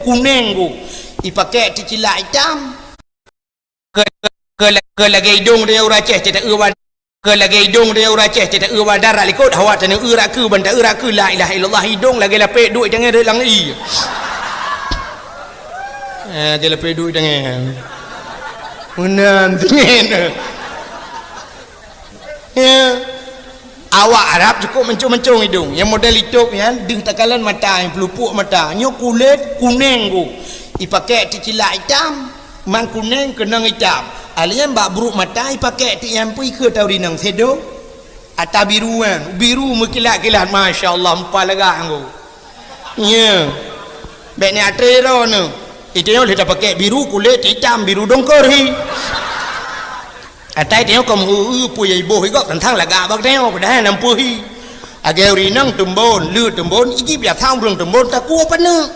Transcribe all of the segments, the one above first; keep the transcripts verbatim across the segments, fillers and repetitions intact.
kuneng gu, ipakèk teucilak itam. Keu, keu, keu lagèe idong tanyoe ureueng Aceh, teuta eu ba-, keu lagèe idong tanyoe ureueng Aceh, teuta eu ba darat likot, hawa tanyoe eu rakeu, ban ta eu rakeu, la ilaha illallah, idong lagèe lapèk duek tangai rot lam ie. Eh, lagèe lapèk duek tangai. Meunan, teuingat. Ya. Awak Arab cukôp mancong-mancong idong. Nyang model itôb nyan, deuh takalon mata, nyang peulupuk mata. Nyoe kulét kuneng gu. Ipakèk teucilak itam, man kuneng keunong itam. Alèh nyan bak bruek mata ipakèk ti nyang peue ikheun tau rinong seudo. Ata biru nyan, biru meukilat-kilat, masya Allah, meupa lagak nyan gu. Nya. Bèk neuatré droeneuh. Itanyoe lheueh tapakèk biru kulét itam, biru dongkor hi. Atai tanyoe ka meu-eu peue nyang iboh i gob teuntang lagak bak tanyoe, padahai na peue hi. Lagèe ureueng inong teumbon, le teumbon, iji biasa ureueng teumbon takue paneuk.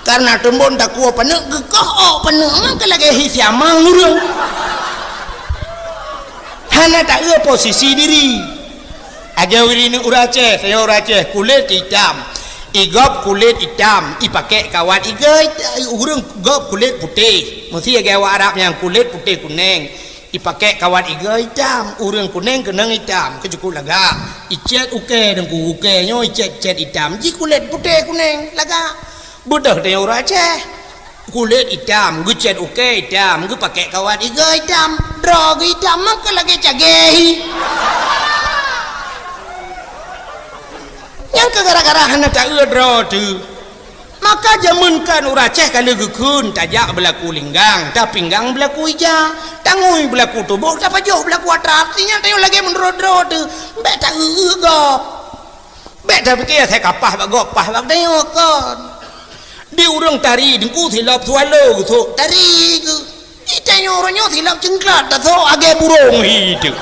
Kareuna teumbon takue paneuk, geukoh ôk paneuk, meunan ka lagèe hi siamang ureueng. Hana taeu posisi diri. Lagèe ureueng inong ureueng Aceh, tanyoe ureueng Aceh, kulét itam. I gob kulét itam, ipakèk kawat igoe, ureueng gob kulét putéh. Meusti lagèe awak Arab nyan kulét putéh kuneng. Ipakèk kawat igoe itam, ureueng kuneng keunong itam, keu cukôp lagak. Icèt ukèe deungku, ukèe nyoe icèt-cèt itam, ji kulét putéh kuneng, lagak. Beudôh tanyoe ureueng Aceh. Kulét itam, geucèt ukèe itam, geupakèk kawat igoe itam, droe geuh itam, meunan ka lagèe cagèe hi. Nyan keuh gara-gara hana taeu droe teuh. Maka jameun kan ureueng Aceh ka lheueh geukheun, tajak beulaku linggang, tapinggang beulaku ija, tangui beulaku tuboh, tapajoh beulaku atra. Artinya tanyoe lagèe meunurot droe teuh, bèk taeu-eu gob. Bèk tapike asai ka paih bak gob, paih bak tanyoe kon. Di ureueng tari deungku silop swallow geusok tari geuh. Di tanyoe uroe nyoe silop ceungklat tasok lagèe burông hi teuh.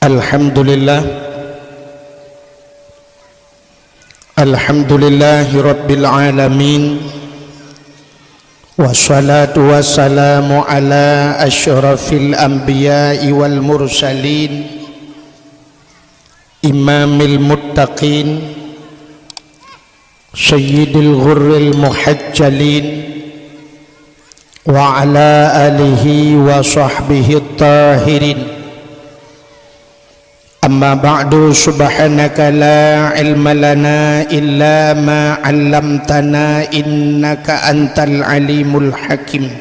Alhamdulillah. Alhamdulillahi rabbil alamin. Wassalatu wassalamu ala asyrafil anbiya'i wal mursalin, imamil muttaqin, sayyidil ghurril muhajjalin, wa ala alihi wa sahbihi tahirin. Amma ba'du, subhanaka la ilma lana illa ma 'allamtana, innaka antal alimul hakim.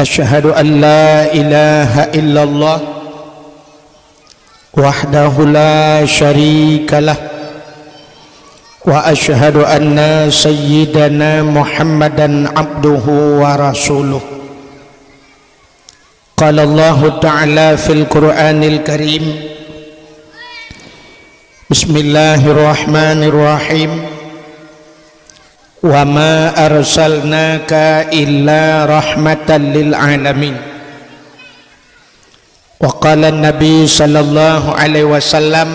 Asyhadu an la ilaha illallah wahdahu la syarikalah, wa asyhadu anna sayyidana Muhammadan abduhu wa rasuluh. Qala Allahu ta'ala fil Qur'anil Karim, Bismillahirrahmanirrahim. Wa ma arsalnaka illa rahmatan lil alamin. Wa qala Nabi sallallahu alaihi wasallam,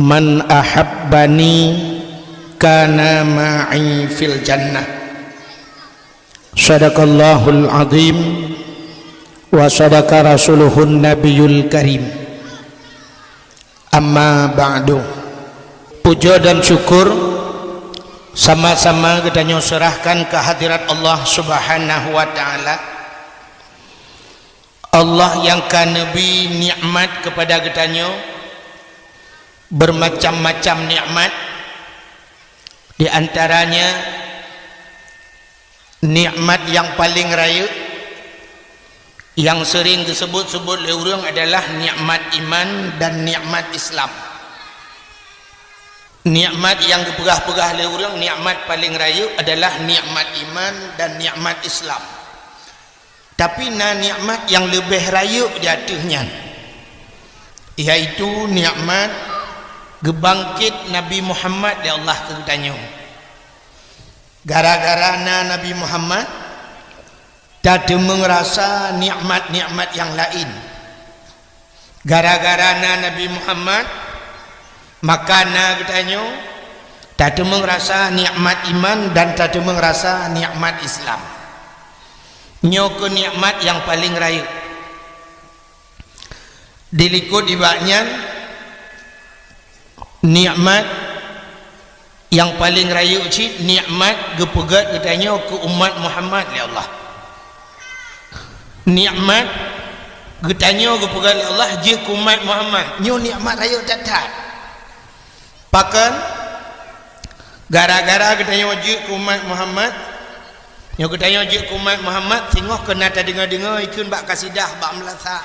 "Man ahabbani kana ma'i fil jannah." Sadaqallahul azim wa sadaqa rasuluhun nabiyul karim. Amma ba'du. Puja dan syukur sama-sama geutanyoe seurahkan keu hadirat Allah Subhanahu wa Ta'ala. Allah nyang ka neubri nikmat keupada geutanyoe, beumacam-macam nikmat, di antaranya nikmat nyang paleng rayeuk, nyang seuring geuseubot-seubot lé ureuëng adalah nikmat iman dan nikmat Islam. Nikmat nyang geupeugah-peugah lé ureuëng nikmat paleng rayeuk adalah nikmat iman dan nikmat Islam. Tapi na nikmat nyang leubeh rayeuk di ateueh nyan, yaitu nikmat geubangket Nabi Muhammad lé Allah keu geutanyoe. Gara-gara na Nabi Muhammad, tateumeung rasa nikmat-nikmat nyang laén. Gara-gara na Nabi Muhammad, maka na geutanyoe tateumeung rasa nikmat iman dan tateumeung rasa nikmat Islam. Nyoe keuh nikmat nyang paleng rayeuk. Dilikot nibak nyan, nikmat Nyang paleng rayeuk cit nikmat geupeugét geutanyoe keu umat Muhammad lé Allah. Nikmat geutanyoe geupeugét lé Allah jeuet keu umat Muhammad. Nyoe nikmat rayeuk that-that. Pakon? Gara-gara geutanyoe jeuet keu umat Muhammad, nyoe geutanyoe jeuet keu umat Muhammad, singoh keu na tadeungoe-deungoe ikheun bak kasidah, bak meulasah,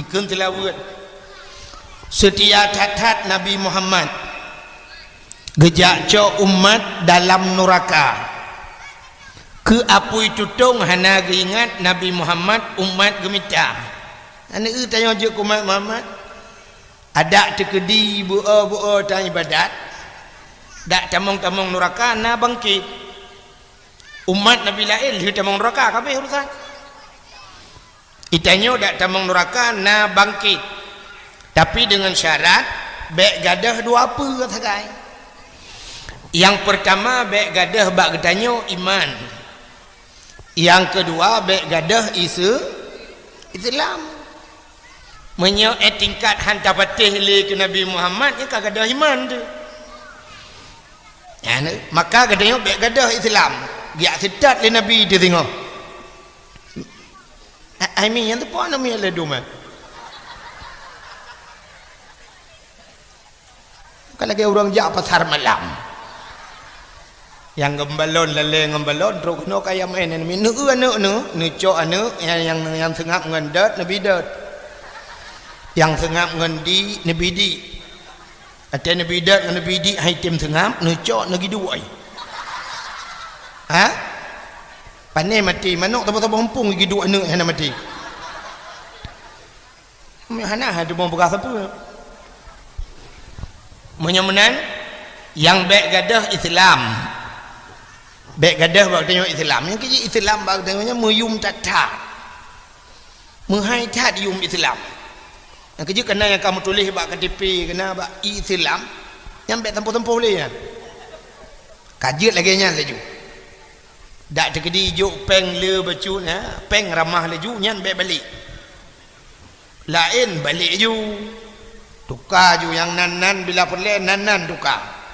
ikheun seulaweuet. Seutia that-that Nabi Muhammad. Geujak cok umat dalam nuraka. Keu apui tutong hana geuingat Nabi Muhammad umat geumita. Aneuk tanyoe jeuet keu umat Muhammad. Adak teukeudi beu-o-beu-o tan ibadat. Dak tamong-tamong nuraka na bangkit. Umat Nabi laén lheueh tamong nuraka, ka habéh urusan. Itanyoe dak tamong nuraka na bangkit, tapi deungon syarat bék gadôh dua peue sagai. Nyang peurtama bék gadôh bak geutanyoe iman. Nyang keudua bék gadôh ise-, Islam. Meunyoe eh tingkat han tapatéh lé keu Nabi Muhammad, nyan ka gadôh iman teuh. Nyan, maka geutanyoe bék gadôh Islam, geujak seutôt lé Nabi teuh singoh. Ai mi nyang teupeu na mi lé dum, eh. Bukan lagée ureuëng jak pasar malam. Nyang ngon balon, lalée ngon balon, trok keunoe kaya maén, neu-eu aneuk neu, neucok aneuk nyang, nyang, nyang seungab ngon dot, neubi dot. Nyang seungab ngon di, neubi di. Watée neubi dot ngon neubi di hai tem seungab, neucok neugiduek. Ha? Pané maté, manok saboh-saboh muphom giduek aneuk hana maté. Meunyoe hana, hai teuma peugah sapeue. Meunyoe meunan, nyang bék gadôh Islam. Bék gadôh bak tanyoe Islam. Nyang keu jih Islam bak tanyoe nyan meuyum that-that. Meuhai that yum Islam. Nyang keu jih keunan nyang ka meutuléh bak K T P, keunan bak Islam, nyan bék tampoh-tampoh lé nyan. Ka jeuet lagée nyan laju. Dak teukeudi jok péng le bacut, ha, péng ramah laju, nyan bék balek. Laén balek ju. Tuka ju nyang nan-nan bila peureulée nan-nan tuka.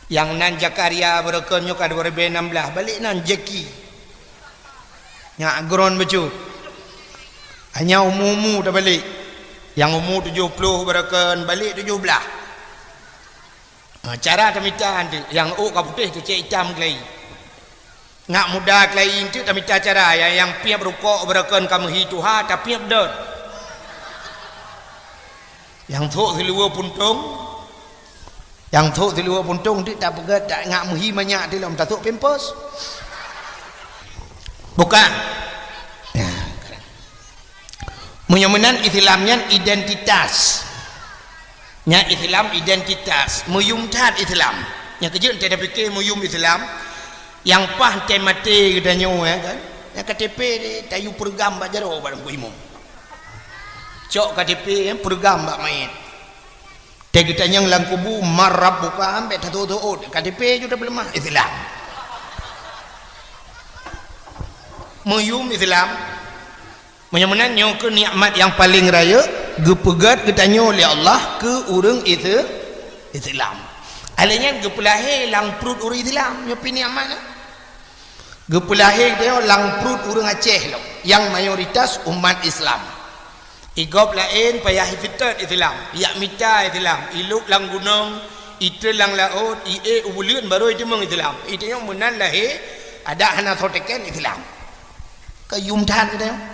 Nyang nan Zakaria beureukeun nyoe ka dua ribée nam blaih, balek nan Jeki. Nyak gron bacut. Hanya umu-umu tabalek. Nyang umu tujoh ploh beureukeun balek tujoh blaih. Ha, cara tamita nteuk, nyang ôk ka putéh teucék itam keulayi. Nyak muda keulayi nteuk tamita cara, nyang, nyang piep rukok beureukeun ka meuhi tuha, tapiep dot. Nyang thok siluweue puntông, nyang thok siluweue puntông nteuk tapeugét, ta-, nyak meuhi manyak teuk lom tathok pampers. Bukan. Meunyoe meunan Islam nyan identitas. Nyan Islam identitas, meuyum that Islam. Nyang keu jeuet teuh tapike meuyum Islam, nyang paih teuh maté geutanyoe, ya kan? Nyang K T P tayue peureugam bak jaroe bak Teungku Imum. Cok K T P, ya, peureugam bak manyét. Teuh geutanyong lam kubu, "Man rabbuka?" Ambek tateuôt-teuôt, K T P ju tapeuleumah Islam. Meuyum Islam. Meunyoe meunan nyoe keuh nikmat nyang paleng rayeuk geupeugét geutanyoe lé Allah keu ureuëng Ise-, Islam. Alèh nyan geupeulahé lam pruet ureuëng Islam, nyoe pih nikmat na. Geupeulahé geutanyoe lam pruet ureuëng Aceh lom, nyang mayoritas umat Islam. Igob laén payah iseutôt Islam, ijak mita Islam, ilôk lam gunong, itrön lam laôt, iék u buleuen barô iteumeung Islam. Iteumeung meunan lahé, adak hana soe teken Islam. Ka yum that geutanyoe.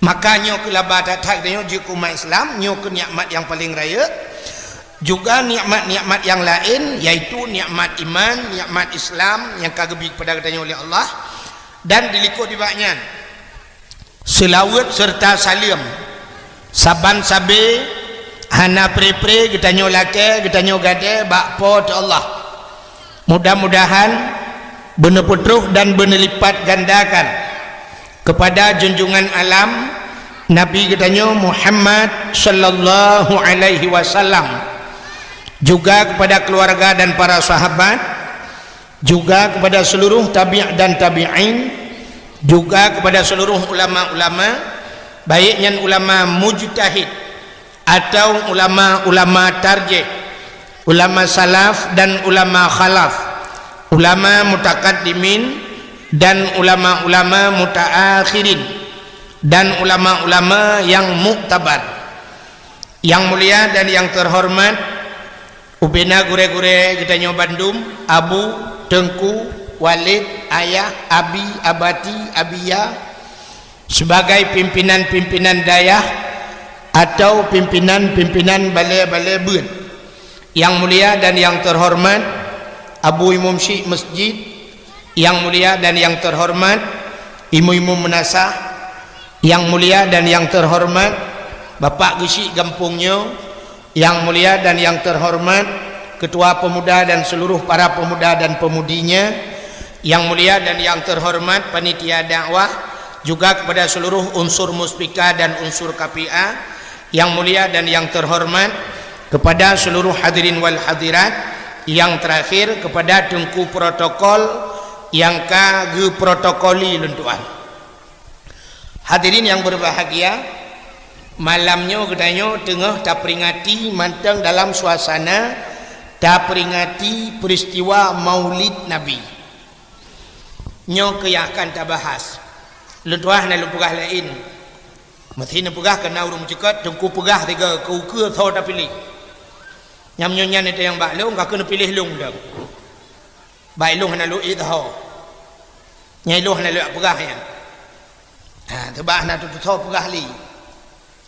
Maka nyoe keuh laba that-that geutanyoe jeuet keu umat Islam, nyoe keuh nikmat nyang paleng rayeuk. Juga nikmat-nikmat nyang laén, yaitu nikmat iman, nikmat Islam nyang ka geubri keupada geutanyoe lé Allah, dan dilikot nibak nyan seulaweuet seureuta saleuem saban sabe hana pre-pre geutanyoe lakée, geutanyoe gadée bak Po teu Allah. Mudah-mudahan beuneupeutroh dan beuneulipatgandakan keupada junjungan alam Nabi geutanyoe Muhammad sallallahu alaihi wasallam, juga keupada keuluwarga dan para sahabat, juga keupada seuluruh tabi' dan tabi'in, juga keupada seuluruh ulama-ulama, baik nyan ulama mujtahid, atau ulama-ulama tarjih, Ulama salaf dan ulama khalaf, ulama mutakaddimin dan ulama-ulama mutaakhirin, dan ulama-ulama yang muktabar. Yang mulia dan yang terhormat, ubena gurée-gurée geutanyoe bandum, Abu, Teungku, Walid, Ayah, Abi, Abati, Abiya, sebagai pimpinan-pimpinan dayah atau pimpinan-pimpinan balée-balée beuet. Yang mulia dan yang terhormat, Abu Imum Syik Masjid, yang mulia dan yang terhormat, Imum-imum meunasah, yang mulia dan yang terhormat, Bapak Geuchik gampông nyoe, yang mulia dan yang terhormat, Ketua Pemuda dan seluruh para pemuda dan pemudinya, yang mulia dan yang terhormat, panitia dakwah, juga kepada seluruh unsur muspika dan unsur K P A, yang mulia dan yang terhormat, kepada seluruh hadirin wal hadirat, yang terakhir kepada Teungku protokol nyang ka geuprotokoli lôn tuan. Hadirin yang berbahagia, malam nyoe geutanyoe teungoh taperingati mantong dalam suasana taperingati peristiwa Maulid Nabi. Nyoe keuh nyang akan tabahas. Lôn tuah na lôn peugah laén. Meusti neupeugah keu na ureuëng meucukot, Teungku peugah tiga keu ukeue soe tapiléh. Nyam nyoe nyan nyang bak lôn ka keuneuk piléh lôn dong. Bak ilôn hana lôn ék teuho. Nyang ilôn hana lôn peugah nyan. Ha, teubak hana teutusoe peugah lé.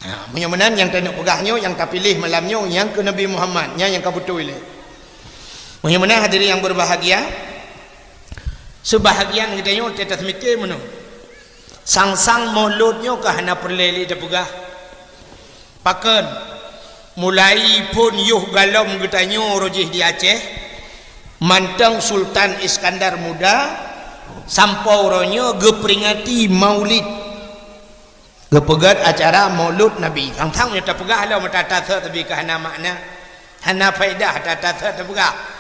Ha, meunyoe meunan nyang taneuk peugah nyoe, nyang tapiléh malam nyoe, nyang keu Nabi Muhammad, nyan nyang ka beutôi lé. Meunyoe meunan hadirin yang berbahagia, seubahagian geutanyoe teuh taseumiké meunoe. Sang-sang Maulud nyoe ka hana peureulée lé tapeugah. Pakon, mulai phon yoh galom geutanyoe roh jih di Aceh, mantong Sultan Iskandar Muda, sampoe uroe nyoe geuperingati Maulid, geupeugét acara Maulud Nabi. Sang-sang nyoe tapeugah lom ata-ata sot tapi ka hana makna, hana faedah ata-ata sot tapeugah.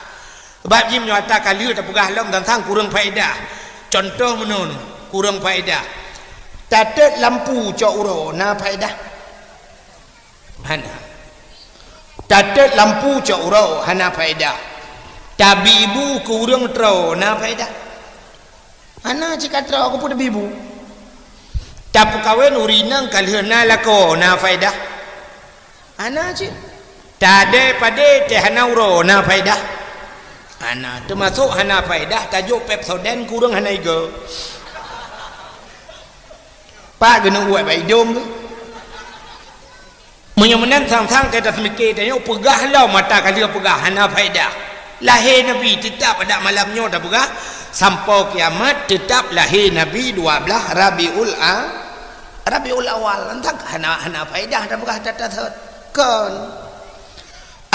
Sebab jih nyoe ata ka lheueh tapeugah lom sang-sang kureueng faedah. Contoh meunoe, kureueng faedah. Tatot lampu cok uroe na faedah? Hana. Tatot lampu cok uroe hana faedah. Tabi bu keu ureuëng troe na faedah? Hana cit ka troe, keupeue tabi bu? Tapeukawen ureuëng inong ka lheueh na lakoe na faedah? Hana cit. Tadée padé teuh hana uroe na faedah? Hana. Teumasok hana faedah tajok Pepsodent keu ureuëng hana igoe. Pak geuneuk uet bak idong geuh. Meunyoe meunan sang-sang teuh taseumiké tanyoe peugah lom ata ka lheueh peugah hana faedah. Lahé Nabi teutab adak malam nyoe tapeugah, sampoe kiamat teutab lahé Nabi dua blaih Rabiul A-, Rabiul Awal. Entah hana, hana faedah tapeugah ata-ata sot. Kon.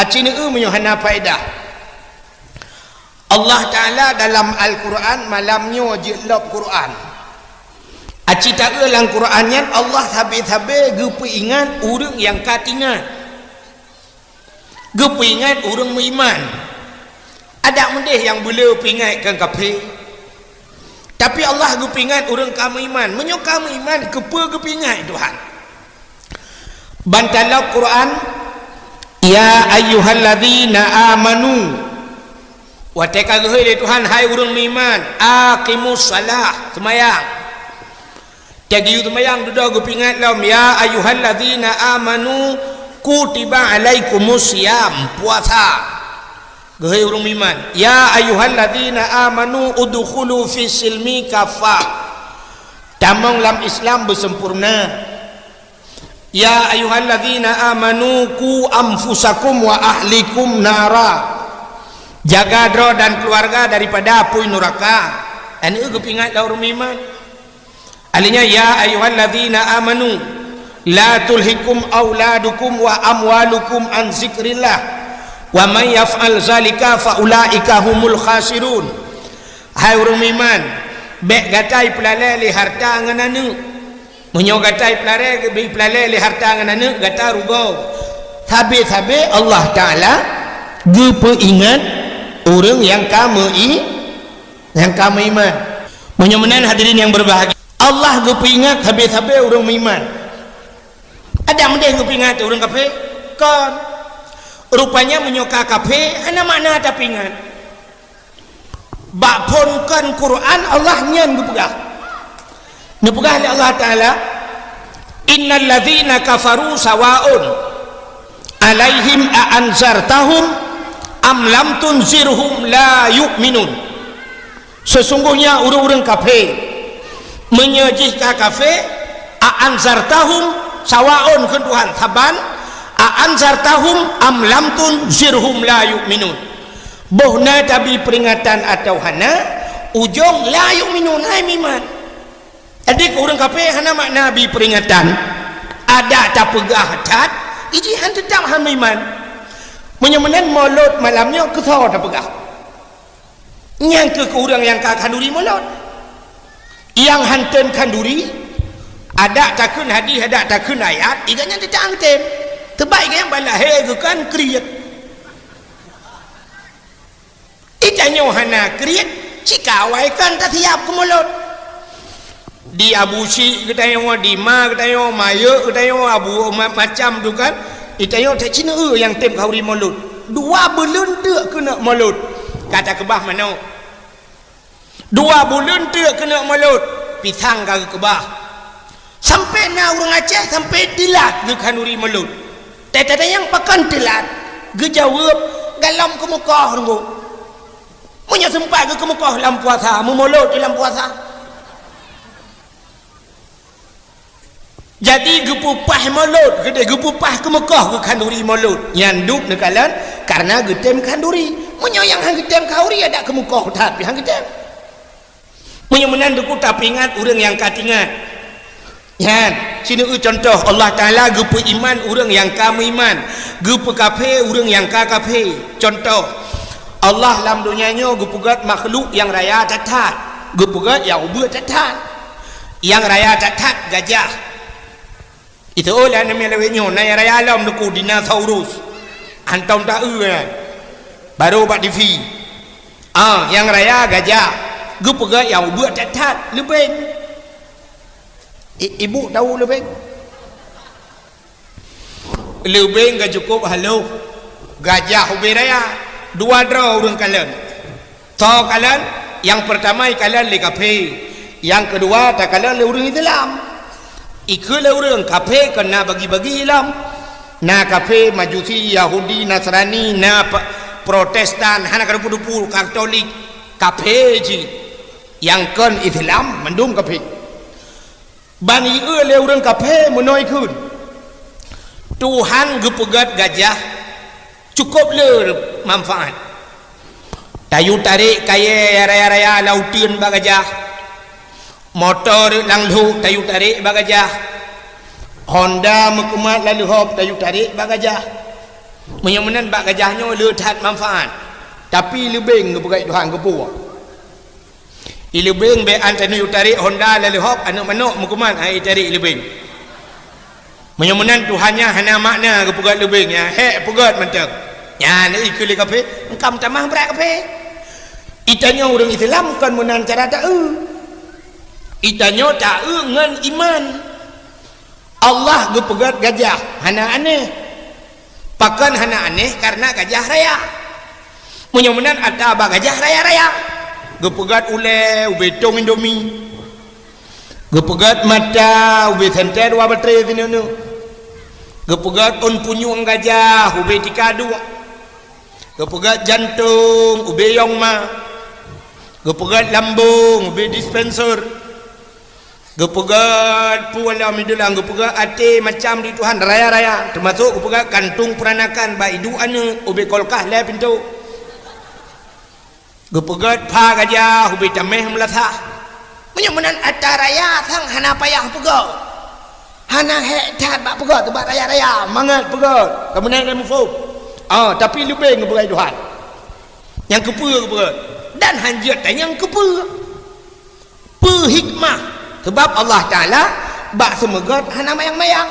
Aci neu meunyoe hana faedah. Allah Ta'ala dalam Al-Quran malam nyoe jeuet lom Quran. Aci taeu lam Quran nyan Allah sabe-sabe geupeuingat ureuëng nyang ka teuingat. Geupeuingat ureuëng meuiman. Adak meudeh nyang beuleu peuingat keu kafé. Tapi Allah geupeuingat ureuëng ka meuiman. Meunyoe ka meuiman, keupeue geupeuingat Tuhan? Bantalok Quran, "Ya ayyuhalladzina amanu." Watée ka geuhôi lé Tuhan, "Hai ureuëng meuiman, aqimus shalah, seumayang." Teuh geuyue seumayang dudoe geupeuingat lom, "Ya ayyuhalladzina amanu, kutiba alaikumus shiyam, puasa." Geuhôi ureuëng meuiman, "Ya ayyuhalladzina amanu, udkhulu fis silmi kaffah." Tamong lam Islam beusempurna. "Ya ayyuhalladzina amanu, qu anfusakum wa ahlikum nara." Jaga droe dan keluarga daripada apui nuraka. Aneuk geupeuingat lé ureuëng meuiman. Alinyan, "Ya ayyuhalladzina amanu, la tulhikum auladukum wa amwalukum an zikrillah, wa man yaf'al zalika fa ulaika humul khasirun." Hai ureuëng meuiman, bék gata ipeulalée lé harta ngon aneuk. Meunyoe gata ipeulalée, ipeulalée lé harta ngon aneuk, gata rugoe. Sabe-sabe Allah Ta'ala geupeuingat ureuëng nyang ka meu-i-, nyang ka meuiman. Meunyoe meunan hadirin yang berbahagia, Allah geupeuingat sabe-sabe ureuëng meuiman. Adak meudeh geupeuingat ureuëng kafé? Kon. Rupanya meunyoe ka kafé, hana makna tapeuingat. Bak phon kon Quran Allah nyan geupeugah. Neupeugah lé Allah Taala, "Innal ladzina kafaru sawaun alaihim a anzartahum am lam tunzirhum la yu'minun." Sesungguhnya ureuëng-ureuëng kafé, meunyoe jih ka kafé, a anzartahum, sawaun kheun Tuhan, saban, a anzartahum am lam tunzirhum la yu'minun. Boh na tabi peuringatan atawa hana, ujong la yu'minun, hai meuiman. Jadi keu ureuëng kafé hana makna bi peuringatan, adak tapeugah that, iji han teutap han meuiman. Meunyoe meunan molot malam nyoe keusoe tapeugah. Nyang keu ureuëng nyang ka khanduri molot. Nyang han tem khanduri, adak takheun hadis, adak takheun ayat, iga nyan teutap han tem. Teuma iga nyang ban lahé geukan kriet. Itanyoe hana kriet, cikawai kan tasiap keu molot. Di Abu Syik geutanyoe, di ma geutanyoe, mayek geutanyoe, abu ma-, macam tu kan. Itanyoe that cina eu nyang tem khanduri molot. Dua buleuen teuk keuneuk molot. Ka takeubah manok. Dua buleuen teuk keuneuk molot, pisang ka geukeubah. Sampai na ureuëng Aceh sampai teulat geukhanduri molot. Teutatanyong pakon teulat, geujaweueb galom keumeukoh teungku. Meunyoe seumpat geukeumeukoh lam puasa, meumolot di lam puasa. Jadi geupeupah molot, geudeh geupeupah keumeukoh geukhanduri molot. Nyan dub neukalon karena geutem khanduri. Meunyoe nyang han geutem khanduri adak keumeukoh that pih han geutem. Meunyoe meunan teungku tapeuingat ureuëng nyang ka teuingat. Nyan, sineuk contoh Allah Taala geupeuiman ureuëng nyang ka meuiman, geupeukafé ureuëng nyang ka kafé. Contoh, Allah lam donya nyoe geupeugét makhluk nyang raya that-that, geupeugét nyang ubeuet that-that. Nyang raya that-that gajah. Itu oh lah nama lewat nyoe, na nyang raya lom teungku dinosaurus. Hantom ta eu kan. Baru bak T V. Ah, nyang raya gajah. Geupeugét nyang ubeuet that-that, leubeng. I-, ibu tahu leubeng? Leubeng ka cukup halôh. Gajah ubé raya. Dua droe ureuëng kalon. Soe kalon? Nyang peurtama ikalon lé kafé. Nyang keudua takalon lé ureuëng Islam. Ikheun lé ureuëng kafé kon na bagi-bagi ilom. Na kafé Majusi, Yahudi, Nasrani, na pe-, Protestan, hana kadupu-dupu, Katolik, kafé cit. Nyang kon Islam mandum kafé. Ban ieu lé ureuëng kafé meunoe ikheun, Tuhan geupeugét gajah cukup le manfaat. Tayue tarek kayée raya-raya lam uteuen bak gajah. Moto rot lam lhok tayue tarek bak gajah. Honda meukumat lam leuhop tayue tarek bak gajah. Meunyoe meunan bak gajah nyoe le that manfaat. Tapi leubeng geupeugét Tuhan geupeue. I leubeng bék an tanyoe tarek honda lam leuhop aneuëk manok meukumat hai tarek leubeng. Meunyoe meunan Tuhan nyan hana makna geupeugét leubeng nyan, hék peugét mantong. Nyan ikheun lé kafé, engkam tamah brat kafé. Itanyoe ureuëng Islam kon meunan cara ta-eu. Itanyoe ta-eu ngon iman. Allah geupeugét gajah hana aneh. Pakon hana aneh? Karena gajah raya. Meunyoe meunan ata bak gajah raya-raya. Geupeugét ulée ubé tong Indomie. Geupeugét mata ubé sentée dua batré sineuk-neuk. Geupeugét ôn punyueng gajah ubé tika duek. Geupeugét jantong ubé yong ma. Geupeugét lambong ubé dispenser. Geupeugét peue lom ideulang, geupeugét até macam di Tuhan raya-raya, teumasok geupeugét kantung peuranakan bak iduek aneuëk ubé kolkah lhée pintoe. Geupeugét pha gajah ubé taméh meulasah. Meunyoe meunan ata raya sang hana payah peugét. Hana hék that bak peugét, bak raya-raya mangat peugét. Ka meunan lé muphom. Ah, tapi leubeng geupeugét Tuhan. Nyang keupeue geupeugét? Dan hanjeuet tanyong keupeue? Peue hikmah? Sabab Allah Taala bak seumeugét hana mayang-mayang.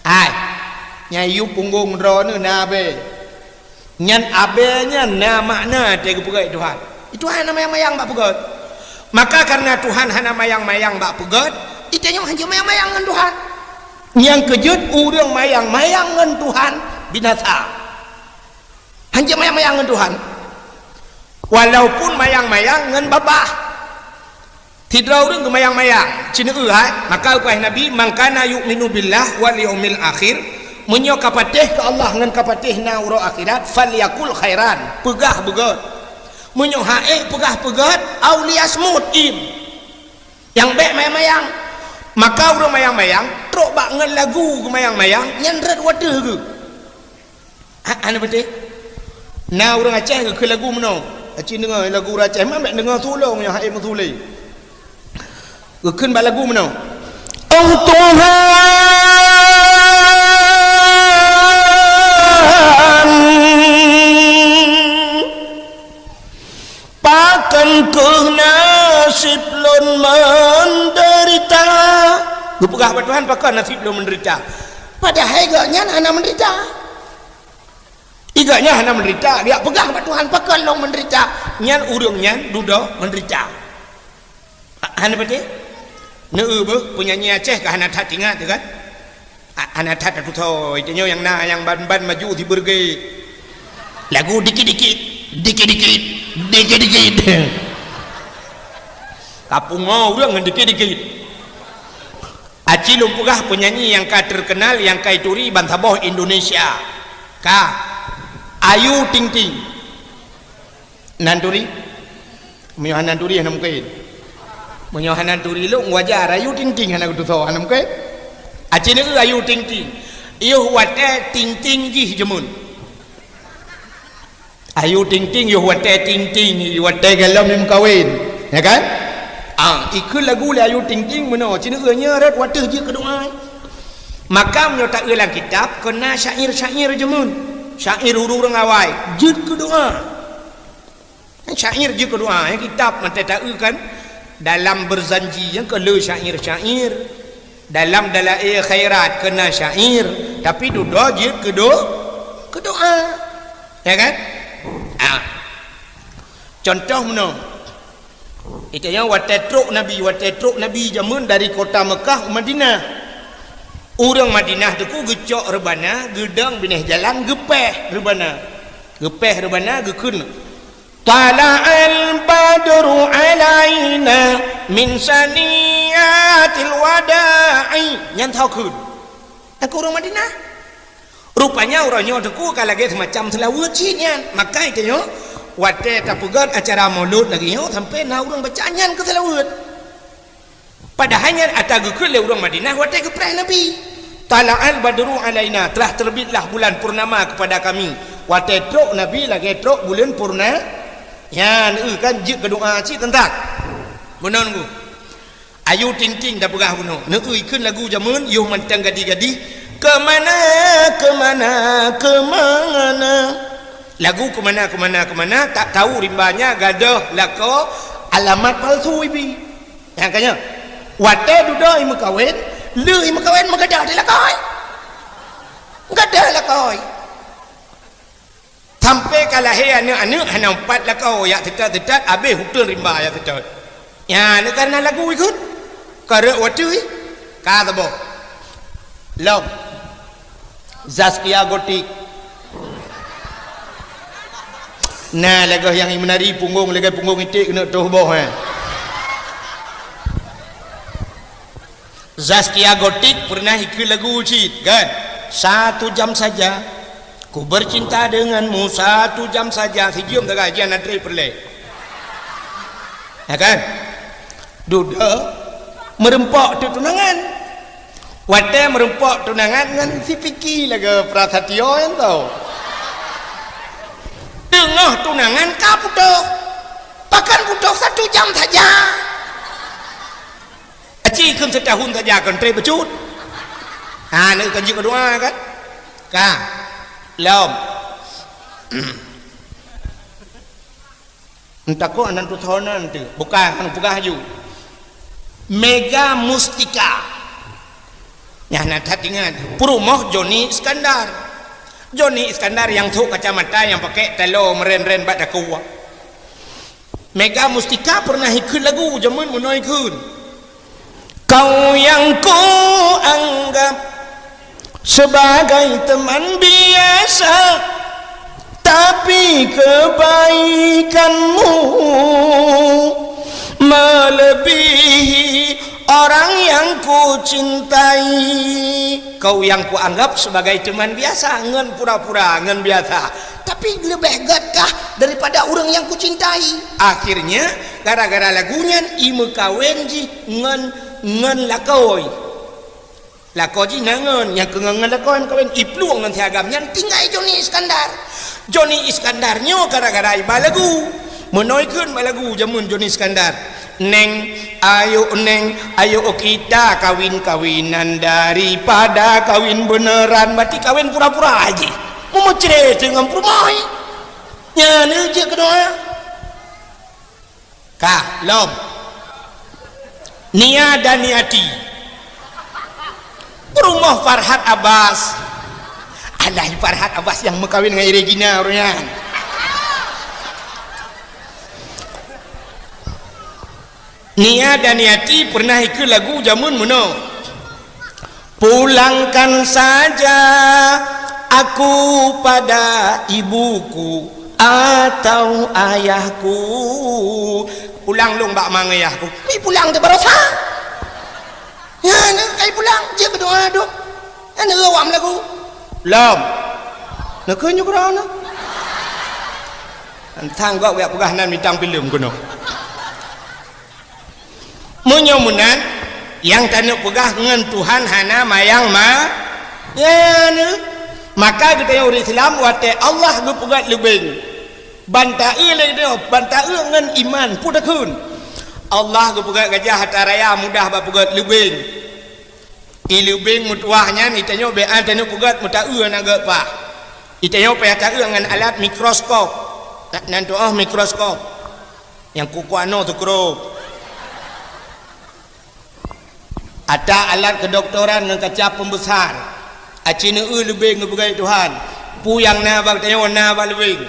Hai, nyang yub punggong droeneuh na abée. Nyan abée nyan na makna teuh geupeugét Tuhan. Itu hana mayang-mayang bak peugét. Maka karena Tuhan hana mayang-mayang bak peugét, itanyoe hanjeuet mayang-mayang ngon Tuhan. Nyang keujeuet ureuëng mayang-mayang ngon Tuhan binasa. Hanjeuet mayang-mayang ngon Tuhan. Walaupun mayang-mayang ngon babah. Sidroe ureuëng geumayang-mayang, ci neueu hai, maka geupeugah Nabi, "Man kana yu'minu billah wal yaumil akhir," meunyoe ka patéh keu Allah ngon ka patéh na uroe akhirat, "falyakul khairan," peugah beugét. Meunyoe ha'ék peugah beugét, "au liyasmut," im. Nyang bék mayang-mayang. Maka ureuëng mayang-mayang, trok bak ngon lagu geumayang-mayang, nyan rot watée geuh. Ha, hana beutôi. Na ureuëng Aceh geukheun lagu meunoe. Aci deungoe lagu ureuëng Aceh, mak bék deungoe tulông nyang hai meusulé. Geukheun bak lagu meunoe. Oh Tuhan, pakon keuh naseb lôn meudeurita? Geupeugah bak Tuhan, pakon naseb lôn meudeurita? Padahai gobnyan hana meudeurita. I gobnyan hana meudeurita, geujak peugah bak Tuhan, pakon lôn meudeurita? Nyan ureuëng nyan dudoe meudeurita. Ha, hana beutôi? Neueu beuh, peunyanyi Aceh ka hana that ingat teuh kan? Ha, hana that atusoe, tanyoe nyang na nyang ban-ban maju sibeureuge. Lagu dikit-dikit, dikit-dikit, dikit-dikit. Ka pungo ureuëng ngon dikit-dikit. Aci lôn peugah peunyanyi nyang ka terkenal, nyang ka ituri bansaboh Indonesia. Ka. Ayu Ting Ting. Nan turi? Meunyoe hana turi, hana mungken. Meunyoe hana turi lôn, wajar. Ayu Ting Ting hana geutusoe, hana mungken. Aci neueu Ayu Ting Ting. Yoh watée Ting Ting jih jameun. Ayu Ting Ting yoh watée Ting Ting, watée gohlom meukawen, ya kan? Ah, ikheun lagu lé Ayu Ting Ting meunoe, ci neueu nyoe rot watée jeuet keu doá. Maka meunyoe taeu lam kitab, keu na syair-syair jameun, syair ureuëng awai, jeuet keu doá. Syair jeuet keu doá, ya, kitab mantong taeu kan, dalam Berzanji nyang keu le syair-syair. Dalam Dalail Khairat keu na syair, tapi dudoe jeuet keu do-, keu doá. Ya kan? Ah. Contoh meunoe. Itu nyang watée trok Nabi, watée trok Nabi jameun dari kota Mekah u Madinah. Ureuëng Madinah teungku geucok reubana, geudong binéh jalan, geupéh reubana. Geupéh reubana, geukheun, "Tala'al badru alaina min saniyatil wada'i." Nyan tho kheun. Nyang keu ureuëng Madinah. Rupanya uroe nyoe teungku ka lagée seumacam seulaweuet cit nyan. Maka tanyoe watée tapeugét acara Maulud lagée nyoe sampoe na ureuëng baca nyan keu seulaweuet. Padahai nyan ata geukheun lé ureuëng Madinah watée geupréh Nabi. "Tala'al badru alaina," telah terbitlah bulan purnama kepada kami. Watée trok Nabi lagée trok buleuen purna-, nyan, eu, kan jeuet keu doá cit teuntang. Meunan ku. Ayu Ting Ting tapeugah bunoe. Neueu ikheun lagu jameun, yoh mantong gadih-gadih. Kemana, kemana, kemana? Lagu kemana, kemana, kemana, tak tahu rimbanya gadoh lakoe alamat palsu ibi. Nyang ka nyoe, watée dudoe i meukawen, le i meukawen meugadoh di lakoe. Gadoh lakoe. Sampoe ka lahé aneuëk-aneuëk hana umpat lakoe, jak teutot-teutot, abéh uteuen rimba jak teutot. Nyan karena lagu ikheun. Ka rot watée, ka saboh. Lom. Zaskia Gotik. Nah, lagée nyang imeunari punggong, lagée punggong iték keuneuk toh boh, eh. Zaskia Gotik pernah ikheun lagu cit, kan? Satu jam saja, ku bercinta denganmu, satu jam saja. Sijeuem sagai jian na trép peureulée. Ya kan? Dudoe meureumpok teuk tunangan. Watée meureumpok tunangan ngon si Piki lagée Prasatyo nyan tau. Teungoh tunangan ka putôh. Pakon putôh satu jam saja. Aci kheun setahun saja kon trép bacut. Ha, neu kan jeuet keu doa kan? Ka. Lom. Entah kok aneuk tutonan tu. Bukan, hana peugah aju. Mega Mustika. Nyang na that ingat. Peurumoh Joni Iskandar. Joni Iskandar nyang thok kacamata nyang pakai talo meren-ren bak takue. Mega Mustika pernah ikheun lagu jameun meunoe ikheun. Kau yang ku anggap sebagai teman biasa, Tapi kebaikanmu melebihi orang yang kucintai. Kau yang kuanggap sebagai teman biasa, ngon pura-pura, ngon biasa. Tapi leubeh gét kah daripada ureuëng nyang kucintai? Akhirnya, gara-gara lagu nyan, imeukawen jih ngon, ngon lakoe. Lakoe jih na ngon, nyang keu ngon, ngon lakoe meukawen, iplueng ngon si agam nyan, tinggai Joni Iskandar. Joni Iskandar nyoe gara-gara iba lagu. Meunoe kheun ba lagu jameun Joni Iskandar. Neng, ayo neng, ayo kita kawin-kawinan daripada kawin beneran, berarti kawin pura-pura aja. Meumucré teungoh peurumoh. Nyan jeuet keu doa. Ka, lom. Nia dan Niati. Peurumoh Farhad Abbas. Alah, Farhad Abbas nyang meukawin ngon Regina ureuëng nyan. Nia dan Niati pernah ikeu lagu jameun meunoe. Pulangkan saja aku pada ibuku atau ayahku. Pulang lôn bak ma ngon yahku. Pi pulang teuh baroesa. Nyan kai pulang, jeuet keu doa dok. Nyan awam lagu. Lom. Neukeu nyoe keudroe na. Tang gok wiyak peugah nan bintang filem keunoe. Meunyoe meunan, nyang taneuk peugah ngon Tuhan hana mayang ma-, nyan. Maka geutanyoe ureuëng Islam watée Allah geupeugét leubeng, ban taeu lé geutanyoe, ban taeu ngon iman, peue takheun. Allah geupeugét gajah atra raya mudah bak peugét leubeng. I leubeng meutuwah nyan itanyoe beu taneuk peugét meutaeu aneuk geuh paih. Itanyoe payah taeu ngon alat mikroskop. Nan tuoh mikroskop. Nyang kukuano teukrok. Ata alat kedokteran ngon kaca pembesar. Aci neu leubeng geupeugét Tuhan. Peue nyang na bak tanyoe na bak leubeng.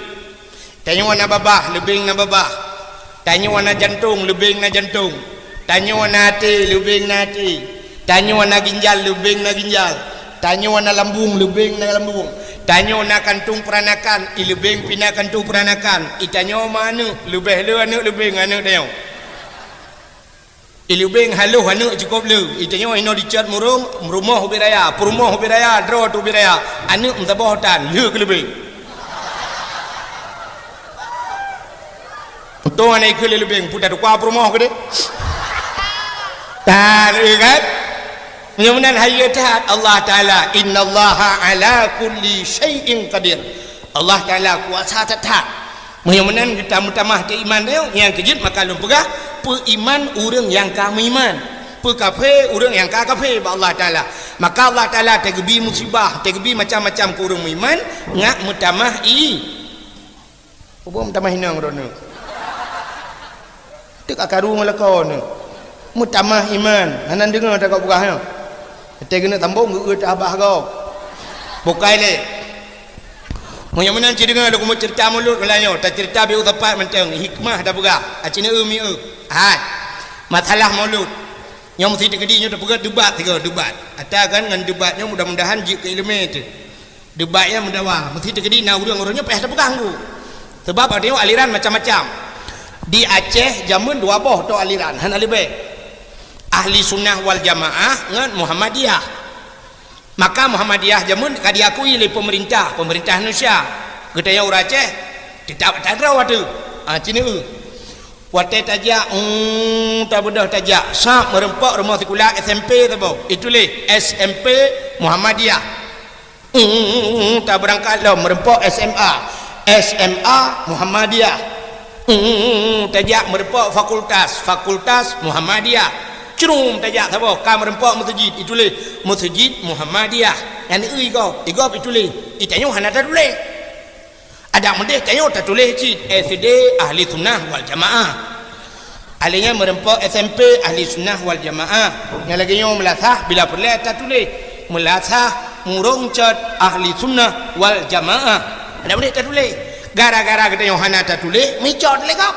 Tanyoe na babah, leubeng na babah. Tanyoe na jantong, leubeng na jantong. Tanyoe na até, leubeng na até. Tanyoe na ginjal, leubeng na ginjal. Tanyoe na lambung, leubeng na lambung. Tanyoe na kantong peuranakan, i leubeng pih na kantong peuranakan. I tanyoe ma aneuk, leubeh le aneuk leubeng aneuk tanyoe. I leubeng haloh aneuk cukôp le. I tanyoe inoe dicot murong, meurumoh ubit raya, peurumoh ubit raya, droe teuh ubit raya. Aneuk meusaboh tan, le keu leubeng. Untung aneuk ikeu le leubeng, peue tatukua peurumoh keudeh. Tan, iya kan? Meunyoe meunan hayeue that Allah Taala, "Innallaha ala kulli syai'in qadir." Allah Taala kuasa that-that. Meunyoe meunan geutameutamah teuiman tanyoe, nyang keujeuet maka lôn peugah, peuiman ureuëng nyang ka meuiman, peukafé ureuëng nyang ka kafé bak Allah Taala. Maka Allah Taala teugeubri musibah, teugeubri macam-macam keu ureuëng meuiman, ngat meutamah i-, ubom tamah inong droeneuh. Teuk akaru ngon lakoe neuh. Meutamah iman, hana deungoe takot peugah nyoe. Watée keuneuk sambong geu-eu teuhabah gob. Bukai lé. Meunyoe meunan cit deungoe lôn keumeung ceurita mulod meulayeue, taceurita biôh sapat mantong, hikmah tapeugah, aci neu-eu mi-eu. Hai. Masalah mulod. Nyoe meusi teukeudi nyoe tapeugah debat sigoe, debat. Ata kan ngon debat nyoe mudah-mudahan jeuet keu iéleumé teuh. Debat nyang meudawa, meusi teukeudi na ureuëng-ureuëng nyoe payah tapeugah nggu. Sabab adak nyoe aliran macam-macam. Di Aceh jameun dua boh tô aliran, hana leubeh. Ahli Sunnah wal Jamaah ngon Muhammadiyah. Maka Muhammadiyah jameun ka diakui lé peumeurintah, peumeurintah Indonesia. Geutanyoe ureuëng Aceh, teutab atra droe teuh. Ah, ci neu-eu. Watée tajak, hmm, tabeudôh tajak, sab meureumpok rumoh sikula S M P saboh. Ituléh S M P Muhammadiyah. Hmm, tabeurangkat lom meureumpok S M A, S M A Muhammadiyah. Hmm, tajak meureumpok fakultas, fakultas Muhammadiyah. Crum tajak saboh ka meureumpok meuseujid, ituléh meuseujid Muhammadiyah. Nyan igob, igob ituléh. Itanyoe hana tatuléh. Adak meudeh tanyoe tatuléh cit S D Ahli Sunnah wal Jamaah. Alèh nyan meureumpok S M P Ahli Sunnah wal Jamaah. Nyang lagèe nyoe meulasah bila peureulèe tatuléh. Meulasah murông cot Ahli Sunnah wal Jamaah. Adak meudeh tatuléh. Gara-gara geutanyoe hana tatuléh, meucot lé gob.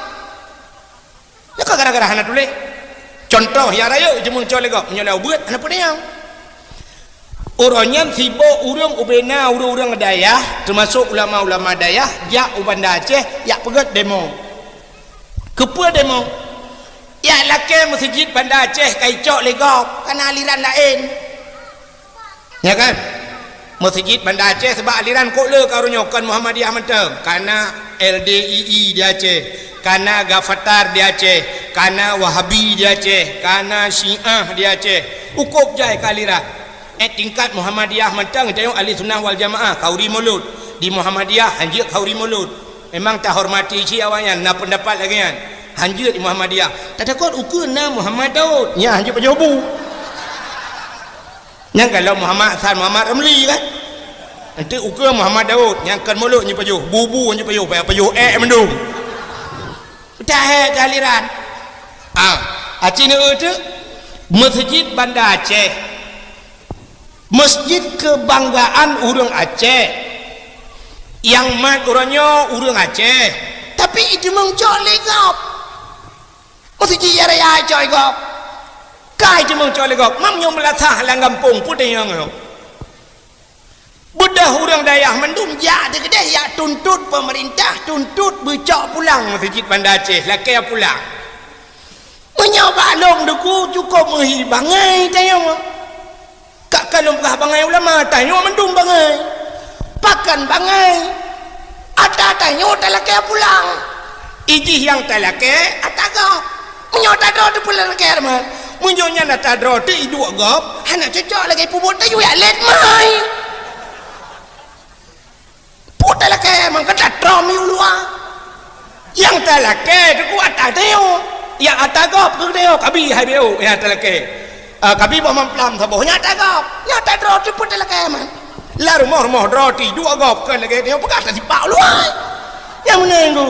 Nyoe ka gara-gara hana tuléh. Cuntoh nyang rayeuk jeuet meucok lé gob, meunyoe lé ubeuet hana peue nyang. Uroe nyan sibok ureuëng ubena ureuëng-ureuëng dayah, teumasok ulama-ulama dayah, jak u Banda Aceh, jak peugét demo. Keupeue demo? Jak lakée meuseujid Banda Aceh ka icok lé gob, kana aliran laén. Ya kan? Meuseujid Banda Aceh sabab aliran kok le ka uroe nyoe kon Muhammadiyah mantong, kana L D I I di Aceh, kana Gafatar di Aceh, kana Wahabi di Aceh, kana Syiah di Aceh. Ukop jai ka aliran. Eh, tingkat Muhammadiyah mantong, tanyoe Ahli Sunnah wal Jamaah, khauri mulod. Di Muhammadiyah, hanjeuet khauri mulod. Memang tahormati cit awaknyan, na peundapat lagée nyan. Hanjeuet di Muhammadiyah. Tatakot ukeue na Muhammad Daud. Nya hanjeuet pajoh bu. Nyang galom Muhammad Hasan, Muhammad Ramli kan? Nanti ukeue Muhammad Daud, nyang kon mulod nyoe pajoh, bu-bu nyoe pajoh, payah pajoh ék mandum. Dah ék aliran. Ah, aci neu teuk, meuseujid Banda Aceh. Meuseujid keubanggaan ureuëng Aceh. Nyang mat uroe nyoe ureuëng Aceh. Tapi iteumeung cok lé gob. Meuseujid raya cok lé gob. Kai teumeung cok lé gob. Mam nyoe meulasah lam gampông puteh nyang nyoe. Beudôh ureuëng dayah mandum jak teukeudeh jak tuntot peumeurintah, tuntot beucok pulang meuseujid Banda Aceh, lakée pulang. Meunyoe bak lôn Teungku cukop meuhi bangai tanyoe. Ka, ka lôn peugah bangai ulama, tanyoe mandum bangai. Pakon bangai? Ata tanyoe talakée pulang. Ijih nyang talakée ata gob. Meunyoe tadroe teupeulakée teuma. Meunyoe nyan ata droe teu iduek gob, hana cocok lagée peubuet tanyoe jak lét mai. Peue talakée, mangka tatrom u luwa. Nyang talakée teuku ata tanyoe. Nyang ata gob keu tanyoe, kabi hai B O nyang talakée. Ah, kabi boh mamplam saboh, nyang ata gob. Nyang ata droe teupeue talakée man. Lam rumoh-rumoh droe ti dua gob kon lagée tanyoe peugah tasipak u luwa. Nyang meunan ku.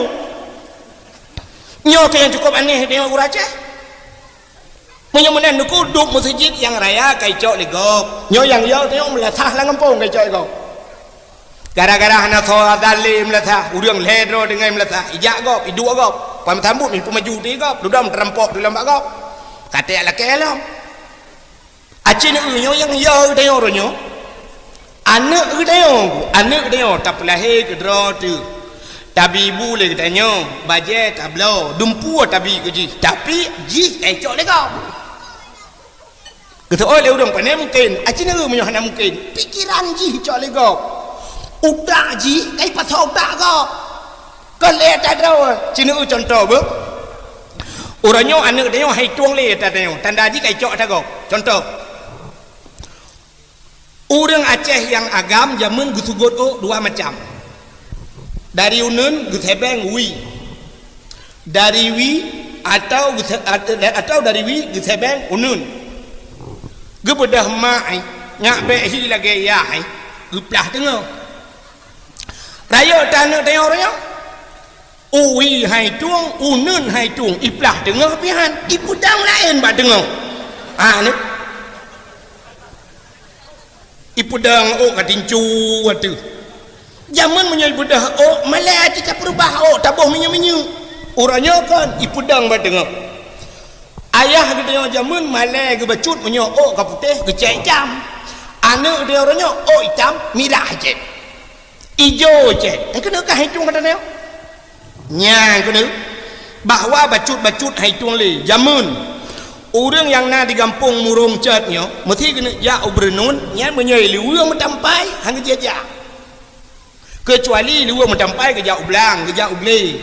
Nyoe keuh nyang cukop aneh tanyoe ureuëng Aceh. Meunyoe meunan Teungku, duek meuseujid nyang raya ka icok lé gob. Nyoe nyang yo tanyoe meulasah lam gampông ka icok lé gob. Gara-gara hana soe azan lé meulasah, ureuëng lhée droe deungon meulasah, ijak gob, iduek gob. Pan meusambot meupeumaju di gob, dudoe meuteurumpok di lom bak gob. Ka teuyak lakée lom. Aci neu nyoe nyang yo tanyoe uroe nyoe. Aneuëk geutanyoe, aneuëk geutanyoe tapeulahé keudroe teuh. Tabi bu lé geutanyoe, bajée tabloe, dumpeue tabi keu jih, tapi jih ka icok lé gob. Geuseuôt lé ureuëng pane mungken, aci neu meunyoe hana mungken, pikeran jih icok lé gob. Utak jih ka ipasoe utak gob. Kon lé ata droe, ci neu cuntoh beuh. Uroe nyoe aneuëk tanyoe hai tueng lé ata tanyoe, tanda jih ka icok ata gob. Cuntoh. Ureuëng Aceh nyang agam jameun geusugot ôk dua macam. Dari uneuen geusebeng wie. Dari wie atau geuse-, at-, atau dari wie geusebeng uneuen. Geubeudôh mak ai, nyak bék hi lagée yah ai, geuplah teungoh. Rayeuk tan aneuëk tanyoe uroe nyoe. Wie hai tueng, uneuen hai tueng, iplah teungoh pih han, ipeudang laén bak teungoh. Ha, ni. Ipeudang ôk ka tincu ateueh. Jameun meunyoe ibeudôh ôk, malée cit tapeurubah ôk, taboh minyeuk-minyeuk. Uroe nyoe kon, ipeudang bak teungoh. Ayah geutanyoe jameun malée geubacut meunyoe ôk ka putéh, geucét itam. Aneuëk geutanyoe uroe nyoe, ôk itam, mirah cit. Ijo cit. Nyang keuneuk kah hitueng kata nyoe? Nyang keuneuk bahwa bacut-bacut hai tueng lé jameun. Ureuëng nyang na di gampông Murong Cot nyoe, meusi keuneuk jak u Beureunun, nyan meunyoe i luweue meutampai, han geujak-jak. Keucuali i luweue meutampai geujak u Blang, geujak u Glé.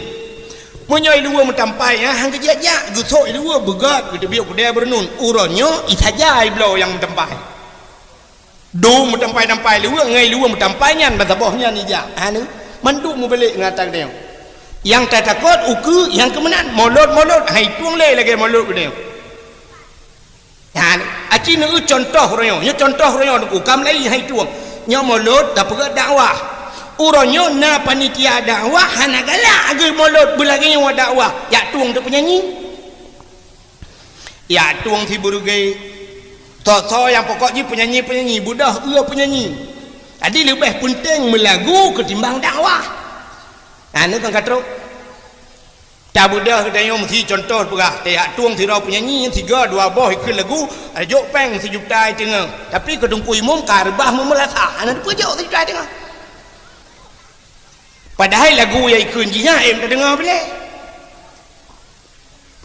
Meunyoe i luweue meutampai nyan han geujak-jak, geusok i luweue beugöt, geuteubiet u keudée Beureunun. Uroe nyoe isaja ibloe nyang meutampai. Dum meutampai-tampai luweue ngon luweue meutampai nyan ban saboh nyan ijak. Anu, mandum mubalek ngon ata geutanyoe. Nyang tatakot ukeue nyang keu meunan, molot-molot hai tueng lé lagée molot geutanyoe. Anu, aci neu cuntoh uroe nyoe, nyoe cuntoh uroe nyoe Teungku, ka mulai hai tueng. Nyoe molot tapeugét dakwah. Uroe nyoe na panitia dakwah hana galak geumolot beulagée nyoe dakwah, jak tueng teupeunyanyi. Ya tueng si beureuge. Soe-soe nyang pokok jih peunyanyi-peunyanyi, beudôh eu peunyanyi. Jadi leubeh peunteng meulagu keutimbang dakwah. Nah, neu kan ka trok. Tabeudôh geutanyoe meusi contoh peugah, tajak tueng sidroe peunyanyi, sigoe dua boh ikheun lagu, jok péng sijuta teungoh. Tapi keu Teungku Imum ka reubah meumeulasa, hana teupeujok sijuta teungoh. Padahai lagu nyang ikheun jih nyan, eh, tadeungoe bilé.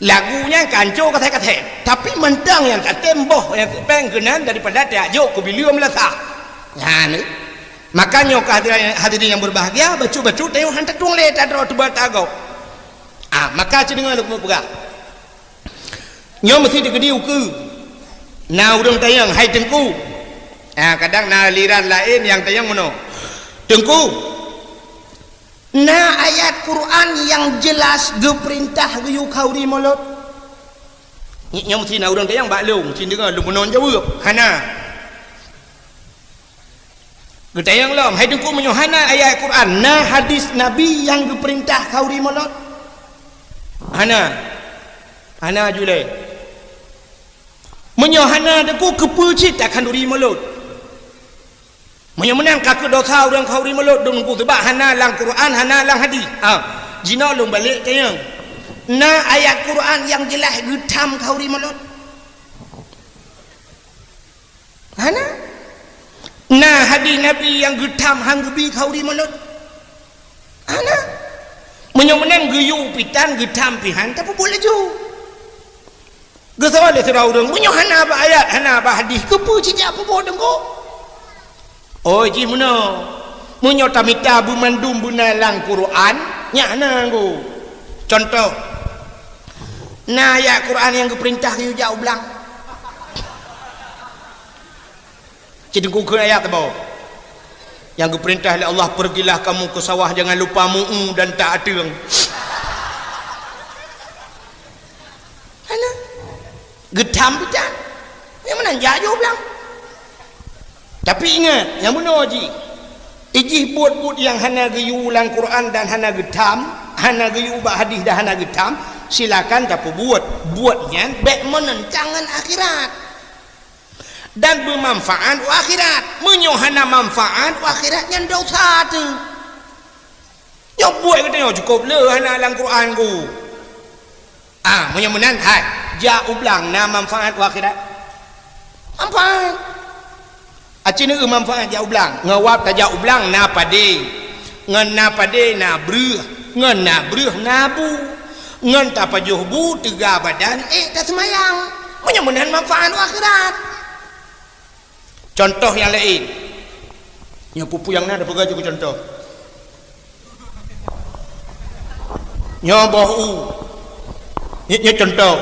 Lagu nyan ka anco kasét-kasét, tapi mantong nyang tatem boh nyang péng keunan daripada tajak jok keu bileue meulasa. Nyan, eh. Maka nyoe keuh hadirin, hadirin nyang berbahagia, bacut-bacut tanyoe han tatueng lé, tadroe teuba tagob. Ah, maka ci deungoe lôn peugah. Nyoe meusi teukeudi ukeue. Na ureuëng tanyong, "Hai Teungku." Ah, kadang na aliran laén nyang tanyong meunoe. "Teungku, na ayat Quran nyang jeulaih geupeurintah geuyue khauri mulod?" Nyoe meusi na ureuëng tanyong bak lôn, ci deungoe lôn meunan jaweueb, "Hana." Geutanyong lom, "Hai Teungku, meunyoe hana ayat Quran, na hadis Nabi nyang geupeurintah khauri mulod?" "Hana." "Hana ju lé." "Meunyoe hana, Teungku, keupeue cit takhanduri mulod?" Meunyoe meunan ka keuh dosa ureuëng khauri mulod, Teungku, seubab hana lam Quran, hana lam hadis. Ah, jinoe lôn balek tanyong. Na ayat Quran nyang jeulaih geutham khauri mulod? Hana. Na hadis Nabi nyang geutham han geubi khauri mulod? Hana. Meunyoe meunan geuyue pih tan, geutham pih han, tapeubuet laju. Geusoe lé sidroe ureuëng, "Meunyoe hana bak ayat, hana bak hadis, keupeue ci jak peubuet, Teungku?" Oh, jih meunoe. Meunyoe tamita beumandum beuna lam Quran, nyan hana, Teungku. Contoh, na ayat Quran nyang geupeurintah geuyue jak u blang. Ci Teungku kheun ayat teuboh. Nyang geupeurintah lé Allah, "Pergilah kamu ke sawah, jangan lupa mu'u dan tak ateueng." Hana. Geutham pih tan. Nyang meunan jak ju u blang. Tapi ingat, nyang meunoe jih. Ijih buet-buet nyang hana geuyue lam Quran dan hana geutham, hana geuyue bak hadis dan hana geutham, silakan tapeubuet. Buet nyan bék meuneutang ngon akhirat. Dan beumanfaat u akhirat. Meunyoe hana manfaat u akhirat, nyan dosa teuh. Nyoe buet geutanyoe cukôp le hana lam Quran ku. Ah, meunyoe meunan, hai, jak u blang na manfaat u akhirat? Manfaat. Aci neu manfaat jak u blang. Ngon wab tajak u blang na padé. Ngon na padé na breuh. Ngon na breuh na bu. Ngon tapajoh bu teuga badan ék taseumayang. Meunyoe meunan manfaat u akhirat. Contoh nyang laén. Nyoe peue-peue nyang na tapeugah jeuet keu contoh. Nyoe boh u. Nyoe, nyoe contoh.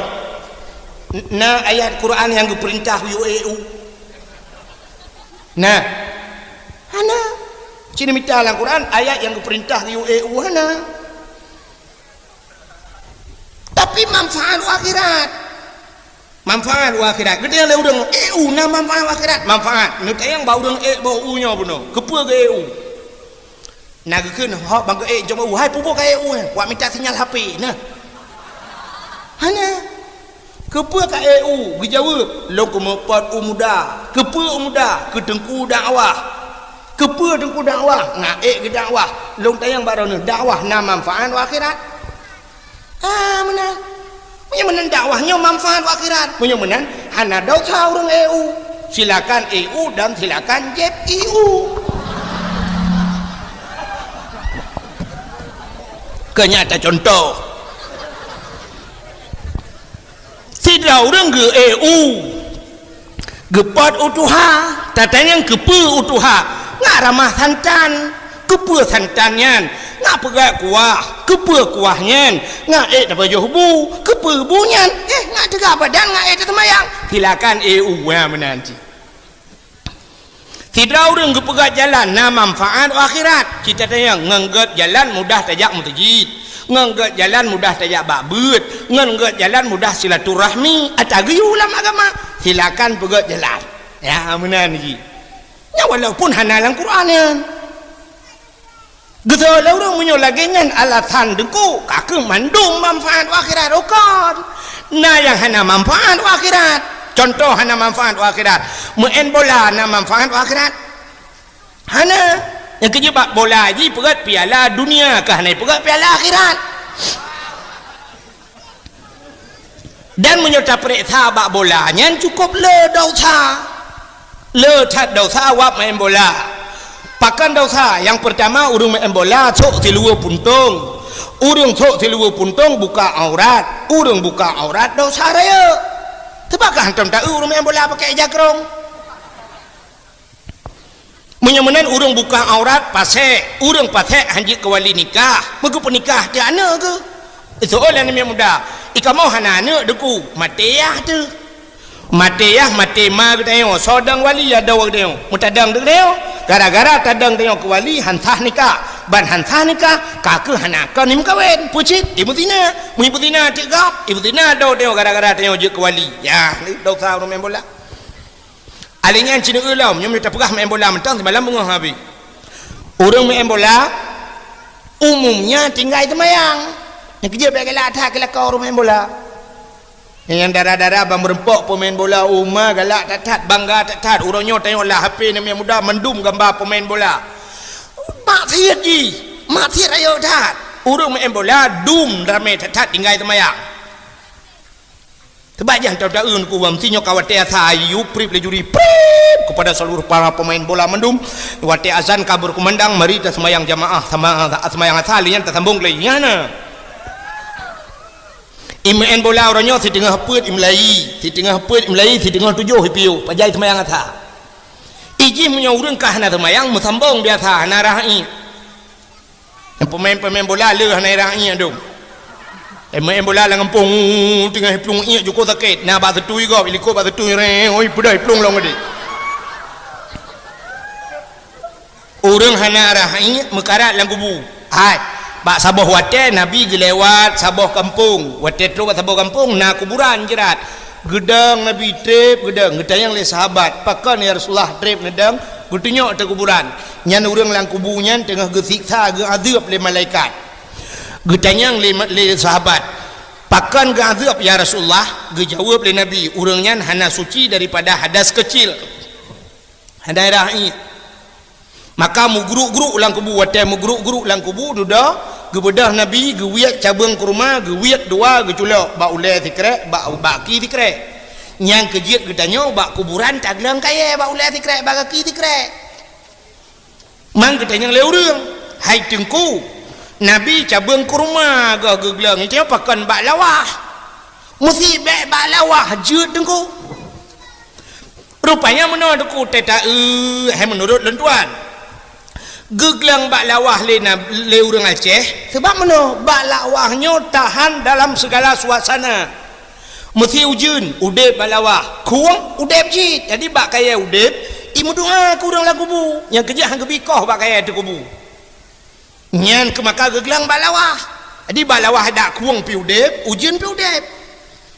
N-, na ayat Quran nyang geupeurintah yue ék u? Na. Hana. Ci neumita lam Quran ayat nyang geupeurintah yue ék u, hana. Tapi manfaat u akhirat. Manfaat u akhirat. Geutanyong lé ureuëng, "Ék u na manfaat u akhirat?" Manfaat. Neutanyong bak ureuëng ék boh u nyoe bunoe. Keupeue geuék u? Na geukheun, "Hok ban geuék jom u." Hai, peue buet ka ék u, eh? Wak mita sinyal H P na. Hana. Keupeue ka ék u? Geujaweueb, "Lôn keumeupot u muda." Keupeue u muda? Keu teungku dakwah. Keupeue teungku dakwah? Ngon ék geudakwah. Lôn tanyong bak droeneuh, dakwah na manfaat u akhirat? Ah, meunan. Meunyoe meunan dakwah nyoe manfaat u akhirat. Meunyoe meunan, hana dosa ureuëng ék u. Silakan ék u dan silakan jép i u. Keu nyan tacontoh. Sidroe ureuëng geuék u. Geupot u tuha, tatanyong keupeue u tuha, ngat ramah santan, keupeue santan nyan, ngat peugöt kuah, keupeue kuah nyan, ngat ék tapajoh bu, keupeue bu nyan, eh, ngat teuga badan, ngat ék taseumayang. Silakan ék u, ha, meunan cit. Sidroe ureuëng geupeugöt jalan na manfaat u akhirat, cit tatanyong ngon göt jalan mudah tajak meuseujid. Ngon göt jalan mudah tajak bak beuet, ngon göt jalan mudah silaturahmi, ata geuyue lam agama, silakan peugöt jalan. Ya, meunan jih. Nyan walaupun hana lam Quran nyan. Geusoe lé ureuëng meunyoe lagée nyan alasan deungon ka keuh mandum manfaat u akhirat, oh kon. Na nyang hana manfaat u akhirat. Contoh hana manfaat u akhirat. Meu'en bola na manfaat u akhirat? Hana. Nyang keujeuet bak bola jih peugöt piala dunia, ka hana peugöt piala akhirat. Dan meunyoe tapeuriksa bak bola, nyan cukup le desya. Le that desya wab maén bola. Pakon desya? Nyang peurtama, ureuëng maén bola sôk siluweue puntông. Ureuëng sôk siluweue puntông buka aurat. Ureuëng buka aurat desya rayeuk. Teuba ka hantom taeu ureuëng maén bola pakai ija krông. Meunyoe meunan ureuëng buka aurat pasék, ureuëng pasék han jeuet keu wali nikah, meugeupeunikah teuh aneuëk geuh. Iseuôt lé aneuk muda, "I kamoe hana aneuëk Teungku." Maté yah teuh. Maté yah, maté ma geutanyoe, soe dong wali adoe geutanyoe. Meutadong geutanyoe, gara-gara tadong tanyoe keu wali han sah nikah. Ban han sah nikah, ka kheueh hana kon imeukawen. Peue cit? Imeuzina. Meunyoe imeuzina cit gob, imeuzina adoe tanyoe gara-gara tanyoe jeuet keu wali. Yah, desya ureuëng maén bola. Akhé nyan cineuk lom, nyoe tapeugah maén bola mantong simalam beungoh habéh. Ureuëng maén bola umumnya tinggai seumayang. Nyang keujeuet bék galak that keu lakoe ureuëng maén bola. Nyang dara-dara ban meureumpok peumaén bola uma galak that-that, bangga that-that. Uroe nyoe tanyoe lam H P aneuk muda mandum gamba peumaén bola. Maksiet jih, maksiet rayeuk that. Ureuëng maén bola dum ramé that-that tinggai seumayang. Teuba jah taeu-taeu ku bang, si nyoe ka watée asa ayu prip laju ri prip kepada seluruh para pemain bola mandum. Watée azan ka berkumandang, mari taseumayang jamaah sama seumayang asa, lheueh nyan tasambong lé nyan na. Imeu'en bola uroe nyoe siteungoh peuet imlai, siteungoh peuet imlai, siteungoh tujoh ipiôh, pajai seumayang asa. Ijih meunyoe ureuëng ka hana seumayang, meusambong biasa, hana rah ié. Nyang peumain-peumain bola le hana irang ié dum. Eh, main bola lam gampông, teungoh iplueng ié jukôh sakét. Na bak seutui gob, ilikot bak seutui, reng, oi, peudeh iplueng lom geude. Ureuëng hana rah ié meukarat lam kubu. Hai, bak saboh watée Nabi geulewat saboh gampông. Watée trok bak saboh gampông na kuburan jeurat. Geudong Nabi treb, geudong, geutanyong lé sahabat, "Pakon ya Rasulullah treb neudong?" Geutunyok teuh kuburan. Nyan ureuëng lam kubu nyan teungoh geusiksa, geuazeub lé malaikat. Geutanyong lé, lé sahabat, "Pakon geuazeub ya Rasulullah?" Geujaweueb lé Nabi, "Ureuëng nyan hana suci daripada hadas keucil." Hana irah ié. Maka meugruk-gruk lam kubu, watée meugruk-gruk lam kubu, dudoe, geubeudôh Nabi, geuwiet cabeueng kurma, geuwiet dua, geuculok bak ulée sikrek, bak, bak gaki sikrek. Nyang keujeuet geutanyoe bak kuburan tagleueng kayée bak ulée sikrek, bak gaki sikrek. Mang geutanyong lé ureuëng, "Hai Teungku, Nabi cabeueng kurma goh geugleueng, nyoe pakon bak lawah?" "Meusi bék bak lawah jeuet Teungku." Rupanya meunoe Teungku, teuta-eu hai meunurot lôn tuan. Geugleueng bak lawah lé na, lé ureuëng Aceh, sabab meunoe bak lawah nyoe tahan dalam segala suasana. Meusi ujeuen, udeb bak lawah, khueng, udeb cit. Jadi bak kayée udeb, imeudoá keu ureuëng lam kubu, nyang keujeuet han geubi koh bak kayée teuh kubu. Nyan keuh maka geugleueng bak lawah. Jadi bak lawah dak khueng pi udeb, ujeuen pi udeb.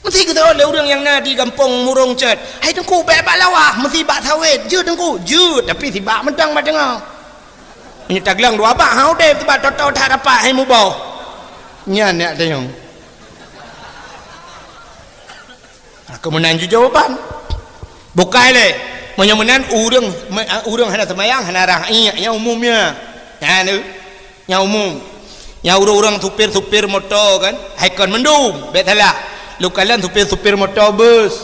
Meusi geuteuôt lé ureuëng nyang na di gampông Murông Cot, "Hai Teungku, bék bak lawah, meusi bak sawét." "Jeuet Teungku." "Jeuet, tapi sibak mantong bak teungoh." Meunyoe tagleueng dua bak, ha udeb, sibak toto that rapat hai muboh. Nyan neuk tanyong. Keuh meunan ju jawaban. Bukai lé. Meunyoe meunan ureuëng, ureuëng hana seumayang, hana rah ié, nyang umum nyan. Nyan, nyang umum. Nyang ureuëng-ureuëng supir-supir moto kan, hai kon mandum, bék salah. Lôn kalon supir-supir moto bus.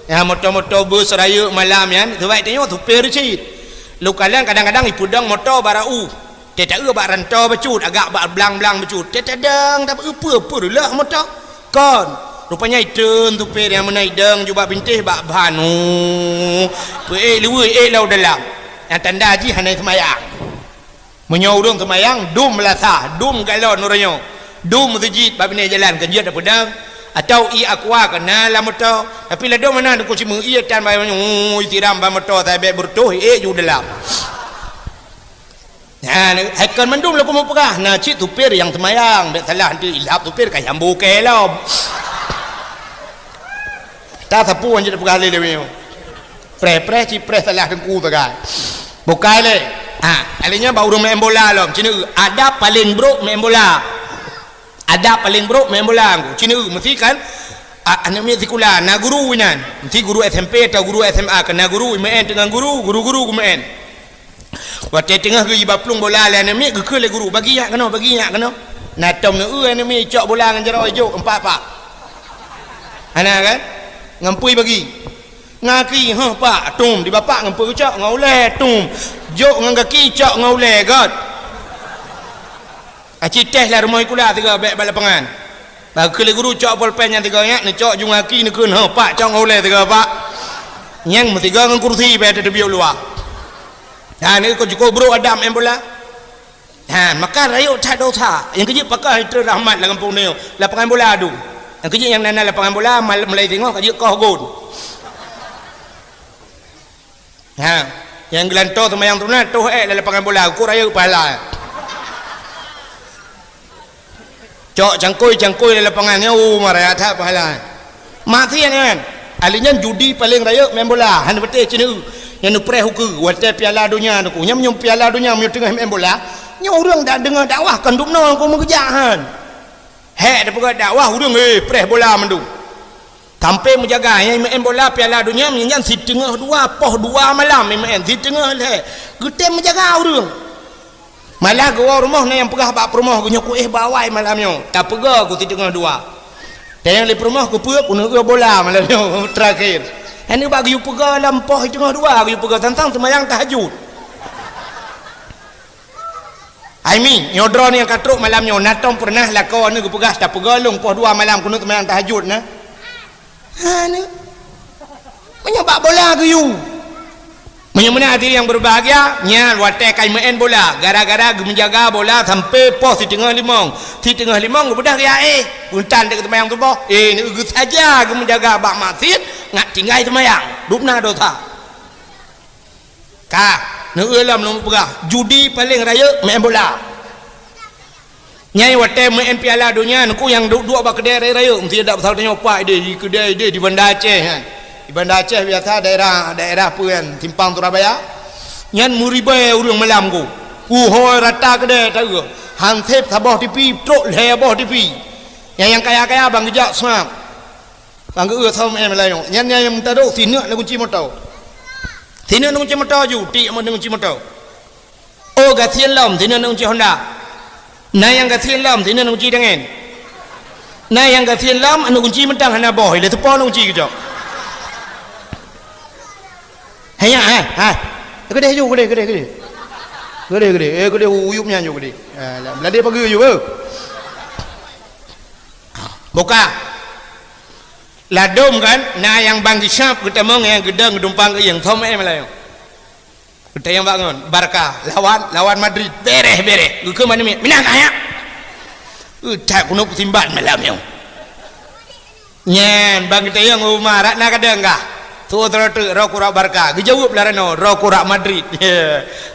Ya, moto-moto bus rayeuk malam nyan, sabab tanyoe supir cit. Lôn kalon kadang-kadang ipeudong moto barau. Teuta-eu bak rantô bacut, agak bak blang-blang bacut. Teuta dang, tapi peue-peue reuloh moto. Kon. Rupanya itreun supir nyang meunan idong jubak bintéh bak ban. Oh. Peuék luweue, ék lam dalam. Nyang tanda jih hana seumayang. Meunyoe ureuëng seumayang, dum meulasah, dum galon uroe nyoe. Dum meuseujid bak binéh jalan, keujeuet tapeudong. Atau ié aqua keuna lam moto. Tapi ladôm meunan Teungku, si meu ié tan bak, oh, isiram bak moto, sabé beureutoh, ék ju dalam. Nyan, hai kon mandum lôn keumeung peugah, na cit supir nyang seumayang, bék salah nanti ilhab supir ka nyambu keu lom. Ta sapeue nyang jeuet peugah lé lewat nyoe. Preh-preh cit preh salah teungku sagai. Bukai lé. Ha, alé nyan bak ureuëng main bola lom. Cina, adab paléng brok main bola. Adab paléng brok main bola. Cina, meusti kan, a-, aneuk miet sikula, na guru inan. Meusti guru S M P atau guru S M A, keu na guru, imeu'en teungon guru, guru-guru geumeu'en. Watée teungoh geuiba plueng bola lé aneuk miet, geukheun lé guru, "Bagi nyak keunoe, bagi nyak keunoe." Na tom neu-eu aneuk miet icok bola ngon jaroe ijok, empat-empat. Hana kan? Ngon peue bagi. Ngon gaki, huh, pak, tum, di bapak ngon peue cok ngon ulèe, tum. Jok ngon gaki, cok ngon ulèe, göt. Aci teh lah rumoh sikula tiga bèk bak lapangan. Bak keu lé guru cok bolpen nyang tiga nyak, neucok ju ngon gaki, neukheun, huh, pak, cok ngon ulèe tiga, pak. Nyang meusiga ngon kursi bèk teubiet luwa. Ha, ni kok jukuk brok Adam main bola. Ha, maka rayeuk that dosa. Nyang keujeuet pakon itrön rahmat lam gampông nyoe, lapangan bola adu. Nyang keujeuet nyang na lapangan bola, mal-, mulai singoh ka jeuet koh gon. Ha, nyang geulantoe seumayang sunat, toh ék lam lapangan bola, kok rayeuk pahala. Cok cangkôi-cangkôi lam lapangan nyoe, uh, maraya that pahala. Maksiat nyan. Ahli nyan judi paleng rayeuk main bola, hana beutôi cit neu. Nyang neupreh ukeue, watèe Piala Donya nyoe, nyan meunyoe Piala Donya meunyoe teungoh main bola, nyoe ureueng dak deungoe dakwah kon dumnoe kon meukeujak han. Hék teupeugah dakwah ureueng, eh, preh bola mandum. Sampai meujaga, nyang main bola Piala Donya meunyan siteungoh dua, poh dua malam main, siteungoh lhèe. Geutem meujaga ureueng. Malah geuwoe rumoh na nyang peugah bak peurumoh geuh nyoe, "Kuéh bak awai malam nyoe, tapeugö ku siteungoh dua." Dan nyang lé peurumoh geupeue, "Keuneuk eu bola malam nyoe terakhir." Hana bak geuyue peugö lam poh siteungoh dua, geuyue peugö tantang seumayang tahajud. Hai mi, nyoe droeneuh nyang ka trok malam nyoe, na tom peureunah lakoe neuh geupeugah, "Tapeugö lôn poh dua malam keuneuk seumayang tahajud na?" Hana. Meunyoe bak bola geuyue. Meunyoe meunan hadirin yang berbahagia, nyan watèe ka main bola, gara-gara geumeujaga bola sampai poh siteungoh limong. Siteungoh limong geubeudôh geujak éh, beuntan deuek seumayang suboh. Eh, neu geusaja geumeujaga bak maksiat, ngat tinggai seumayang. Dubna dosa. Ka, neu lom lôn peugah, judi paleng rayeuk main bola. Nyang watèe main Piala Donya, nyoe nyang duek-duek bak keudè rayeuk-rayeuk, meusti dak pasal tanyoe, "Pak, idéh di keudè, idéh di Banda Aceh nyan." Di Banda Aceh biasa daerah, daerah peue nyan, simpang Surabaya. Nyan meuribèe ureueng malam ku. Kuhôi rata keudè taeu. Hansép saboh tipi, trok lhèe boh tipi. Nyang, nyang kaya-kaya ban geujak seuab. Ban geu-eu seuab main Melayu. Nyan, nyan nyang meutarok sineuk na kunci moto. Sineuk na kunci moto ju, tiek na kunci moto. Oh, gasien lom, sineuk na kunci Honda. Na nyang gasien lom, sineuk na kunci tangen. Na nyang gasien lom, aneuk kunci mantong hana boh, ilèe teupo na kunci geucok. Hai nyan, hai, hai. Keudéh ju, keudéh, keudéh, keudéh. Keudéh, keudéh. Eh, keudéh uyueb nyan ju keudéh. Ah, lam, lam deh pageue ju, eh. Buka. Ladôm kan, na nyang ban geusab geutamong nyang geudong geudumpang geuieng, thom eh malam nyoe. Geutanyong bak ngon, Barca lawan, lawan Madrid, bereh-bereh. Geukheun bak namiet, "Minah kah nyak?" Eh, that keuneuk peusimbat malam nyoe. Nyan, ban geutanyong u ma, "Rak na kadang kah?" Tuwoe teureutek, "Roh kurak Barca." Geujaweueb lé Rano, "Roh kurak Madrid."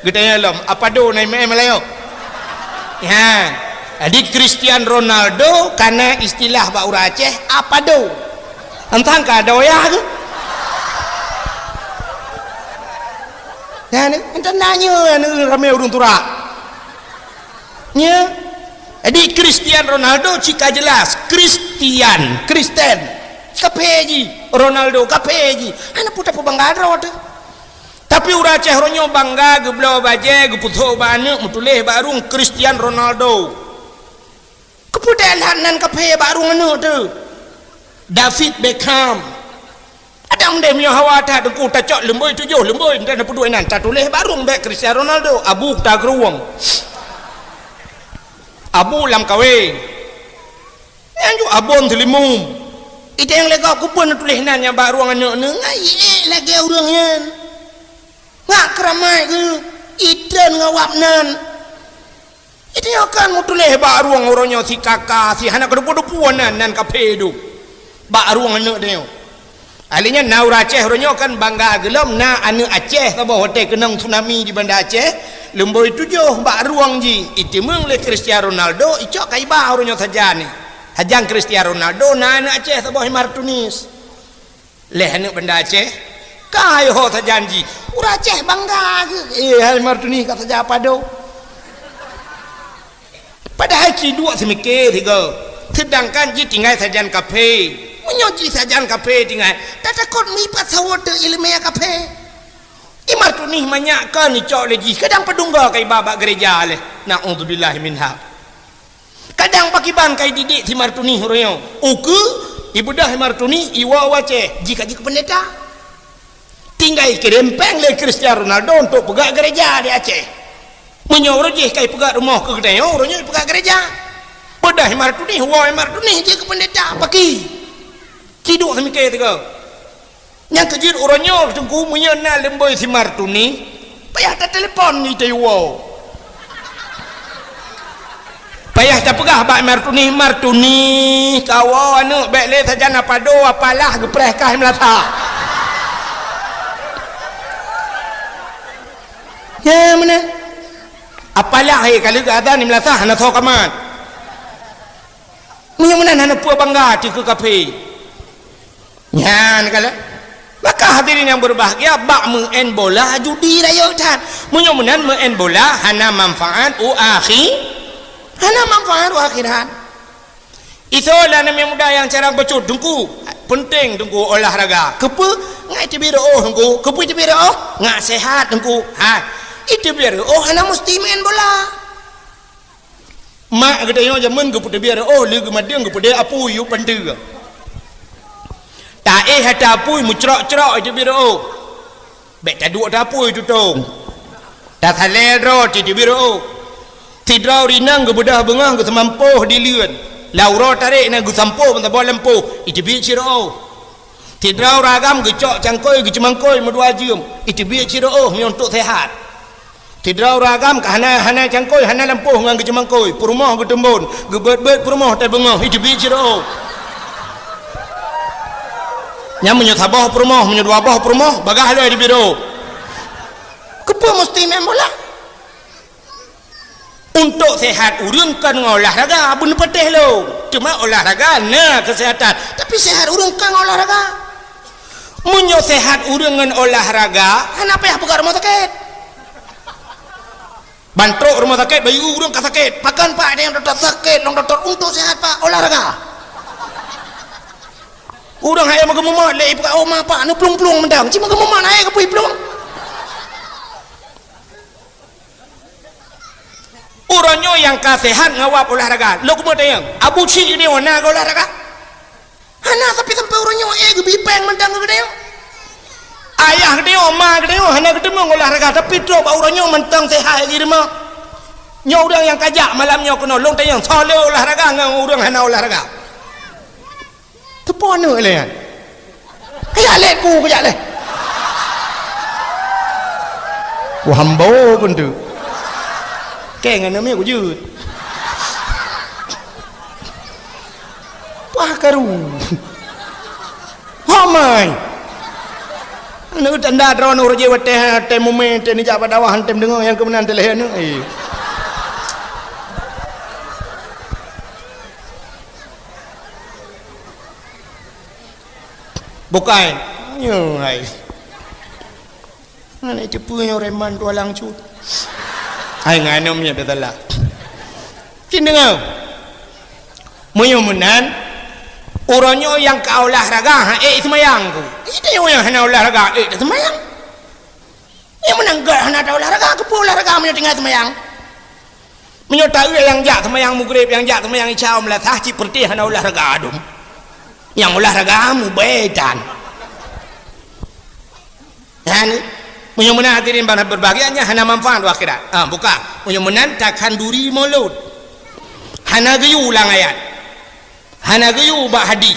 Geutanyong lom, "Apa do na M M layoe?" Nyan. Jadi Cristiano Ronaldo kana istilah bak ureueng Aceh, "Apa do?" Entang ka doyah ke? Nyan, entang nanya, ramé ureueng turak. Nya. Jadi Cristiano Ronaldo cit ka jelas, Kristian, Kristen. Kaphé jih, Ronaldo kaphé jih. Hana peue tapeubangga droe teuh. Tapi ureueng Aceh uroe nyoe bangga geubloe bajèe, geupeusok bak aneuk, meutuléh bak rueng Cristiano Ronaldo. Keupeue that nan kaphé bak rueng aneuk teuh? David Beckham. Adak meudeh meunyoe hawa that teungku tacok leumbôi tujoh, leumbôi, entah na peue duek inan, tatuléh bak rueng bèk Cristiano Ronaldo, abu kuta keurueng. Abu lam kawé. Nyan ju abon teulimu. Idéh nyang lé gob keupeue neutuléh nan nyang bak rueng aneuk neuh, ngai ék lagèe ureueng nyan. Ngat keuramat geuh, itreun ngon wab nan. Itu nyoe kan meutuléh bak rueng uroe nyoe si kaka, si hana keudeupu-deupu nan, nan kaphé dum. Bak rueng aneuk tanyoe. Ahli nyan na ureueng Aceh uroe nyoe kan bangga geulom na aneuk Aceh saboh watèe keunong tsunami di Banda Aceh, leumbôi tujoh bak rueng jih, iteumeung lé Cristiano Ronaldo, icok ka iba uroe nyoe sajan nyoe. Sajan Cristiano Ronaldo na aneuk Aceh saboh Imar Tunis. Lhèe aneuk Banda Aceh, ka yoh sajan jih. Ureueng Aceh bangga geuh. Eh, hai Imar Tunis ka sajan Apa do? Padahai ci duek seumiké sigoe. Seudangkan jih tinggai sajan kaphé. Meunyoe jih sajan kaphé tinggai, tatakot mipat sawoe teuh ileumèe kaphé. Imar Tunis manyak kon icok lé jih, kadang padum goe ka iba bak gereja lé. Na'udzubillah minha. Kadang pakiban ka ididik si Imar Tunis uroe nyoe. Ukeue, Ibeudôh Martuni, iwoe u Aceh, jih ka jeuet keu peundeta. Tinggai kirém péng lé Cristiano Ronaldo untuk peugah gereja di Aceh. Meunyoe uroe jih ka ipeugah rumoh keu geutanyoe, uroe nyoe ipeugah gereja. Beudôh Martuni, woe Martuni jeuet keu peundeta, paki. Ci duek seumiké sigoe. Nyang keujeuet uroe nyoe Teungku, meunyoe na leumboi si Martuni, payah tatelepon ngon tayue woe. Payah tapeugah bak Martuni, "Martuni, kawoe aneuk, bék lé sajan apado, apalah geupreh kah meulasa." Ya, meunan. Apalah, he, ka lheueh geuazan meulasa hana soe kamat. Meunyoe meunan hana peue bangga ateueh keu kafé. Nyan kalon. Maka hadirin yang berbahagia, bak meu'en bola judi rayeuk that. Meunyoe meunan meu'en bola hana manfaat u akhi-, hana manfaat u akhirat. Isoe lah aneuk muda nyang carang bacut, Teungku. Peunteng Teungku olahraga. Keupeue? Ngat iteubiet reu'oh Teungku. Keupeue iteubiet reu'oh? Ngat sehat Teungku. Ha. Iteubiet reu'oh hana musti meu'en bola. Mak geutanyoe jameun geupeuteubiet reu'oh, lheueh geumadeueng geupeudeh apui u panteue. Taéh ata apui meucrok-crok iteubiet reu'oh. Bék taduek ata apui tutong. Tasalée droe iteubiet reu'oh. Sidroe ureueng inong geubeudôh beungoh geuseumampôh di leuen. Lam uroe tarek na geusampôh meusaboh lampôh, iteubiet cit reu'oh. Sidroe ureueng agam geucok cangkôi geuceumangkôi meudua jeuem, iteubiet cit reu'oh meunyoe untuk sehat. Sidroe ureueng agam ka hana, hana cangkôi, hana lampôh ngon geuceumangkôi, peurumoh geuteumbon, geubeuet-beuet peurumoh tai beungoh, iteubiet cit reu'oh. Nyan meunyoe saboh peurumoh, meunyoe dua boh peurumoh, bagaih lom iteubiet reu'oh. Keupeue musti meu'en bola? Untuk sehat ureueng kon ngon olahraga, beuneupatéh lom. Teuma olahraga na keuseuhatan, tapi sehat ureueng kon ngon olahraga. Meunyoe sehat ureueng ngon olahraga, hana payah peugah rumoh sakét. Ban trok rumoh sakét, bayeue ureueng ka sakét. Pakon, Pak, nyang dokto sakét, lôn dokto untuk sehat, Pak, olahraga. Ureueng hai meugeumeumat lé ipeugah, "Oh, ma, Pak, neuplueng-plueng mantong." Cit meugeumeumat hai keupeue plueng. Uroe nyoe nyang ka sehat ngon wab olahraga. Lôn keumeung tanyong, Abu Cik nyoe na geuolahraga? Hana, tapi sampoe uroe nyoe, eh, geubi péng mantong keu geutanyoe. Ayah geutanyoe, ma geutanyoe hana geuteumeung olahraga, tapi trok bak uroe nyoe mantong sehat lagèe rumoh. Nyoe ureueng nyang ka jak malam nyoe keunoe, lôn tanyong, soe le olahraga ngon ureueng hana olahraga? Teupeue aneuk lé nyan? Kajak lé ku, kajak lé. Ku hambo pun tu. Keng aneuk miet ku jeuet. Pah karu. Hamai. Aneuk tanda droeneuh rajin watèe, watèe mumè, watèe neujak bak dakwah, watèe meudeungoe nyang keumeunang teuh lhèe aneuk. Eh. Bukai. Nyoe hai. Hana teupeue nyoe reman tualang cut. Hai ngan nyoe meunyoe teusalah. Cit deungoe. Meunyoe meunan, uroe nyoe nyang ka olahraga, ha, ék seumayang ku. Ide nyang hana olahraga, ék seumayang. Nyang meunan gèt hana taolahraga, keupeue olahraga meunyoe tinggai seumayang? Meunyoe taeu nyang jak seumayang Maghrib, nyang jak seumayang Isya, meulasah cit peureutih hana olahraga dum. Nyang olahraga mubèe tan. Nyan, meunyoe meunan hadirin bak berbahagia nyan hana manfaat u akhirat. Ah, buka. Meunyoe meunan takhanduri mulod. Hana geuyue ulang ayat. Hana geuyue bak hadih.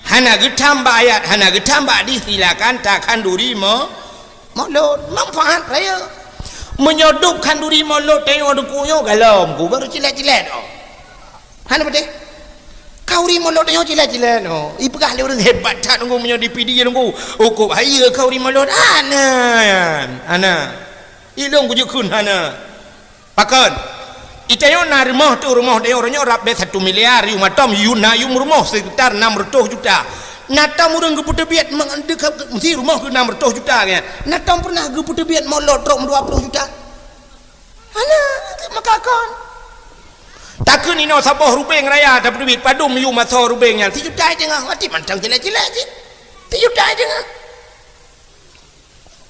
Hana geutam bak ayat, hana geutam bak hadih, silakan takhanduri mo-, mulod. Manfaat rayeuk. Meunyoe dub khanduri mulod tanyoe deuku nyoe galom ku baru cilet-cilet oh. Hana beutôi? Khanduri mulod tanyoe cilet-cilet oh. Ipeugah lé ureueng hebat that nunggu meunyoe di P D nunggu. Ukub hai khanduri mulod. Hana nyan. Hana. Ilôn kujeuet kheun hana. Pakon? Itanyoe na rumoh tu, rumoh tanyoe, uroe nyoe rab bèe satu miliar, yum atom, yum na yum rumoh sekitar enam ratus juta. Na tom ureueng geupeuteubiet meudeukah meusi rumoh keu enam ratus juta nyan. Na tom pernah geupeuteubiet mulod trok dua puluh juta. Hana, maka kon. Takheun inoe saboh rubeng raya tapeuteubiet padum yum asoe rubeng nyan. Sijuta teungoh, mati mantong cilet-cilet cit. Sijuta teungoh.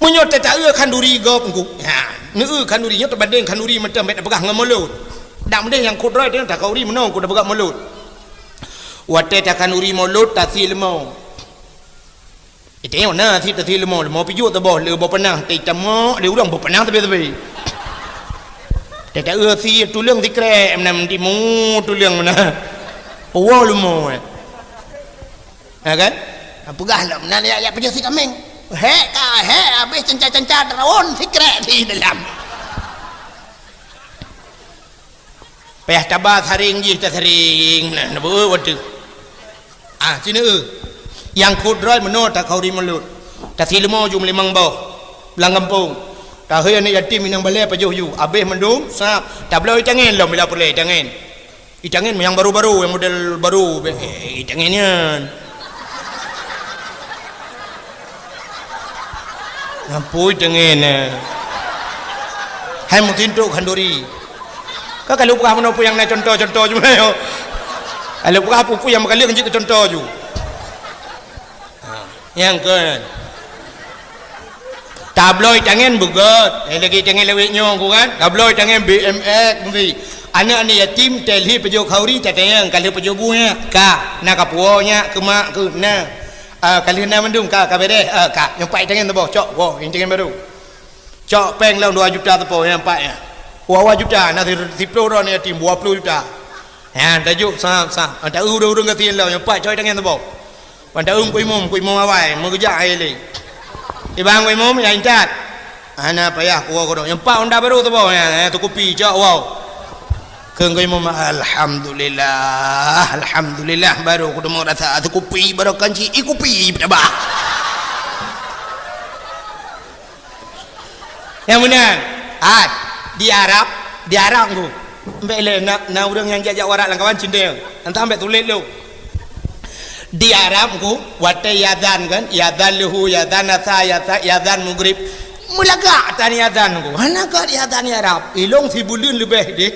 Meunyoe tataeu khanduri gob engku. Ha, neueu khanduri nyoe teubandeng khanduri mantong bèk tapeugah ngon mulod. Dak meudeh nyang kudroe teuh takhanduri meunoe ku tapeugah mulod. Watée takhanduri mulod, tasi leumo. Iteunyok na sit tasi leumo, leumo pijuet teuboh, le boh peunah teuitamok lé ureuëng boh peunah teubi-teubi. Teuta eu si tuleueng sikrek meunan timu tuleueng meunan. Woe leumo, eh. Ha kan? Peugah lom, meunan jak, jak peujeuet si kaméng. Hék ka, hék habéh cenca-cenca teurawon sikrek di dalam. Payah taba saring jih tasaring, nah, na beu watée. Ah, sinoe eu. Nyang kudroe meunoe takhanduri mulod. Tasi leumo ju meulimong boh. Lam gampông. Tahôi aneuëk yatim inong balée pajoh ju. Abéh mandum, sab. Tabloe itangen lom bila peureulée itangen. Itangen nyang baru-baru, nyang model baru, be-, eh, itangen nyan. Ampui teungen, eh. Hai meutintok khanduri. Ka kalau peugah meunoe peue nyang na contoh-contoh jumlah yo. Kalau peugah peue-peue nyang meukaleueng jeuet keu contoh ju. Ha, nyang kon. Tabloe tangen beugét. Eh, lagi tangen lewat nyoe ku kan. Tabloe tangen B M X mesti. Aneuk-aneuk yatim telhi pajoh khanduri tatanyong kalau pajoh buet ka. Na kapuo nyak keu mak keu na. Ah, ka lheueh na mandum ka, ka beres. Ah, ka. Nyang pat itangen teuboh, cok. Woe, itangen baru. Cok péng lom dua juta teuboh, nyang pat nyan. Dua juta, na si-, siplôh droe yatim, dua ploh juta. Nyan, tajok sah, sah. Ah, ta ureuëng-ureuëng gasien lom, nyang pat cok itangen teuboh. Wan ta ureuëng ku imum, ku imum awai, meugeujak hai lé. Ibang ku imum, ya intat. Hana payah kuwoe keudroe. Nyang pat honda baru teuboh, ya, ya, teukupi, cok woe. Kheun ku imum, "Alhamdulillah, alhamdulillah, baru kudeungoe rasa teukupi, baru kan ci, i kupi, peutaba." Nyang meunan, ah, di Arab, di Arab ku. Mbek lé, na, na ureuëng nyang jak-jak warak lam kawan cindeng. Entah mbek tuléh lom. Di Arab ku, watée iazan kan, iazan luhu, iazan asa, iazan, iazan mugrib. Meulagak tan iazan ku. Hana gét iazan Arab. Ilong sibuleuen leubeh deh.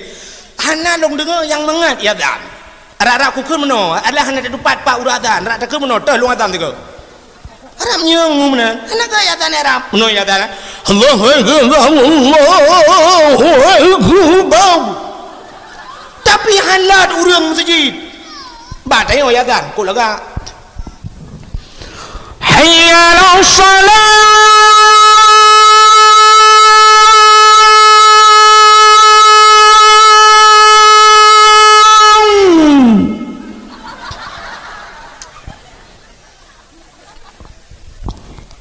Hana lôn deungoe nyang mangat iazan. Rab-rab ku kheun meunoe, adalah hana tatupat pat uroe azan. Rab takheun meunoe, toh lôn azan sigoe. Arab nyang meunan. Hana gét iazan Arab. Meunoe iazan. Allahu Akbar, Allahu Akbar. Tapi hana ureuëng meuseujid. Ba tanyoe iazan, kok lagak. Hayya 'alas shalah.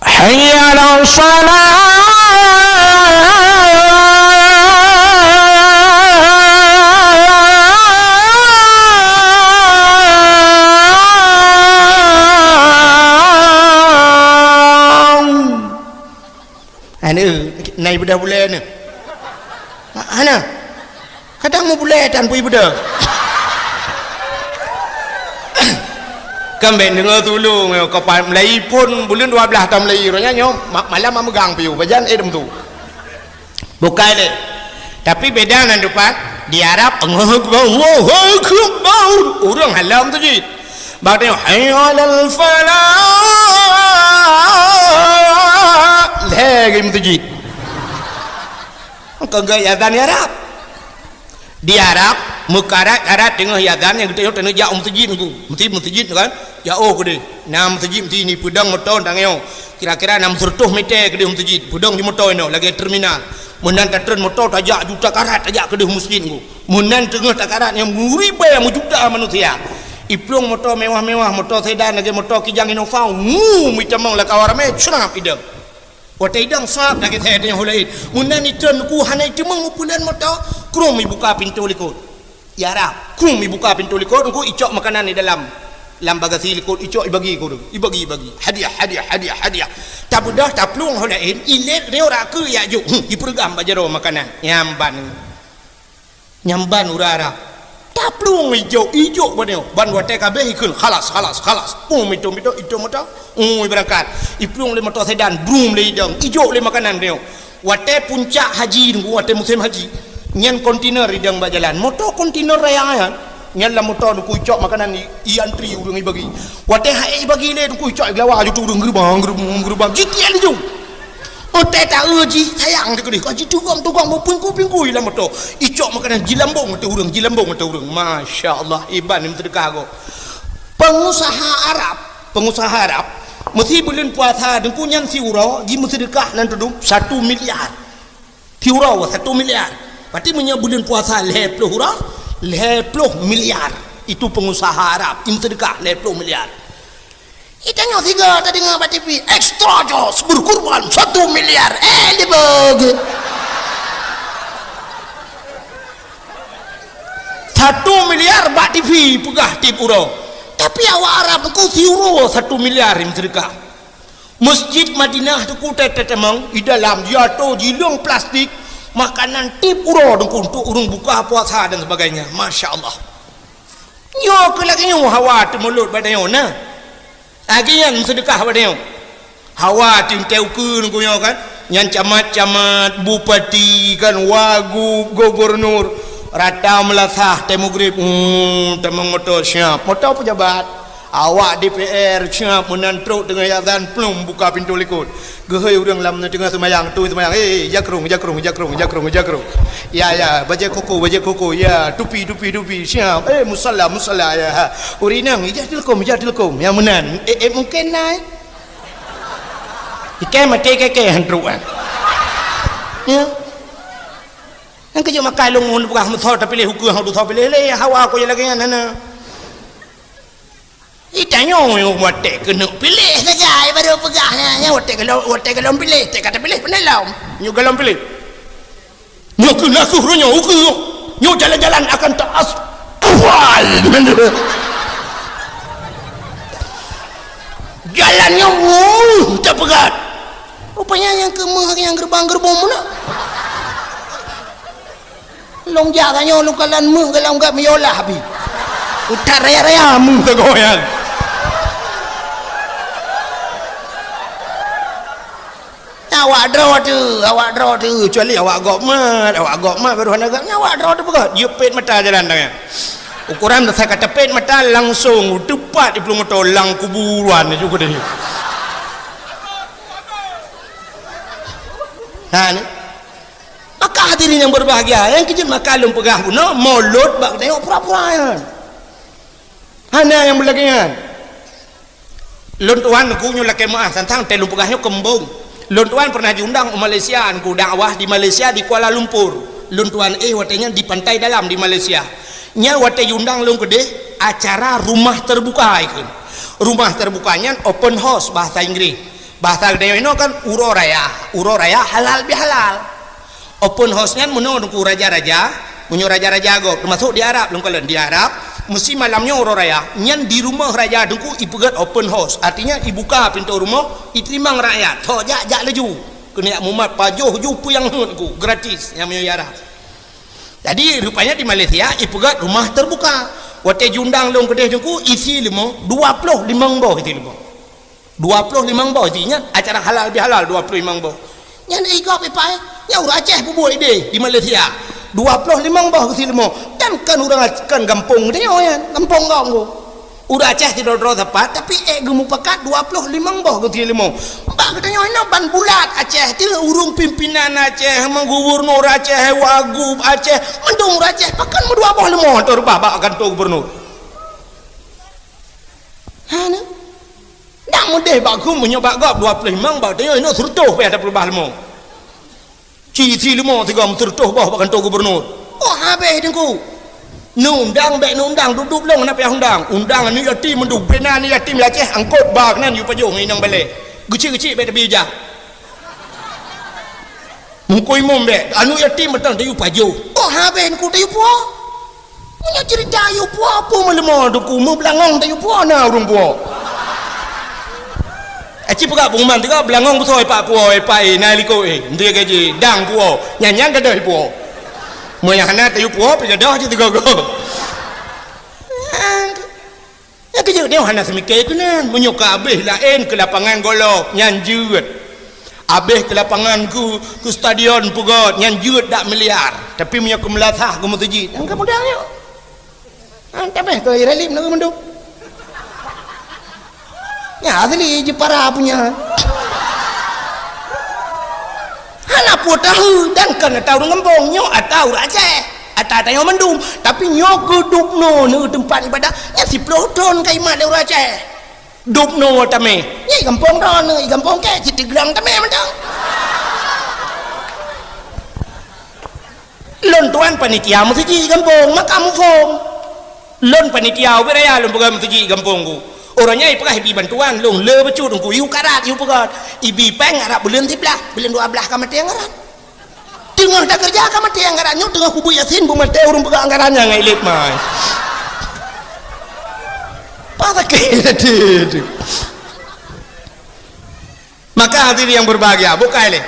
Hayya 'alas shalah. Aneuk, na ibeudôh bulée nyoe. Hana. Kadang meubulée tan pui beudôh. Kan bék deungoe tulông, ka pat meulayi phon buleuen dua blaih ka meulayi, roh nyan nyoe ma-, malam meumeugang piôh, pajan eh dum tu. Bukai lé. Tapi beda nan dupat, di Arab, Allahu Akbar, Allahu Akbar. Ureuëng hana meuseujid. Bak tengok, "Hayya 'alal falah." Lhée lagi meuseujid. Engkau gaya azan di Arab. Di Arab, meukarat-karat teungoh azan nyang geutanyoe taneuk jak u meuseujid nyoe. Meuseujid, meuseujid kan? Jak oh keudeh. Na meuseujid, meuseujid ni peudong moto tanyoe. Kira-kira na meuseureutoh meter keudeh meuseujid. Peudong di moto inoe lagée terminal. Meunan tatreun moto tajak juta karat tajak keudeh meuseujid nyoe. Meunan teungoh takarat nyang meuribée meujuta manusia. Iplueng moto mewah-mewah, moto sedan lagée moto Kijang Innova, ngu mitamong lakau ramé, seurap idong. Watée idong sab lagée that nyang hulain. Meunan itreun ku hana iteumeung u pulan moto, krum ibuka pintoe likot. Ya Rab, krum ibuka pintoe likot, engku icok makanan di dalam, lam bagasi likot, icok ibagi ku tu. Ibagi, ibagi. Hadiah, hadiah, hadiah, hadiah. Tabeudôh taplueng hulain, ilét riôh rakeue yak jok. Hmm, ipeureugam bak jaroe makanan. Nyamban. Nyamban urara. Taplueng ijok, ijok banyoe. Ban watée ka abéh ikheun, "Khalas, khalas, khalas." Pum, itong, itong, itong moto. Ui, beurangkat. Iplueng lé moto sedan, brum lé idong. Ijok lé makanan banyoe. Watée puncak haji nunggu, watée musém haji. Nyan kontainer idong bak jalan. Moto kontainer raya nyan. Nyan lam moto nunggu icok makanan i, i antri ureuëng ibagi. Watée hai ibagi lé nunggu icok i geulawa ju tu ureuëng geurubang, geurubang, geurubang. Jitiek laju. Otai taeu jih sayang teukeudeh ka jitugong-tugong meupingkui-pingkui lam moto. Icok makanan jilambong ateueh ureuëng, jilambong ateueh ureuëng. Masya Allah, iban ni meuseudeukah gob. Pengusaha Arab, pengusaha Arab, meusi buleuen puasa Teungku nyan siuroe jimeuseudeukah nan teudum satu miliar. Siuroe satu miliar. Berarti meunyoe buleuen puasa lhèe ploh uroe, lhèe ploh miliar. Itu pengusaha Arab, jimeuseudeukah lhèe ploh miliar. Itanyoe siga tadeungoe bak T V, "Extra Joss berkurban satu miliar." Eh, dibagi. Satu miliar bak T V peugah tiep uroe. Tapi awak Arab Teungku siuroe satu miliar jimeuseudeukah. Masjid Madinah Teungku teutamong, di dalam jiatoe jileueng plastik, makanan tiep uroe Teungku untuk ureueng buka puasa dan sebagainya. Masya Allah. Nyoe keuh lagèe nyoe hawa teumulot bak tanyoe na. Lagèe nyan meuseudeukah bak tanyoe. Hawa teuntèe ukeue Teungku nyoe kan. Nyan camat-camat, bupati kan, wagub, gubernur. Rata meulasah teuh mugrib. Hmm, tamong moto siap. Moto pejabat. Awak D P R siap meunan trok teungoh azan plum buka pintoe likot. Geuhôi ureueng lam teungoh seumayang, tui seumayang, "Eh, eh, jakrong, jakrong, jakrong, jakrong, jakrong. Ya, ya, bajèe koko, bajèe koko, ya, tupi, tupi, tupi, siap. Eh, musalla, musalla, ya." Ha. Ureueng inong, "Ijak tilkom, ijak tilkom." Nyang meunan, eh, eh, mungken na, eh. Ikai maté keke han trok, eh. Ya. Nyang keujeuet maka lôn mohon peugah meusoe tapiléh ukeue, hana tusoe piléh lé, hawa ko lagèe nyan hana. Itanyoe watèe keuneuk piléh sagai baru peugah nyan, nyan watèe golom, watèe golom piléh, teuka tapiléh pandai lom. Nyoe golom piléh. Nyoe keuh nakeuh uroe nyoe ukeue. Nyoe jalan-jalan akan ta-aspal. Jalan nyoe, wuh, tapeugah. Rupanya nyang keu meuh nyang gerbang-gerbong meunan. Lôn jak tanyoe lôn kalon meuh golom gak meuyolah pih. Utak raya-raya meuh sagoe nyan. Awak droe teuh, awak droe teuh, kecuali awak gob mat, awak gob mat baru hana gak, nyan awak droe teuh peugah, jeuet pet mata jalan tanyoe. Ukoran dasai ka tapet mata langsong teupat di plueng moto lam kuburan ju keudeh. Ha ni. Maka hadirin yang berbahagia, nyang keujeuet maka lôn peugah bunoe, mulod bak geutanyoe pura-pura nyan. Hana nyang beulagèe nyan. Lôn tuan Teungku nyoe lakèe meu'ah, tantang teuh lôn peugah nyoe keumbông. Lôn tuan pernah jiundang u Malaysia, Teungku, dakwah di Malaysia, di Kuala Lumpur. Lôn tuan, eh, watèe nyan di Pantai Dalam di Malaysia. Nyan watèe jiundang lôn keudeh acara rumah terbuka ikheun. Rumah terbuka nyan open house bahasa Inggris. Bahasa geutanyoe inoe kan uroe raya, uroe raya halal bihalal. Open house nyan meunoe Teungku raja-raja, meunyoe raja-raja gob, teumasok di Arab lôn kalon di Arab, meusi malam nyoe uroe raya, nyan di rumoh raja Teungku ipeugèt open house, artinya ibuka pintoe rumoh, iteurimong rakyat, sok jak, jak laju. Keuneuk mumat pajoh ju peue nyang heuet Teungku, gratis nyang meunyoe di Arab. Jadi rupanya di Malaysia ipeugèt rumah terbuka. Watèe jiundang lôn keudeh Teungku isi leumo, dua ploh limong boh isi leumo. Dua ploh limong boh jih nyan acara halal bihalal dua ploh limong boh. Nyan i gob ipai, nyan ureueng Aceh peubuet idéh di Malaysia. Dua ploh limong boh geusi leumo. Dan kan ureueng Ac-, kan gampông geutanyoe nyan, gampông gob ngko. Ureueng Aceh sidroe-droe sapat, tapi ék geumupakat dua ploh limong boh geusi leumo. Bak geutanyoe inoe ban bulat Aceh, ti ureueng pimpinan Aceh, gubernur Aceh, wagub Aceh, mandum ureueng Aceh, pakon meudua boh leumo atau reubah bak kantor gubernur. Ha, na? Dak meudeh bak geuh meunyoe bak gob dua ploh limong, bak tanyoe inoe seureutôh payah tapeuleubah leumo. Ci si leumo sigoe seureutôh boh bak kantor gubernur. Oh, habéh Teungku. Neuundang bèk neuundang, dudoe lôn hana payah undang. Undang aneuk yatim mandum, bubena aneuk yatim di Aceh angkot ba keunan yue pajoh ngon inong balèe. Geuchik-geuchik bèk tabi ijak. Meuko imum bèk, aneuk yatim mantong tayue pajoh. Oh, habéh Teungku tayue puwoe. Meunyoe ceurita yue puwoe, peue meuleumo Teungku, meubeulangong tayue puwoe na ureueng puwoe. Aci peugah pengumuman teuka beulangong beusoe pak puwoe, pak, eh, na likot, eh, menteri gaji, dang puwoe. Nyan-nyan gadôh puwoe. Meunyoe hana tayue puwoe, peujodoh cit teugogo. Nyang keujeuet nyoe hana seumike keunan. Meunyoe ka abéh laén keu lapangan golop, nyan jeuet. Abéh keu lapangan keu, keu stadion peugöt, nyan jeuet dak miliar. Tapi meunyoe keu meulasah, keu meuseujid, nyan ka mudah nyoe. Han tabéh keu Iralip na mandum. Nyan asli Jepara punya. Hana peue tahu dan kon ata ureueng gampông, nyoe ata ureueng Aceh. Ata tanyoe mandum, tapi nyoe keu dubnoe neu teumpat ibadah, nyan siploh thon ka imat lé ureueng Aceh. Dubnoe tamé, nyan i gampông droeneuh, i gampông kèe, cit teuglang tamé mantong. Lôn tuan panitia meuseujid i gampông, maka muphom. Lôn panitia ubit raya lôn peugah meuseujid i gampông ku. Uroe nyan ipeugah ibi bantuan, lôn le bacut teungku, ihu karat, ihu peugöt. Ibi péng arab buleuen siblaih, buleuen dua blaih ka maté anggaran. Teungoh takeureuja ka maté anggaran nyoe, teungoh kubu Yasin beumaté ureueng peugah anggaran nyan ngon ilet mai. Pasakét hati tu. Maka hadirin yang berbahagia, bukai lé.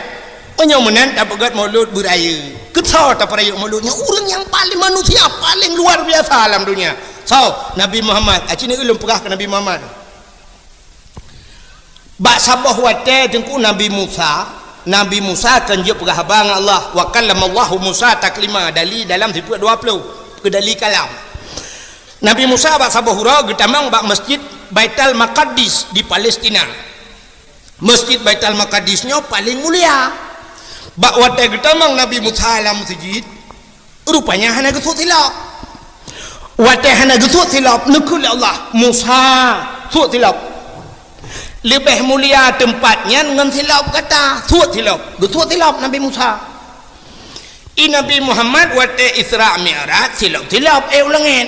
Meunyoe meunan tapeugöt Maulud beuraya. Keu soe tapeurayeuk Maulud nyoe? Ureueng nyang paléng, manusia paléng luar biasa lam dunia. Soe? Nabi Muhammad. Aci ni ulôn peugah keu Nabi Muhammad. Bak saboh watèe teungku Nabi Musa, Nabi Musa kan jeuet peugah haba ngon Allah. Wa kallamallahu Musa taklima, dali dalam sifeut dua ploh, keu dali kalam. Nabi Musa bak saboh uroe geutamong bak Masjid Baitul Maqdis di Palestina. Masjid Baitul Maqdis nyoe paléng mulia. Bak watèe geutamong Nabi Musa lam meuseujid, rupanya hana geusuet silop. Watèe hana geusuet silop, neukheun lé Allah, "Musa, suet silop. Leubeh mulia teumpat nyan ngon silop gata, suet silop." Geusuet silop Nabi Musa. I Nabi Muhammad watèe Isra Mi'raj, silop-silop éh u langèt.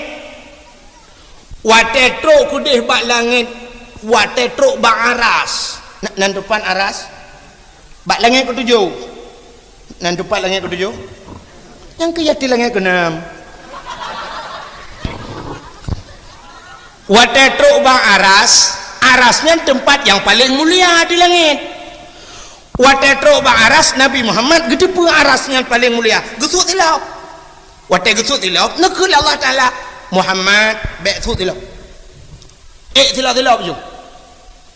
Watèe trok keudeh bak langèt, watèe trok bak aras. Na-, nan teumpat aras? Bak langèt keutujoh. Nan teumpat langèt keutujoh? Nyang keu yatim langèt keunam. Watèe trok bak aras, aras nyan teumpat nyang paléng mulia di langèt. Watèe trok bak aras, Nabi Muhammad geuteupeue aras nyan paléng mulia, geusuet silop. Watèe geusuet silop, neukheun lé Allah Taala, "Muhammad, bèk suet silop. Ék silop-silop ju."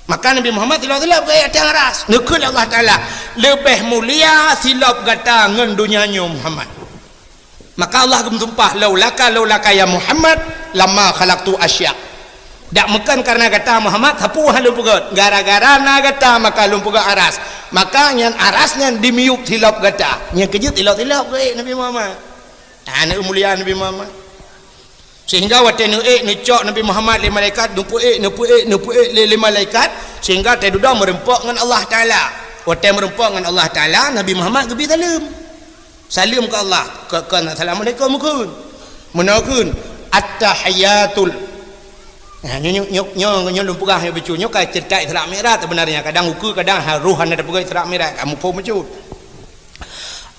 Maka Nabi Muhammad silop-silop geuék ateueh aras. Neukheun lé Allah Taala, "Leubeh mulia silop gata ngon donya nyoe, Muhammad." Maka Allah geumeusumpah, "Laulaka, laulaka ya Muhammad, lama khalaqtu asya." Dak meukon kareuna gata Muhammad, sapeue han lôn peugöt. Gara-gara na gata maka lôn peugöt aras. Maka nyan aras nyan dimiyueb silop gata. Nyan keuh jeuet silop-silop geuék Nabi Muhammad. Hana mulia Nabi Muhammad. Sehingga watèe neuék neucok Nabi Muhammad lé malaikat, neupeuék, neupeuék, neupeuék lé, lé malaikat, sehingga watèe dudoe meureumpok ngon Allah Taala. Watèe meureumpok ngon Allah Taala, Nabi Muhammad geubi saleuem. Saleuem keu Allah, keu, keu assalamualaikum kheun. Meunoe kheun, "At-tahiyatul." Nah, nyoe, nyoe, nyoe, nyoe lôn peugah nyoe bacut. Nyoe ka ceurita Isra Mi'raj sebenarnya. Kadang ukeue, kadang ha-, roh hana tapeugah Isra Mi'raj, ka muphom bacut.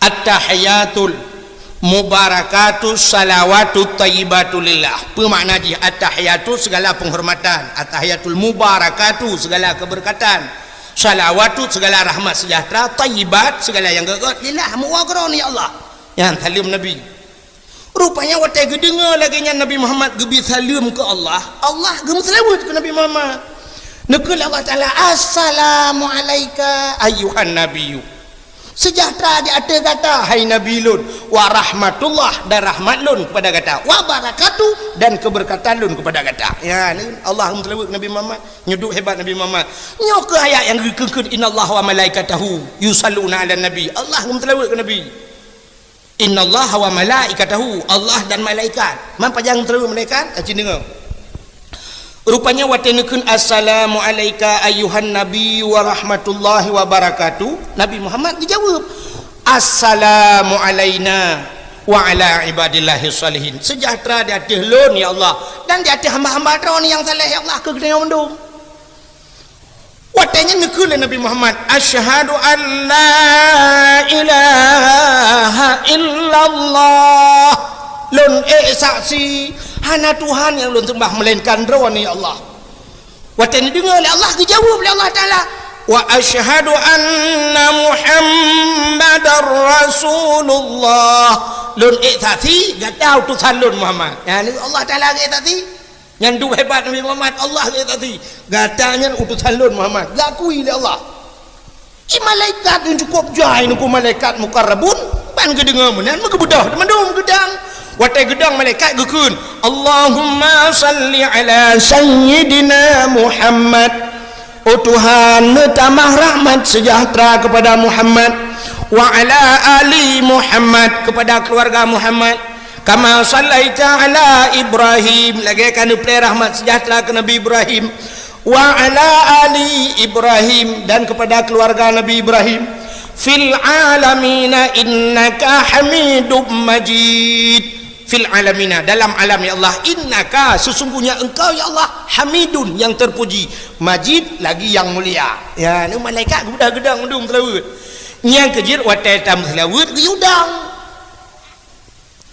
"At-tahiyatul mubarakatu salawatu thayyibatu lillah." Peue makna jih? At-tahiyatu segala penghormatan, at-tahiyatul mubarakatu segala keberkatan, salawatu segala rahmat sejahtera, thayyibat segala nyang gét-gét, lillah, meuwoe keu Droeneuh ya Allah. Nyan saleuem Nabi. Rupanya watèe geudeungoe lagèe nyan Nabi Muhammad geubi saleuem keu Allah, Allah geumeuseulaweuet keu Nabi Muhammad. Neukheun lé Allah Taala, "Assalamu alaika ayyuhan nabiyyu." Sejahtera di ateueh gata, hai Nabi lôn, wa rahmatullah, dan rahmat lôn kepada gata, wa barakatuh, dan keberkatan lôn kepada gata. Ya, ni Allah meuseulaweuet Nabi Muhammad, nyoe duek hebat Nabi Muhammad. Nyoe keuh ayat nyang geukheun, "Innallaha wa malaikatahu yusalluna 'alan nabi." Allah meuseulaweuet keu Nabi. "Innallaha wa malaikatahu," Allah dan malaikat. Man pajan meuseulaweuet malaikat? Aci deungoe. Rupanya watèe neukheun, "Assalamu alaika ayyuhan nabi wa rahmatullahi wa barakatuh," Nabi Muhammad geujaweueb, "Assalamu alaina wa ala ibadillahi shalihin." Sejahtera di ateueh lôn, ya Allah, dan di ateueh hamba-hamba Droeneuh nyang saleh, ya Allah, keu geutanyoe mandum. Watèe nyan neukheun lé Nabi Muhammad, "Asyhadu an la ilaha illallah." Lôn ék saksi, hana Tuhan nyang lôn seumah meulainkan Droeneuh, ya Allah. Watèe neudeungoe lé Allah, geujaweueb lé Allah Taala, "Wa asyhadu anna Muhammadar Rasulullah." Lôn ék saksi, gata utosan lôn Muhammad. Nyan Allah Taala ék saksi. Nyan duek hebat Nabi Muhammad, Allah geusaksi. Gata nyan utosan lôn Muhammad, geukui lé Allah. I malaikat nyang cukôp jai nungku malaikat mukarrabun, ban geudeungoe meunan meugeubeudôh teumandum geudang. Watèe geudang malaikat geukheun, "Allahumma salli ala sayyidina Muhammad." Oh Tuhan, neutamah rahmat sejahtera kepada Muhammad, wa ala ali Muhammad, kepada keluarga Muhammad, Kama sallaita ala Ibrahim, lagée ka neupreh rahmat seujahteura keu Nabi Ibrahim, wa ala ali Ibrahim, dan keupada keuluwarga Nabi Ibrahim, fil alamina innaka Hamidum Majid. Fil alamina, dalam alam, ya Allah, innaka, sesungguhnya Engkau, ya Allah, Hamidun, yang terpuji, Majid, lagi yang mulia. Ya, ni malaikat geudah-geudah mandum seulaweuet. Nyang keujeuet watée tameuseulaweuet geuyue dong.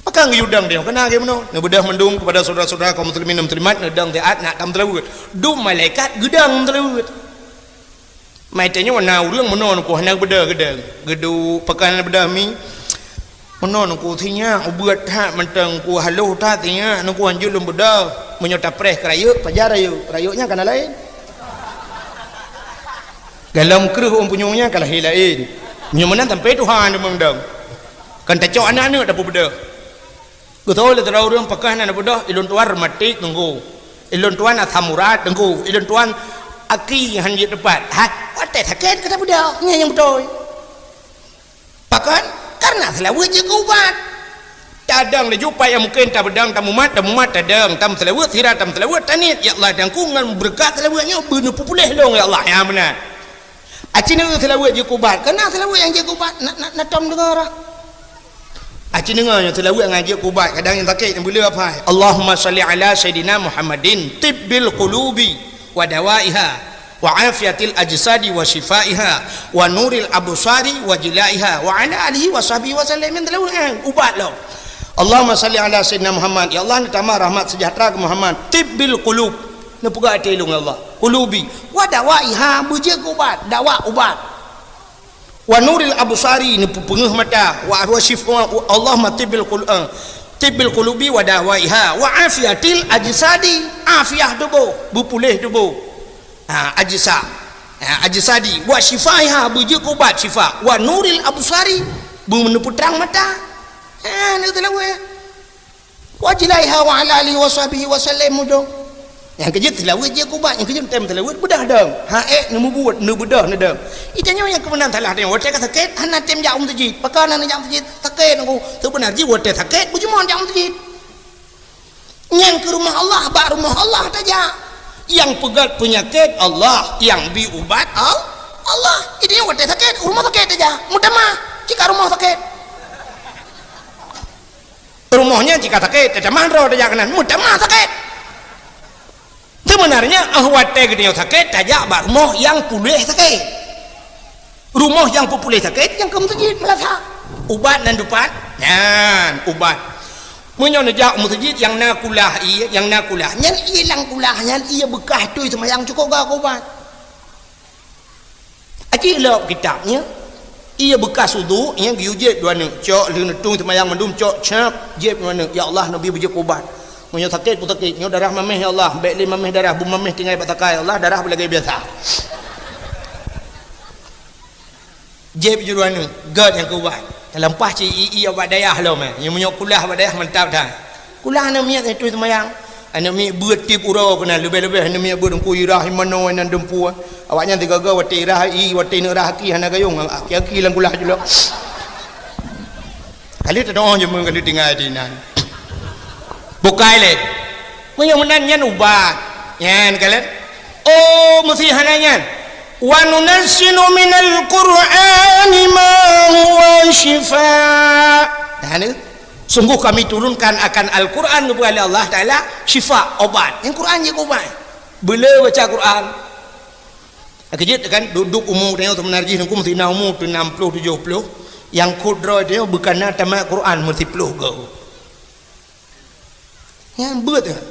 Pakon geuyue dong teuh? Kana lagée meunoe. Neubeudôh mandum keupada syedara-syedara kaum muslimin dan muslimat, neudong siat nak tameuseulaweuet. Dum malaikat geudong seulaweuet. Mai tanyoe na ureuëng meunoe nungku hana geubeudôh geudong. Geuduek pakon hana beudôh mi. Meunoe nungku sinyak ubeuet that mantong ku haloh that sinyak nungku hanjeuet lôn beudôh. Meunyoe tapreh keu rayeuk, pajan rayeuk. Rayeuk nyan kana laén. Galom kreueh ôn punyueng nyan ka lahé laén. Meunyoe meunan sampai tuha neu meudong. Kan tacok aneuk-aneuk tapeubeudôh. Geutôi lé sidroe ureuëng pakon hana beudôh, ilôn tuan rematik teungku. Ilôn tuan asam urat teungku. Ilôn tuan aki han jeuet teupat. Hai, watée sakét ka tabeudôh, nyan nyang beutôi. Pakon? Karena seulaweuet jeuet keu ubat. Tadong laju pat nyang mungken tabeudong, tamumat, tamumat, tadong, tameuseulaweuet, sira tameuseulaweuet, taniet, ya Allah, dan ku ngon beureukat seulaweuet nyoe beuneupupuléh lôn, ya Allah. Ya, meunan. Aci neu seulaweuet jeuet keu ubat. Kana seulaweuet nyang jeuet keu ubat? Na, na, na tom deungoe rah. Aci deungoe nyoe seulaweuet nyang jeuet keu ubat. Kadang nyang sakét nyang beuleueh apa? Allahumma shalli ala sayyidina Muhammadin tibbil qulubi wa dawaiha wa afiatil ajsadi wa syifaiha wa nuril absari wa jilaiha wa ala alihi wa sahbihi wa sallam. Nyang seulaweuet nyan ubat lom. Allahumma shalli ala sayyidina Muhammad. Ya Allah, neutamah rahmat seujahteura keu Muhammad. Tibbil qulub. Neupeugah até lôn, ya Allah. Qulubi. Wa dawaiha, beujeuet keu ubat. Dawa ubat. Wa nuril absari, neupeupeungeuh mata. Wa, wa syif-, wa, Allahumma tibbil qul-, eh, tibbil qulubi wa dawaiha. Wa afiatil ajsadi, afiah tuboh, beupuléh tuboh. Ha, ajsa. Ha, ajsadi. Wa syifaiha, beujeuet keu ubat syifa. Wa nuril absari, beuneupeutrang mata. Ha, neu teulaweuet. Wa jilaiha wa ala alihi wa sahbihi wa sallam mudong. Nyang keujeuet seulaweuet jeuet keu ubat, nyang keujeuet tem seulaweuet beudah dong. Ha ék neumubuet, neubeudôh neudong. Ita nyoe nyang keumeunan salah tanyoe, watée ka sakét hana tem jak u meuseujid. Pakon hana jak u meuseujid? Sakét nungku. Seubeuna jih watée sakét beujeuet jak u meuseujid. Nyan keu rumoh Allah, bak rumoh Allah tajak. Nyang peugét peunyakét Allah, nyang bi ubat Al-, Allah. Ita nyoe watée sakét, rumoh sakét tajak. Meutamah, cit ka rumoh sakét. Rumoh nyan cit ka sakét, tatamah droe tajak keunan, meutamah sakét. Seubeunarnya, óh watée geutanyoe sakét, tajak bak rumoh nyang puléh sakét. Rumoh nyang peupuléh sakét, nyang keu meuseujid meulasa. Ubat nan dupat, nyan ubat. Meunyoe neujak u meuseujid nyang na kulah ié, nyang na kulah, nyan ié lam kulah nyan ié beukah tui seumayang cukôp gak ubat. Aci lop kitab nyan. Ié beukah udhu nyan geuyue jieb dua neuk. Cok lheueh neutueng seumayang mandum cok cap jieb dua neuk. Ya Allah, neubi beujeuet ubat. Meunyoe sakét pun sakét, nyoe darah maméh ya Allah, bék lé maméh darah, beu maméh tinggai bak takai ya Allah, darah beulagée biasa. Jieb jeuet dua neuk, gét nyang keu ubat. Teuleumah cit ié bak dayah lom eh. Nyoe meunyoe kulah bak dayah mantap that. Kulah aneuk miet itu seumayang. Aneuk miet beuet tieb uroe keunan leubeh-leubeh aneuk miet beuet teungku irah imanoe nan dumpu. Awaknyan sigoe-goe watée irah i, watée neuk rah aki hana gayong, aki-aki lam kulah julok. Kali teudoh jeumeu kali tinggai di nan. Bukai lé. Meunyoe meunan nyan ubat. Nyan kalon. Oh, meusti hana nyan. Wa nunazzilu minal Qur'ani ma huwa syifa. Nah, ni. Sungguh kami turunkan akan Al-Quran kepada Allah Ta'ala syifa, obat. Yang Quran je obat. Bila baca Quran. Keujeuet kan, duduk umu tanyoe seubeuna jih nungku meusti na umu tu enam puluh tujuh puluh. Yang kudroe tanyoe bukan na tamat Quran meusti ploh go. Nyan beuet nyan.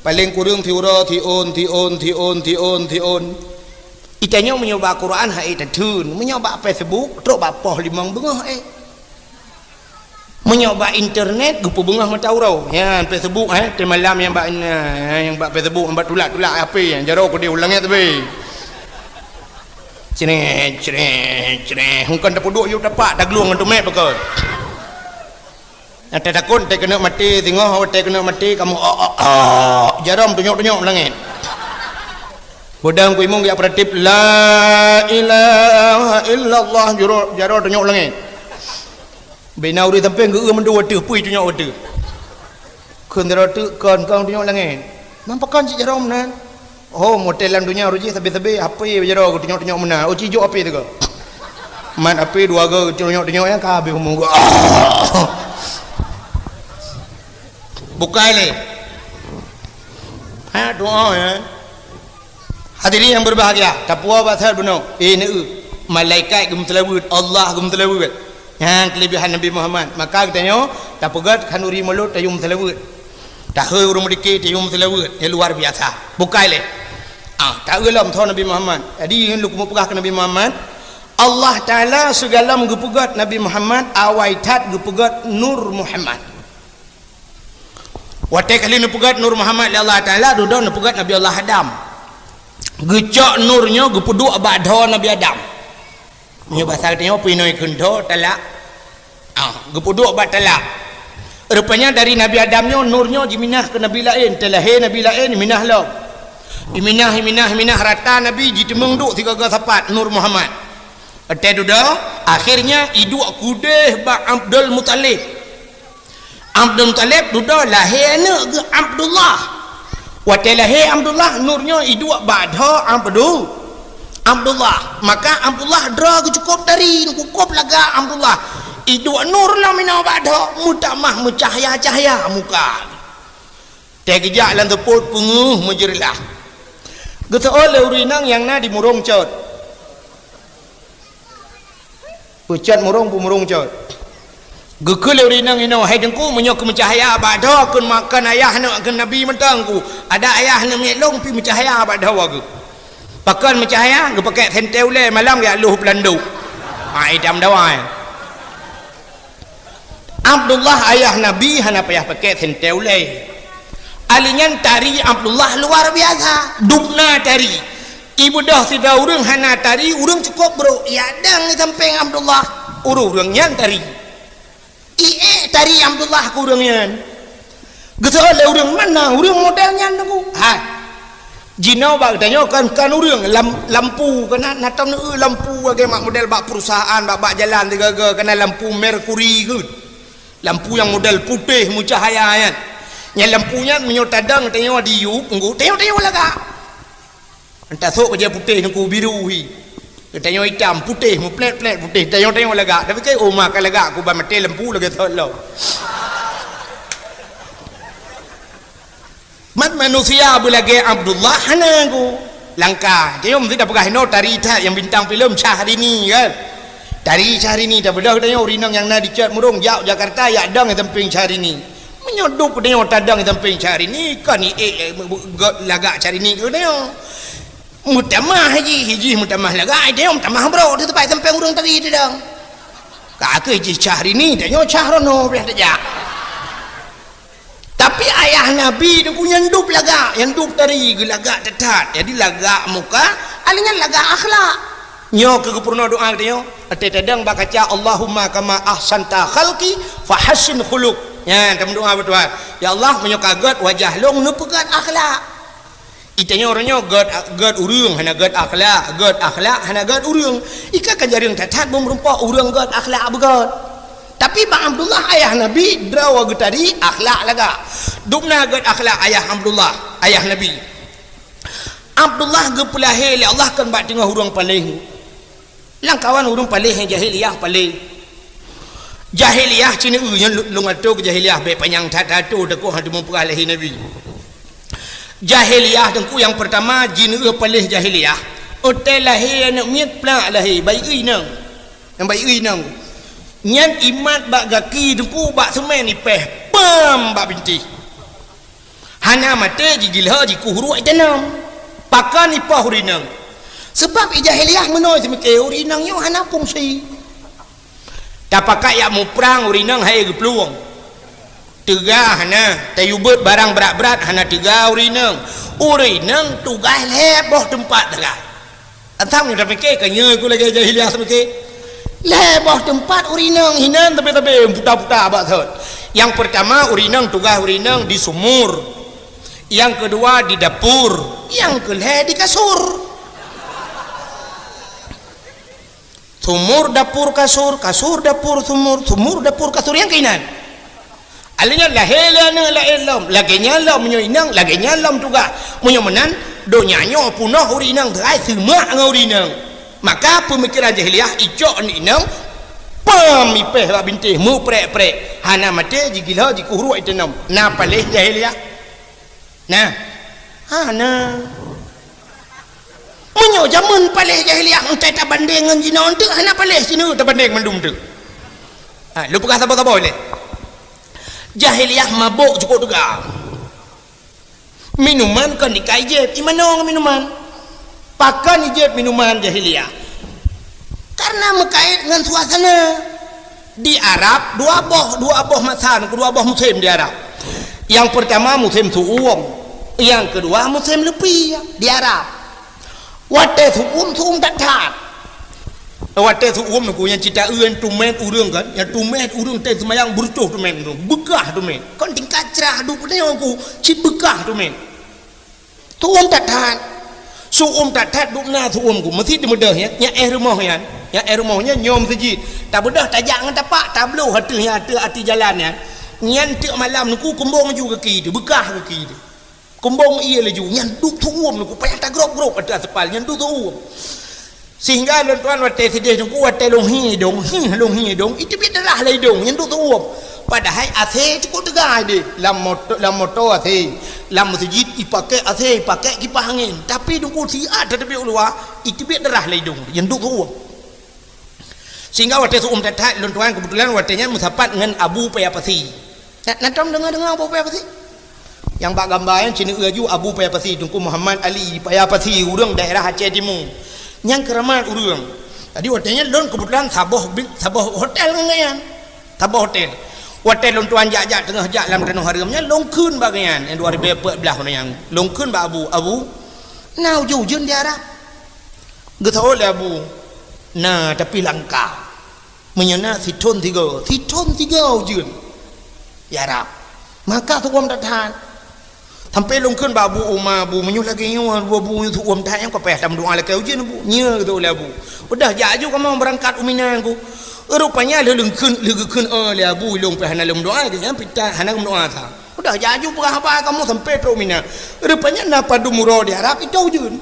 Paleng kureueng siuroe, siôn, siôn, siôn, siôn, siôn. Itanyoe meunyoe bak Quran hai tatheun, meunyoe bak Facebook trok bak poh limong beungoh eh. Meunyoe bak internet geupeubeungoh mata uroe. Nyan Facebook eh, teumalam nyang bak, nyang bak Facebook nyang bak tulak-tulak H P nyan jaroe keudeh u langét teubi. Creh, creh, creh. Hungkon tapeuduek yub tapak taglueng ngon tumet pakon. Nyang tatakot teukeunok maté singoh, teukeunok maté kamoe, oh, oh, oh. Jaroe tunyok-tunyok langét. Peudong kuimong geujak peuratéb, la ilaha illallah, jaroe, jaroe tunyok langét. Bina ureuëng sampéng geu-eu mandua teuh, pui tunyok teuh. Kheun sidroe teuk kon, kon tunyok langét. Man pakon cit jaroe meunan? Oh, model lam donya roh jih sabe-sabe H P jaroe geutunyok-tunyok meunan. Oh, ci jok H P teuka. Mat H P dua go geutunyok-tunyok nyan ka habéh umur geuh. Bukai lé. Ha, doa ya. Hadirin yang berbahagia, tapuwoe bak that bunoe. Eh, neu, malaikat geumeuseulaweuet, Allah geumeuseulaweuet. Nyan keulebihan Nabi Muhammad. Maka geutanyoe tapeugöt khanuri mulod tayue meuseulaweuet. Tahôi ureuëng meudike tayue meuseulaweuet, nyang luar biasa. Bukai lé. Ah, taeu lom tho Nabi Muhammad. Jadi, nyoe lôn keumeung peugah keu Nabi Muhammad, Allah Taala sigohlom geupeugöt Nabi Muhammad, awai that geupeugöt Nur Muhammad. Watée ka lheueh neupeugöt Nur Muhammad lé Allah Taala, dudoe neupeugöt Nabi Allah Adam. Geucok nur nyoe geupeuduek bak dhoe Nabi Adam. Nyoe basa geutanyoe pih inong kheun dhoe talak. Ah, geupeuduek bak talak. Rupanya dari Nabi Adam nyoe nur nyoe jiminah keu nabi laén, teulahé nabi laén minah lom. Iminah, iminah, iminah rata nabi jiteumeung duek sigoe-goe sapat Nur Muhammad. Watée dudoe, akhirnya iduek keudeh bak Abdul Muthalib. Abdul Muthalib dudoe lahé aneuëk geuh Abdullah. Watée lahé Abdullah, nur nyoe iduek bak dhoe Abdu-, Abdullah. Maka Abdullah droe geuh cukôp tari, cukôp lagak Abdullah. Iduek nur lom inoe bak dhoe, meutamah meucahya-cahya muka. Teuh geujak lam seupôt peungeuh meujeureulah. Geuseuôt lé ureuëng inong nyang na di Murông Cot. Peucot Murông, peue Murông Cot. Geukheun lé ureuëng inong inoe, "Hai Teungku, meunyoe keu meucahya bak dhoe kheun ma-, kheun ayah aneuëk kheun nabi mantong ku. Ada ayah aneuëk miet lôn pih meucahya bak dhoe geuh. Pakon meucahya, geupakèk sentée ulée malam geujak lôh peulandok." Ha, idam dawai. Abdullah ayah Nabi hana payah pakèk sentée ulée. Ali nyan tari Abdullah luar biasa. Dubna tari. Ibeudôh sidroe ureuëng hana tari, ureuëng cukôp brôk. Yak dang di sampéng Abdullah. Ureuëng-ureuëng nyan tari. Iék tari Abdullah keu ureuëng nyan. Geuseuôt lé ureuëng, "Mana ureuëng model nyan, Teungku?" Hai. Jinoe bak geutanyoe kan, kan ureuëng lam-, lampu, kana na tom neu lampu lagée mak model bak perusahaan, bak, bak jalan sigoe-goe kana lampu merkuri geuh. Lampu nyang model putéh meucahya nyan. Nyan lampu nyan meunyoe tadong tanyoe di yup, Teungku, tanyoe-tanyoe lagak. Entah sok keujah putéh Teungku biru hi. Tanyoe itam, putéh, meuplét-plét putéh, tanyoe-tanyoe lagak. Tapi kai, "Oh, ma ka lagak, ku ban maté lampu lagée thot lom." Mat manusia beulagée Abdullah hana ku. Langka, tanyoe meusti tapeugah inoe tari that nyang bintang filem Syahrini kan. Tari Syahrini tabeudôh tanyoe ureuëng inong nyang na di Cot Murông jak Jakarta yak dong di sampéng Syahrini. Meunyoe dub tanyoe tadong di sampéng Syahrini, kon iék, eh, gét lagak Syahrini keu tanyoe. Meutamah jih, jih meutamah lagak, ai tanyoe meutamah brôk di teumpat sampéng ureuëng tari tadong. Ka keuh jih Syahrini, tanyoe Syahrono pih tajak. Tapi ayah Nabi Teungku nyan dub lagak, nyang dub tari geulagak that-that. Jadi lagak muka, ali nyan lagak akhlak. Nyoe keuh geupeurunoe doa geutanyoe. Watée tadong bak kaca, "Allahumma kama ahsanta khalqi fahassin khuluq." Nyan tameudoa bak Tuhan. "Ya Allah, meunyoe ka gét wajah lôn, neupeugét akhlak." Itanyoe uroe nyoe gét, gét ureuëng hana gét akhlak, gét akhlak hana gét ureuëng. Ika ka jareueng that-that beumeurumpok ureuëng gét akhlak beugét. Tapi bak Abdullah ayah Nabi, droe geutari akhlak lagak. Dubna gét akhlak ayah Abdullah, ayah Nabi. Abdullah geupeulahé lé Allah kon bak teungoh ureuëng paléh. Lamkawan ureuëng paléh nyang jahiliyah paléh. Jahiliyah cit neu nyan lu-, lôn atô keu jahiliyah bék panyang that-that atô takot hana teumeupeugah lahé Nabi. Jahiliyah Teungku nyang peurtama jih neu paléh jahiliyah. Watée lahé aneuëk miet plak lahé, bayeue inong. Nyang bayeue inong. Nyan imat bak gaki Teungku bak seumén ipéh, pam bak bintéh. Hana maté jigiloe jikuh ruek itanom. Pakon ipoh ureuëng inong? Sebab i jahiliyah meunoe seumiké ureuëng inong nyoe hana fungsi. Tapakat yak muprang ureuëng inong hai geuplueng. Teuga hana, tayue beuet barang brat-brat hana teuga ureuëng inong. Ureuëng inong tugaih lhée boh teumpat teuga. Asam nyoe tapike ka nyoe ku lagée jahiliyah tapike. Lhée boh teumpat ureuëng inong hinan tabe-tabe puta-puta bak thot. Nyang peurtama ureuëng inong tugaih ureuëng inong di sumur. Nyang keudua di dapur, nyang keulhée di kasur. Sumur, dapur, kasur, kasur, dapur, sumur, sumur, dapur, kasur, nyang keuinan. Alheuh nyan lahé lé aneuëk laén lom, lagée nyan lom meunyoe inong, lagée nyan lom tugaih. Meunyoe meunan, donya nyoe peunoh ureuëng inong teuhai seumak ngon ureuëng inong. Maka peumikiran jahiliyah icok aneuëk inong, pam ipéh bak bintéh, meuprek-prek. Hana maté, jigila, jikuh ruek iteunom. Na paléh jahiliyah? Nah. Hana. Meunyoe jameun paléh jahiliyah, entai tabandeng ngon jinoe teuk, hana paléh sineuk tabandeng mandum teuk. Ha, lôn peugah saboh-saboh lé. Jahiliyah mabök cukôp teuga. Minuman kon dikai jieb, imanoe ngon minuman. Pakon ijieb minuman jahiliyah? Karena meukait ngon suasana. Di Arab, dua boh, dua boh masa, dua boh musém di Arab. Nyang peurtama musém su'um, nyang keudua musém leupie di Arab. Watée su'um, su'um that-that. Watée su'um nyoe nyang cit taeu nyan tumét ureuëng kan, nyang tumét ureuëng teuh seumayang beureutoh tumét ureuëng, beukah tumét. Kon tingkat crah duek nyoe ku cit beukah tumét. Su'um that-that. Su'um that-that dum na su'um ku. Meusi teumeudeuh nyan, nyang éh rumoh nyan. Nyang éh rumoh nyan nyoe meuseujid. Tabeudôh tajak ngon tapak, tabloh ateueh nyan, ateueh ateueh jalan nyan. Nyan teuk malam nyoe ku kumbong laju gaki teuh, beukah gaki teuh. Kumbong ie laju, nyan duek su'um nyoe ku payah tagrôb-grôb ateueh aspal, nyan duek su'um. Sehingga lôn tuan watée sideh teungku, watée lôn hi idong, hi lôn hi idong, iteubiet darah lam idong, nyan duek su'um. Padahai AC cukôp teuga deh, lam moto, lam moto AC, lam meuseujid ipakék AC, ipakék kipah angén. Tapi teungku siat tateubiet u luwa, iteubiet darah lam idong, nyan duek su'um. Sehingga watée su'um that-that, lôn tuan keubeutulan watée nyan meusapat ngon Abu Paya Pasi. Na, na tom deungoe-deungoe Abu Paya Pasi? Nyang bak gamba nyan, ci neueu laju Abu Paya Pasi, Teungku Muhammad Ali Paya Pasi, ureuëng daerah Aceh Timu. Nyang keuramat ureuëng. Jadi watée nyan lôn keubeutulan saboh bi-, saboh hotel ngon gobnyan. Saboh hotel. Watée lôn tuan jak-jak teungoh jak lam tanoh hareuem nyan, lôn kheun bak gobnyan, nyang dua ribu empat belas nyan. Lôn kheun bak Abu, "Abu, na ujeuen-ujeuen di Arab?" Geuseuôt lé Abu, "Na, tapi langka." Meunyoe na sithon tiga, sithon tiga ujeuen. Ya Rab, maka su'um that-that. Sampai lôn kheun bak Abu Uma, "Abu, meunyoe lagée nyoe, Abu, su'um that nyan ka payah tameudoá lakée ujeuen, Abu." Nyoe geutôk lé Abu. Udah jak aju kamoe beurangkat u Mina ku. Rupanya lheueh lôn kheun, lheueh geukheun, "Oh, lé Abu, lôn pih hana lôn meudoá, nyan pih hana lôn meudoá sa." Udah jak aju peugah haba kamoe sampai trok u Mina. Rupanya na padum uroe di Arab, itôh ujeuen.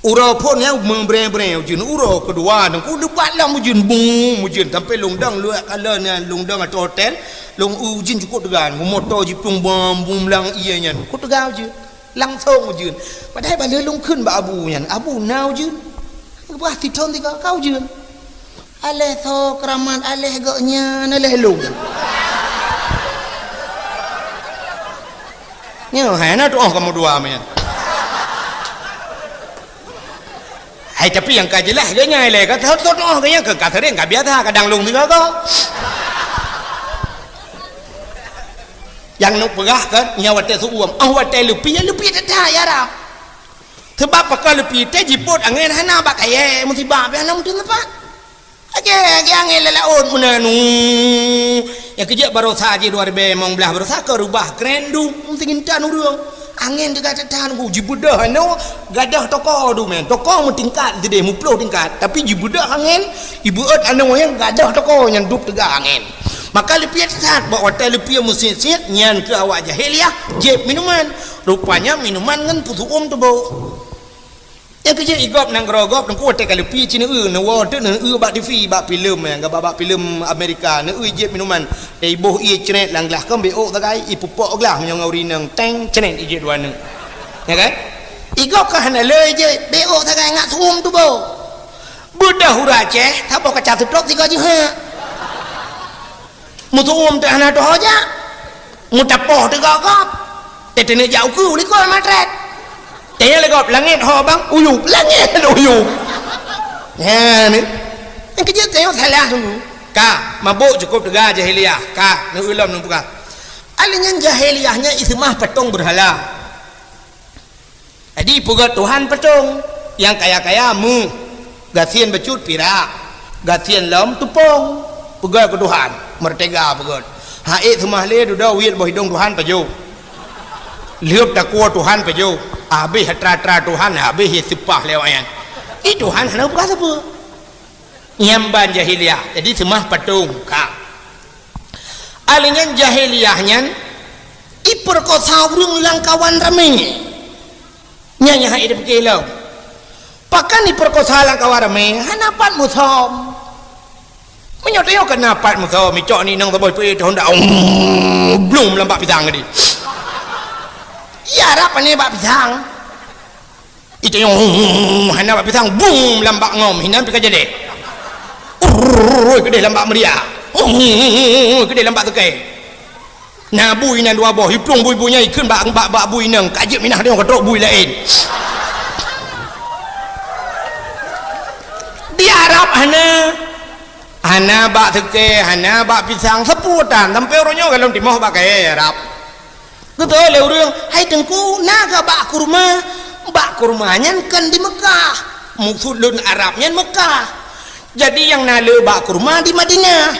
Uroe phon nyang meubrée-brée ujeuen, uroe keudua nyan ku leubeh lom ujeuen, bum, ujeuen sampoe lôn dong luwah kala nyan, lôn dong ateueh hotel, lôn ujeuen cukôp teuga, moto jiplueng bom, bum lam ié nyan, ku teuga ujeuen, langsong ujeuen. Padahai bak lheueh lôn kheun bak Abu nyan, "Abu, na ujeuen?" Bah sithon tiga ka ujeuen. Aléh tho keuramat, aléh gobnyan, aléh lôn. Nyoe hai na tuoh kamoe dua meunan. Hai, tapi nyang ka jeulaih gobnyan lé ka tho-, tho-, tuoh gobnyan ka, ka sering, ka biasa, kadang lôn sigoe-goe. Nyang neuk peugah kan, nyoe watée su'um, oh watée leupie, leupie that-that ya Rab. Sabab pakon leupie teuh jipôt angén hana bak kayée, musibah pih hana meuteun teumpat. Aja, aja angén lam laôt meunan. Nyang keu jeuet baroesa jih dua ribée limong blaih baroesa ka reubah kren duek, meuteungintan ureuëng. Angén teuga that-that ku jibeudôh anoe gadôh toko tu meunan. Toko meutingkat sideh, meuploh tingkat, tapi jibeudôh angén, ibeuet anoe nyang gadôh toko nyan duek teuga angén. Maka leupie that-that bak watée leupie meusiet-siet nyan keu awak jahiliyah jieb minuman. Rupanya minuman ngon peusu'um tuboh. Nyang keu jeuet igob nanggroe gob teungku watée ka leupie ci neueu, neuwoe teuk neueu bak TV, bak filem, nyang gaba bak filem Amerika, neueu jieb minuman. Teuh iboh ié cret lam glah, kon bék ôk sagai, ipeupok glah meunyoe ngon ureuëng inong, teng, cret ijieb dua neuk. Ya kan? Igob ka hana le ijieb, bék ôk sagai ngat su'um tuboh. Beudôh ureuëng Aceh, saboh kaca seutrop sigoe jeuhet. Meusu'um teuh hana tuho jak. Meutapoh teuh gob-gob. Teuh teuneuk jak ukeue likot matret. Teuh nyang lé gob langét ho bang uyueb, langét uyueb. Nyan ni. Nyang keu jeuet tanyoe salah dulu. Ka, mabök cukôp teuga jahiliyah. Ka, neueu lom neupeugah. Alèh nyan jahiliyah nyan iseumah patong beurhala. Jadi peugöt Tuhan patong, nyang kaya-kaya méuh, gasien bacut pirak, gasien lom teupông, peugöt keu Tuhan, meurtega peugöt. Ha'ék seumah lé dudoe wiet boh idông Tuhan pajoh. Lheueb takue Tuhan pajoh, habéh atra-atra Tuhan, habéh seupah lé awaknyan. Ih, Tuhan hana peugah sapeue. Nyan ban jahiliyah, jadi seumah patong ka. Ahli nyan jahiliyah nyan, ipeurkosa ureuëng lam kawan ramé. Nyan nyang hana idéh pike lom. Pakon ipeurkosa lam kawan ramé, hana pat musom. Meunyoe teuh kana pat musom, icok ni nang saboh peuet honda, blum lam bak pisang tadi. Iya rab pane bak pisang. Itanyong, hana bak pisang, bum lam bak ngom, hinan pih ka jadi. Urrrr, keudeh lam bak meuria. Urrrr, keudeh lam bak teukai. Na bui inan dua boh, iplueng bui-bui nyan ikheun bak, bak, bak bui inong, ka jeuet minah deungon keudroe bui laén. Di Arab hana, hana bak teukai, hana bak pisang, seupue tan, sampai uroe nyoe golom timoh bak kayèe Arab. Geutanyong lé ureuëng, "Hai Teungku, na kah bak kurma?" Bak kurma nyan kon di Meukah. Maksud lôn Arab nyan Meukah. Jadi nyang na le bak kurma di Madinah.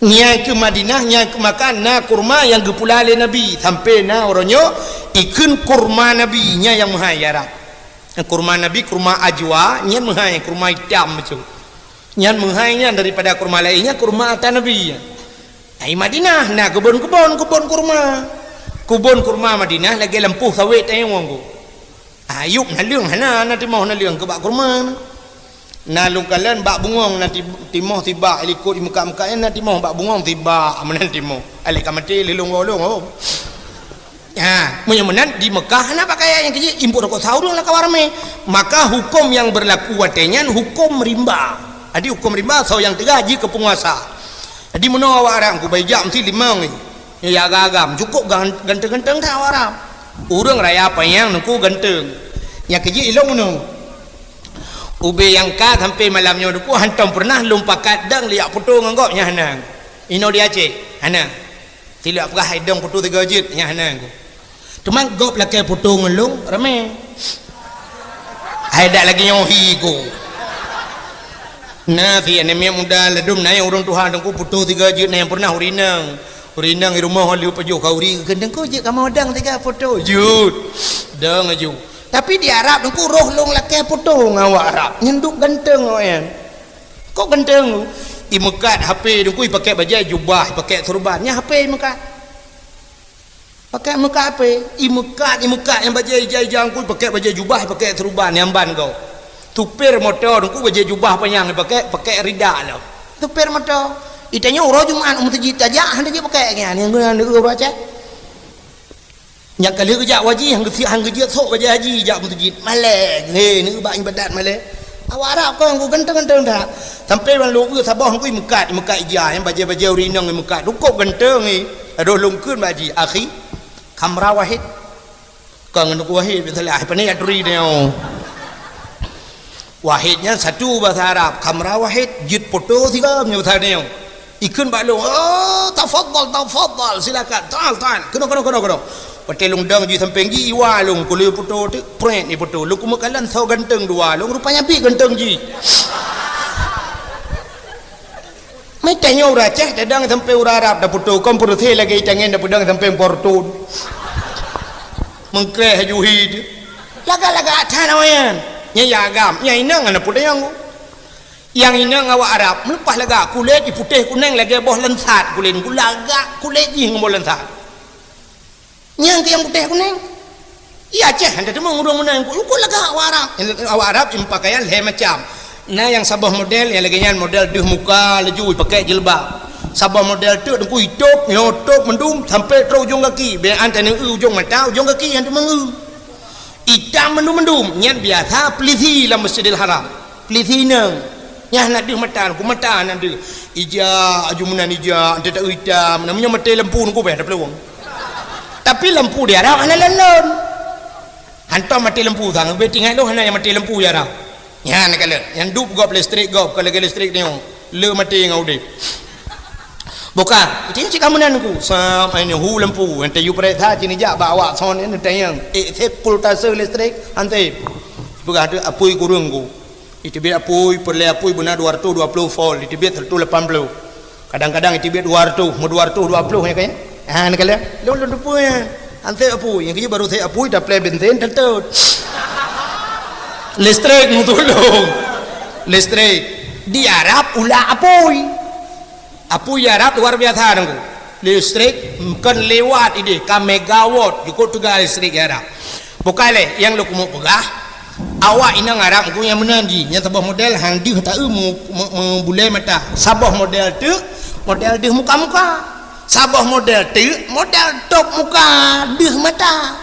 Nyan keuh Madinah, nyan keuh Makkah na kurma nyang geupula lé Nabi. Sampai na uroe nyoe ikheun kurma Nabi, nyan nyang meuhai Arab. Kurma Nabi, kurma ajwa, nyan meuhai, kurma itam bacut. Nyan meuhai nyan daripada kurma laén, nyan kurma ata Nabi. Ai Madinah na keubon-keubon, keubon kurma. Keubon kurma Madinah lagèe lampôh sawét tanyoe ngon ku. Ayub naleueng hana, na timoh naleueng keu bak kurma. Na lôn kalon bak bungong na ti-, timoh sibak, likot i Meukah-Meukah nyan na timoh bak bungong sibak, meunan timoh. Alek ka maté lé lôn goh lôn, oh. Ha, meunyoe meunan di Meukah hana pakaian nyang keu jih, impôt rukok saureueng lam kawan ramé. Maka huköm nyang beurlaku watèe nyan huköm rimba. Jadi huköm rimba soe nyang teuga jih keu peunguasa. Jadi meunoe awak Arab kubai jak meusti limong nyoe. Nyoe ya agam-agam, cukôp gan-, ganteng-ganteng that awak Arab. Ureuëng raya panyang nungku ganteng. Nyang keu jih ilong meunoe. Ubé nyang ka sampai malam nyoe nungku hantom peureunah lôn pakat dang liak putô ngon gob nyan hana. Inoe di Aceh, hana. Tilok peugah hai dong putô tiga jeuet, nyan hana ku. Teuma gob lakèe putô ngon lôn, ramé. Hai dak lagèe nyoe hi ku. Na si aneuk miet muda ladôm na nyang ureuëng tuha teungku putô tiga jeuet na nyang peureunah ureuëng inong. Ureuëng inong di rumoh lheueh pajoh khauri, "Teungku jeuet kamoe dong tiga putô." Jeuet. Dong aju. Tapi di Arab teungku roh lôn lakèe putô ngon awak Arab. Nyan duek ganteng awaknyan. Kok ganteng? Imeukat H P teungku, ipakèk bajèe jubah, ipakèk seureuban. Nyan H P imeukat. Pakèk meukat H P, imeukat, imeukat nyang bajèe ija-ija teungku, ipakèk bajèe jubah, ipakèk seureuban nyang ban gob. Supir moto teungku bajèe jubah panyang ipakèk, pakèk rida lom. Supir moto. Itanyoe uroe Jumat u meuseujid tajak, hana jipakèk nyan, nyang guna uroe Aceh. Nyang ka lheueh geujak u haji, han geusiek, han geujeuet sôk bajèe haji jak meuseujid. Malèe, he, neubak ibadat malèe. Awak Arab kon ganteng-ganteng that. Sampai ban lôn eu saboh ngui meukat, meukat ija, nyang bajèe-bajèe ureuëng inong meukat. Dukôb ganteng, he. Adoh lôn kheun bak jih, "Akhi, khamra wahid." Kon ngon wahid, biasalah, pane ya turi nyoe. Wahid nyan satu bahasa Arab, khamra wahid, jeuet poto sigoe nyoe bahasa nyoe. Ikheun bak lôn, "Oh, tafadhal, tafadhal, silakan, ta'al, ta'al." Keunoe, keunoe, keunoe, keunoe. Watèe lôn dong jih sampéng jih, iwa lôn, kulé poto teuk, prét ni poto. Lôn kumeukalon soe ganteng dua, lôn rupanya pih ganteng jih. Meutanyoe ureuëng Aceh, tadong sampéng ureuëng Arab, dapoto, kon peureusé lagèe itangen, dapeudong sampéng portun. Meukreh aju hi tu. Lagak-lagak that awaknyan. Nyan ya agam, nyan inong hana peudayang. Nyang inong awak Arab, meuleupah lagak, kulét jih putéh kunéng lagèe boh lansat kulét, lagak kulét jih ngon boh lansat. Nyang keu nyang putéh kunéng. Iya Aceh, hana teumé ureuëng meunan, kok lagak awak Arab. Awak Arab ipakaian lhèe macam. Na nyang saboh model, nyang lagèe nyan model deuh muka laju ipakèk jilbab. Saboh model teuk teungku itôb, nyoe tôb mandum sampai trôk ujong gaki. Bèk an taneu ujong mata, ujong gaki nyang teumé. Itam mandum-mandum, nyan biasa peulisi lam Masjidil Haram. Peulisi inong. Nyan hana deuh mata, ku mata hana deuh. Ija, aju meunan ija, ante tak itam, namanya maté lampu nungku beh, ada peluang. Tapi lampu di Arab hana lon-lon. Hantom maté lampu sang, beh tinggai tu hana nyang maté lampu di Arab. Nyan kalon, nyang dup gob listrik gob, kalau lagi listrik ni, le maté ngon udép. Bukan, itu yang cik kamu nan ku. Sam, ini hu lampu, ente yu periksa sini jak bak awak son ini tayang. Eh, sep pultase listrik, ante. Peugah tu apui kurung ku. Iteubiet apui, peureulèe apui beuna dua ratus dua puluh volt, iteubiet seratus lapan puluh. Kadang-kadang iteubiet dua ratus, meu dua ratus dua puluh ya kan? Ha, ni kalian. Lôn lôn tupui ya. Ante apui, yang kerja baru saya apui, dah play bensin, tentu. Listrik mau tolong. Listrik. Di Arab ulah apui. Apui Arab luar biasa nunggu. Listrik kon lewat idéh, ka megawatt, cukup teuga listrik di Arab. Bukai lé, nyang lôn keumeung peugah, awak inong Arab ku nyang meunan jih, nyang saboh model han deuh taeu mu-, mu-, mu-, bulée mata. Saboh model teuk, model deuh muka-muka. Saboh model teuk, model top muka, deuh mata.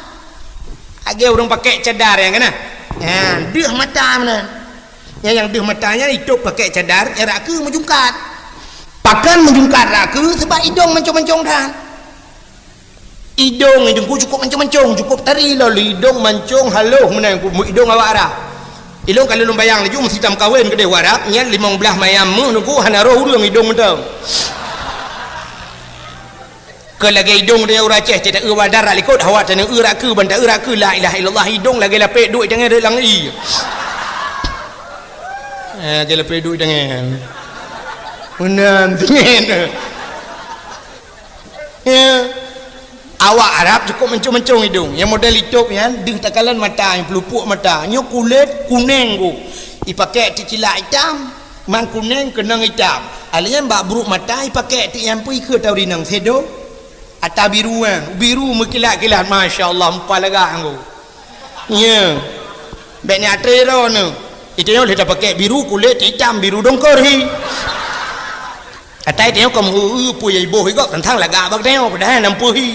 Lagée ureuëng pakai cadar nyang kana. Ha, deuh mata meunan. Nyang, nyang deuh mata nyan itôb pakai cadar, nyang rot keu meujungkat. Pakon meujungkat rot keu, sebab idong mancong-mancong that. Idong idong ku cukup mancong-mancong, cukup tari lom idong mancong halôh meunan ku idong awak Arab. Ilôn ka lôn bayang laju meusitam kawen keudeh Arab, nyan limong blaih mayam meuh nungku hana roh ureuëng idong mantong. Keu lagée idong tanyoe ureuëng Aceh, cit taeu bandar rak likot, awak tanyoe eu rak keu, ban taeu rak keu, la ilaha illallah, idong lagée lapek duek tangai lam ie. Eh, lagée lapek duek tangai. Meunan, tinggai. Ya. Awak Arab cukup mancong-mancong idong. Nyang model itôb nyan, deuh takalon mata, nyang peulupuk mata. Nyoe kulét kuneng ku. Ipakai teucilak itam. Man kuneng keunong itam. Alèh nyan bak brôk mata ipakék teuk nyang peue ikheun tau rinong sedo. Ata biru nyan, biru meukilat-kilat, masya Allah, meupat lagak nyan. Nya. Bèk nyan atre droeneuh. Itanyoe lheueh tapakék biru kulét itam, biru dongkor hi. Ata itanyoe ka meu-eu peue nyang iboh igob teuntang lagak bak tanyoe, padahai na peue hi.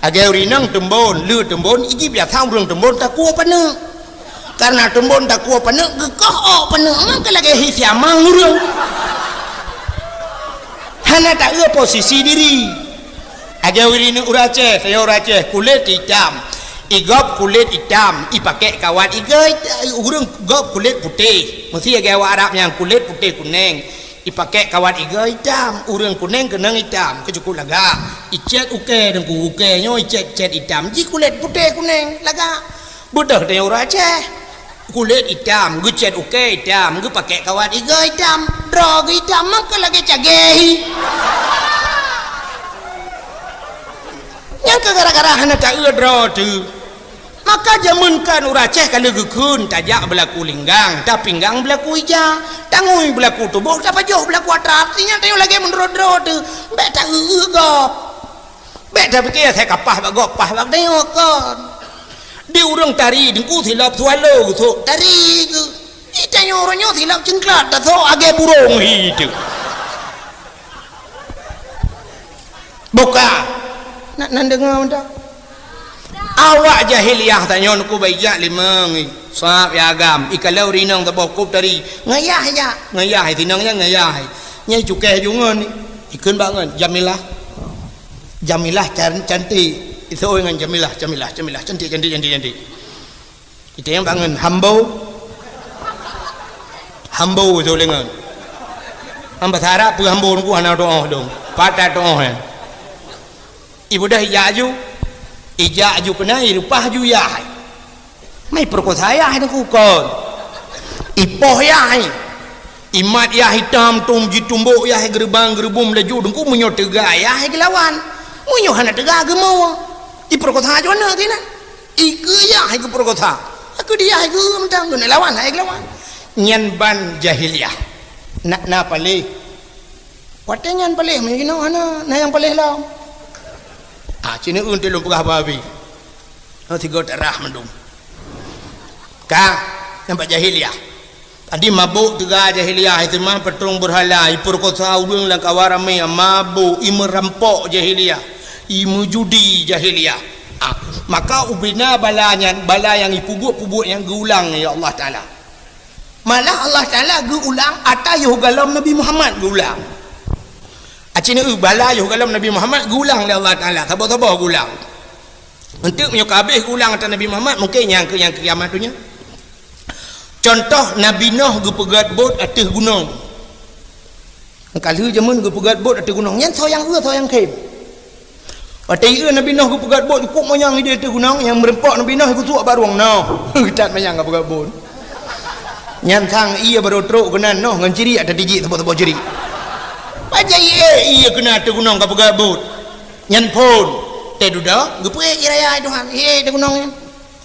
Lagèe ureueng inong teumbon, le teumbon, iji biasa ureueng teumbon takue paneuk. Karena teumbon takue paneuk, geukoh ôk paneuk, meunan keuh lagèe hi siamang ureueng. Hana taeu posisi diri. Lagèe ureueng inong ureueng Aceh, saya ureueng Aceh, kulét itam. Igob kulét itam, ipakék kawat igoe, ureueng gob kulét putéh. Meusti lagèe awak Arab nyang kulét putéh kuneng. Ipakék kawat igoe itam, ureueng kuneng keunong itam, keu cukup lagak. Icét ukèe teungku, ukèe nyoe icét-cét itam, ji kulét putéh kuneng, lagak. Beudôh tanyoe ureueng Aceh. Kulét itam, geucét ukèe itam, geupakék kawat igoe itam, droe geuh itam, meunan keuh lagèe cagèe hi. Nyan keuh gara-gara hana taeu droe teuh. Maka jameun kan ureueng Aceh ka lheueh geukheun, tajak beulaku linggang, tapinggang beulaku ija, tangui beulaku tuboh, tapajoh beulaku atra, artinya tanyoe lagèe meunurot droe teuh, bèk taeu-eu gob. Bèk tapike asai ka paih bak gob, paih bak tanyoe kon. Di ureueng tari teungku silop swallow geusok tari geuh. Di tanyoe uroe nyoe silop ceuklot tasok lagèe burông hi teuh. Buka. Nak nan deungoe mantong. Awak jahiliyah tanyoe nyoe kubai jak limong, sab ya agam. Ikalon ureueng inong saboh kop tari. Ngayah jak. Ngayah, sinong nyan ngayah. Nyan cukéh ju ngon. Ikheun bak ngon. Jamilah. Jamilah can-, cantik. Iseuôt ngon Jamilah, Jamilah, Jamilah. Cantik, cantik, cantik, cantik. Kita nyang bangun hambo. Hambo tu lengan. Am bahasa Arab peue hambo nungku hana tuoh dong. Patah tuoh, eh. Ibu dah ijak aju. Ijak aju keunan, ireupah aju yah. Mai peurekosa yah nungku kon. Ipoh yah. Imat yah itam tom jitumbok yah geureubang-geureubum laju teungku meunyoe teuga yah geulawan. Meunyoe hana teuga geumoe. Ipeurekosa aju aneuk keunan. Ikeue yah hai geupeurekosa. Aku dia hai geu mantong geuneuk lawan hai geulawan. Nyan ban jahiliyah. Nak na paléh. Watèe nyan paléh meunyoe jinoe hana, na nyang paléh lom. Ah, cit neu-eu lôn peugah babi. Oh, tiga tak rah mandum. Ka, nampak jahiliyah. Tadi mabôk teuga jahiliyah, iseumah patrong beurhala, ipeurekosa ureueng lam kawan ramé, mabôk, imeurampok jahiliyah, imeujudi jahiliyah. Ah, maka ubena bala nyan, bala nyang ipeubuet-peubuet nyang geuulang, ya Allah Taala. Malah Allah Taala geuulang ata yoh galom Nabi Muhammad geuulang. Aci neu bala yoh galom Nabi Muhammad geuulang lé Allah Taala, saboh-saboh geuulang. Eunteuk meunyoe ka habéh geuulang ata Nabi Muhammad, mungken nyang keu, nyang keu kiamat donya. Cuntoh, Nabi Nuh geupeugöt bot ateueh gunong. Ka lheueh jameun geupeugöt bot ateueh gunong. Nyan soe nyang eu, soe nyang khem. Watèe eu Nabi Nuh geupeugöt bot, cukup manyang idéh ateueh gunong, nyang meureumpok Nabi Nuh geusuek bak rueng Nuh. That manyang geupeugöt bot. Nyan sang ie barô trok keunan Nuh ngon cirik ata tijik saboh-saboh cirik. Pajan ie, ie keunan ateueh gunong geupeugöt bot. Nyan phôn. Teuh dudoe, geupeuék ie raya Tuhan. Ie ateueh gunong nyan.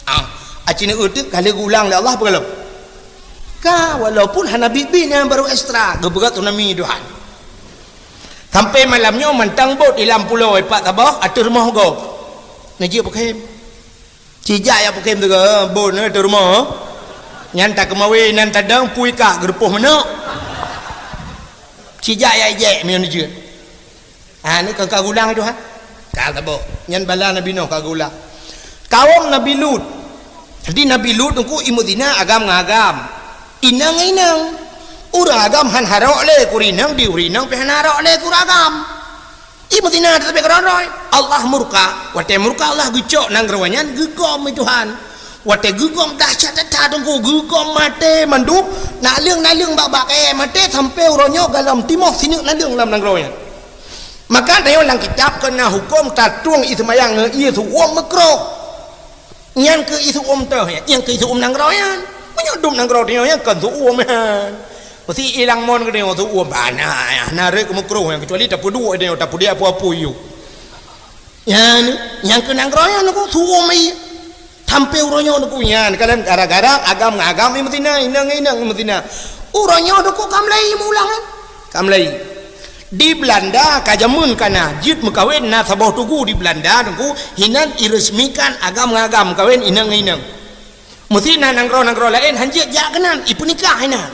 Ah, aci neu teuk ka lheueh geuulang lé Allah peugah lom. Ka, walaupun hana biet-biet nyan baru ekstra, geupeugah tsunami Tuhan. Sampai malam nyoe mantong bot di lam pulo ipat saboh ateueh rumoh gob. Neujeuet peukhém. Cijak jak peukhém teuga bot ateueh rumoh. Nyan takeumawe nan tadong pui kak geurupoh manok. Cijak jak ijek meunyoe neujeuet. Ha, ni ka, ka geulang Tuhan. Ka saboh. Nyan bala Nabi Nuh ka geulang. Kawom Nabi Lut. Jadi Nabi Lut nungku imeuzina agam ngon agam. Inong ngon inong. Ureuëng agam han harok lé keu ureuëng inong, di ureuëng inong pih han harok lé keu ureuëng agam. Imeuzina teutabé keudroe-droe. Allah murka. Watée murka Allah geucok nanggroe nyan geugom lé Tuhan. Watée geugom dahsyat that teungku, geugom maté mandum, naleueng-naleueng bak-bak kayée maté sampoe uroe nyoe galom timoh sineuk naleueng lam nanggroe nyan. Maka tanyoe lam kitab keu na huköm tatueng ie seumayang ngon ie seuuem meukroh. Nyan keu ie seuuem teuh nyan, nyan keu ie seuuem nanggroe nyan. Meunyoe dum nanggroe tanyoe nyan kon seuuem nyan. Meusi ilang mon keu tanyoe seuuem bana, na rhot meukroh nyan, kecuali tapeuduek tanyoe, tapeudiek apui-apui yue. Nyan, nyang keu nanggroe nyan nungku seuuem ie. Sampoe uroe nyoe nungku nyan, kadang gara-gara agam ngon agam imeuzina, inong ngon inong imeuzina. Uroe nyoe nungku ka mulai meuulang, eh. Ka mulai. Di Belanda ka jameun kana jeuet meukawen na saboh tugu di Belanda nungku hinan iresmikan agam ngon agam meukawen inong ngon inong. Meusi na nanggroe-nanggroe laén han jeuet jak keunan, ipeunikah inan.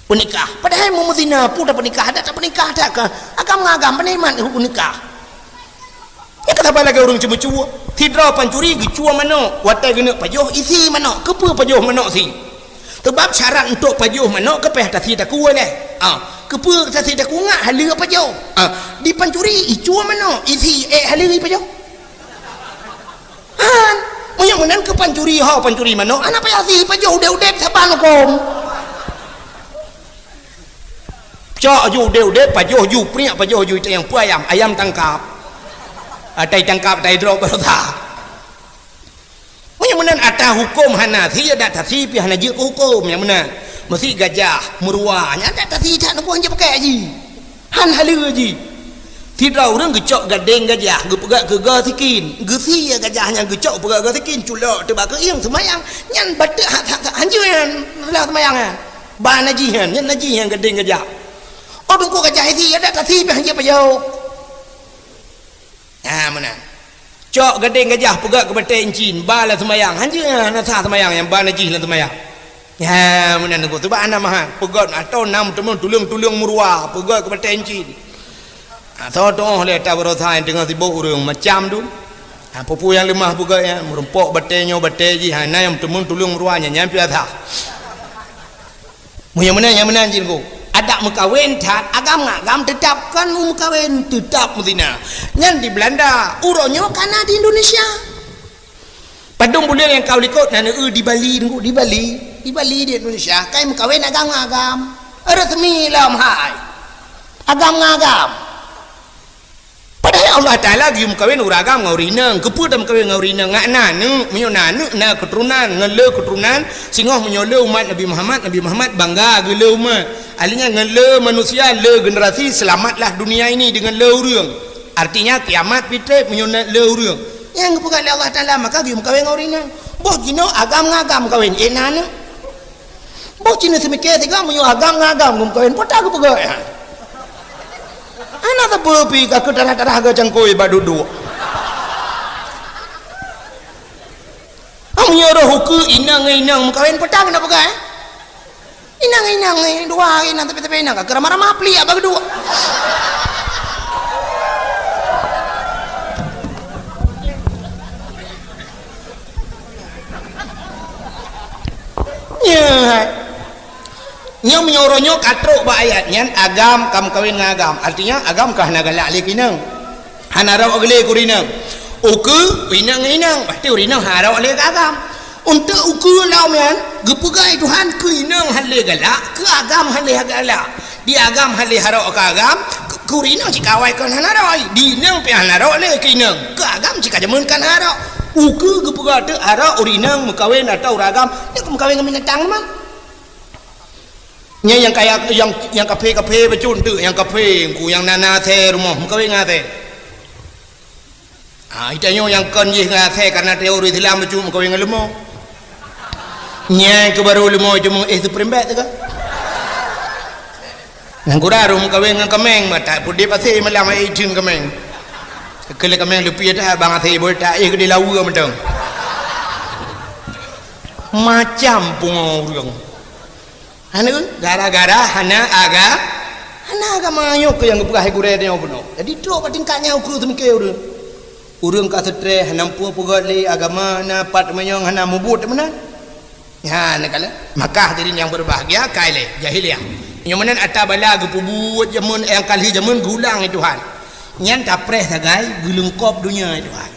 Peunikah. Padahai meumeutina peue tapeunikah, adak tapeunikah that ka. Agam ngon agam, pane iman peunikah. Nyang ka saban lagée ureuëng ceumeucue. Sidroe pancuri geucue manok, watée geuneuk pajoh isi manok. Keupeue pajoh manok si? Teubab syarat untuk pajoh manok keupéh tasi takue lé. Ah, keupeue tasi takue ngak haleue pajoh? Ah, di pancuri icue manok, isi ék haleue ipajoh. Han, meunyoe meunan keu pancuri ho, pancuri manok, hana payah si pajoh udeb-udeb saban huköm. Cok ju udeb-udeb, pajoh ju priek, pajoh ju itayang peue ayam, ayam tangkap. Atai tangkap, atai droe baroesa. Meunyoe meunan ata huköm hana si, adak tasi pih hana jeuet keu huköm nyang meunan. Meusi gajah, meuruwa, nyan adak tasi that nangku han jeuet pakai jih. Han haleue jih. Sidroe ureuëng geucok gadeng gajah, geupeugah keu goe sikin. Geusie gajah nyan geucok peugah goe sikin, culok teuh bak keuieng seumayang. Nyan bateuk ha-, ha-, ha-, hanjeuet nyan, reulah seumayang nyan. Ba najih nyan, nyan najih nyan gadeng gajah. Oh, teungku gajah isi, adak tasi pih hanjeuet pajoh. Ha, meunan. Cok gadeng gajah peugah keu batée incin, ba lam seumayang. Hanjeuet nyan, hana sah seumayang nyang ba najih lam seumayang. Ya, meunan teungku. Sebab hana mahai. Peugöt atau na meuteumé tuleueng-tuleueng meuruwa, peugöt keu batée incin. Atau tuoh lé ata baroesa nyang teungoh sibok ureuëng macam tu. Ha, peue-peue nyang leumah peugöt nyan, meurumpok batée nyoe batée jih, ha, na nyang meuteumé tuleueng meuruwa nyan, nyan pih sah. Meunyoe meunan, nyang meunan jih teungku. Adak meukawen that, agam ngon agam teutab kon meukawen, teutab meuzina. Nyan di Belanda, uroe nyoe kana di Indonesia. Padum buleuen nyang ka u likot na neueu di Bali, teungku, di Bali. Di Bali di Indonesia, kai meukawen agam ngon agam. Resmi lom hai. Agam ngon agam. Padahai Allah Taala geuyue meukawen ureuëng agam ngon ureuëng inong. Keupeue tameukawen ngon ureuëng inong? Ngat na aneuk, meunyoe na aneuk, na keuturonan, ngon le keuturonan, singoh meunyoe le umat Nabi Muhammad, Nabi Muhammad bangga geule umat. Ahli nyan ngon le manusia, le generasi, selamatlah dunia ini deungon le ureuëng. Artinya kiamat pih treb meunyoe na le ureuëng. Nyang geupeugah lé Allah Taala, maka geuyue meukawen ngon ureuëng inong. Boh jinoe agam ngon agam meukawen, eh na aneuk. Boh cit neuseumiké sigoe meunyoe agam ngon agam geumeukawen, peue ta geupeugah nyan? Hana sapeue pih ka keu tarah-tarah geucangkôi bak duek-duek. Meunyoe roh ukeue inong ngon inong meukawen, peue ta geupeugah, eh? Inong ngon inong, eh, dua inong tapi-tapi inong ka keu ramah-ramah pliek bak duek. Nyan. Nyoe meunyoe uroe nyoe ka trok bak ayat nyan, agam ka meukawen ngon agam. Artinya, agam ka hana galak lé keu inong. Hana rhot geulé keu ureuëng inong. Ukeue, inong ngon inong. Pasti ureuëng inong hana rhot lé keu agam. Untuk ukeue lom nyan, geupeugah lé Tuhan keu inong hana lé galak, keu agam hana lé galak. Di agam hana lé harok keu agam, keu, keu ureuëng inong cit ka awai kon hana rhot. Di inong pih hana rhot lé keu inong. Keu agam cit ka jameun kon harok. Ukeue geupeugah teuk harok ureuëng inong meukawen atau ureuëng agam, nyoe ka meukawen ngon binatang teuma. Nyan nyang kaya, nyang, nyang kaphé-kaphé bacut teuk, nyang kaphé, engku nyang na, na asèe rumoh, meukawen ngon asèe. Ah, itanyoe nyang kon jih ngon asèe karena teori Islam bacut meukawen ngon leumo. Nyan keu barô leumo cuma, eh, seperempat teuka. Nyang kura rhom meukawen ngon kaméng, mata pudip asé malam ai itheun kaméng. Keu lé kaméng leupie that bang asé bol that éh geudeh lawa mantong. Macam pungo ureuëng. Hana, gara-gara hana aga-, hana agama nyoe keuh nyang geupeugah hai gurée tanyoe bunoe. Jadi trok bak tingkat nyan ukeue seumiké ureuëng. Ureuëng ka seutreh, hana muphom peugét lé agama, na pat meunyoe hana mubuet meunan. Nyan kala. Maka hadirin yang berbahagia, kai lé jahiliyah. Nyoe meunan ata bala geupeubuet jameun nyang ka lheueh jameun geulang lé Tuhan. Nyan tapreh sagai geuleungkop donya lé Tuhan.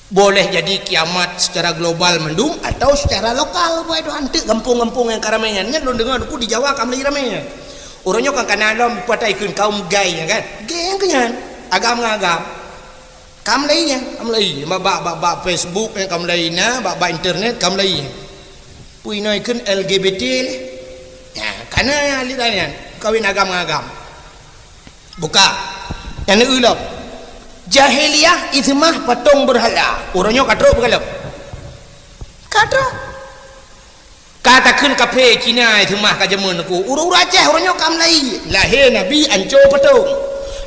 Boleh jadi kiamat secara global mandum atau secara lokal, buet Tuhan teuk gampông-gampông nyang ka ramé nyan. Nyan lôn deungoe Teungku di Jawa ka mulai ramé nyan. Uroe nyoe kan kana lom patai kheun kaum gay nyan kan. Gay nyang keu nyan. Agam ngon agam. Ka mulai nyan, ka mulai. Bak, bak, bak, bak Facebook nyan ka mulai na, bak, bak internet ka mulai nyan. Peue inoe kheun L G B T lé. Nyan, kana aliran nyan. Kawin agam ngon agam. Buka. Nyang neueu lom. Jahiliyah iseumah patong beurhala. Uroe nyoe ka trok beugalom. Ka trok. Ka takheun kaphé Cina iseumah ka jameun Teungku. Ureuëng-ureuëng Aceh uroe nyoe ka mulai. Lahé Nabi anco patong.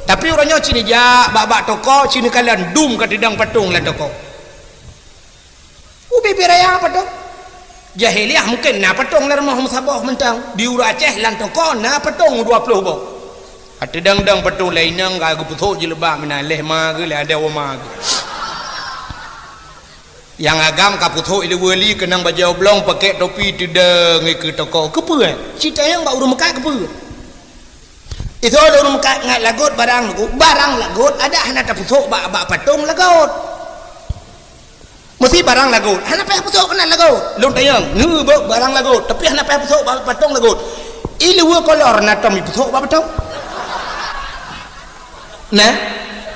Tapi uroe nyoe ci neujak bak-bak toko, ci neukalon dum ka teudong patong lam toko. Ubé-bé raya patong. Jahiliyah mungken na patong lam rumoh meusaboh mantong. Di ureuëng Aceh lam toko na patong dua ploh boh. Ka teudong-dong patong lé inong ka geupeusok jilbab meunan lé ma geuh lé ada oma geuh. Nyang agam ka peusok ileue li keunong bajée oblong pakai topi teudong keu toko. Keupeue? Cita nyang bak ureuëng meukat keupeue? Itu ada ureuëng meukat ngat lagot barang lagot, barang lagot ada hana tapeusok bak, bak patong lagot. Mesti barang lagot, hana payah peusok keunan lagot. Lôn tanyong, neu bak barang lagot, tapi hana payah peusok bak patong lagot. Ileue kolor na tom ipeusok bak patong. Nah,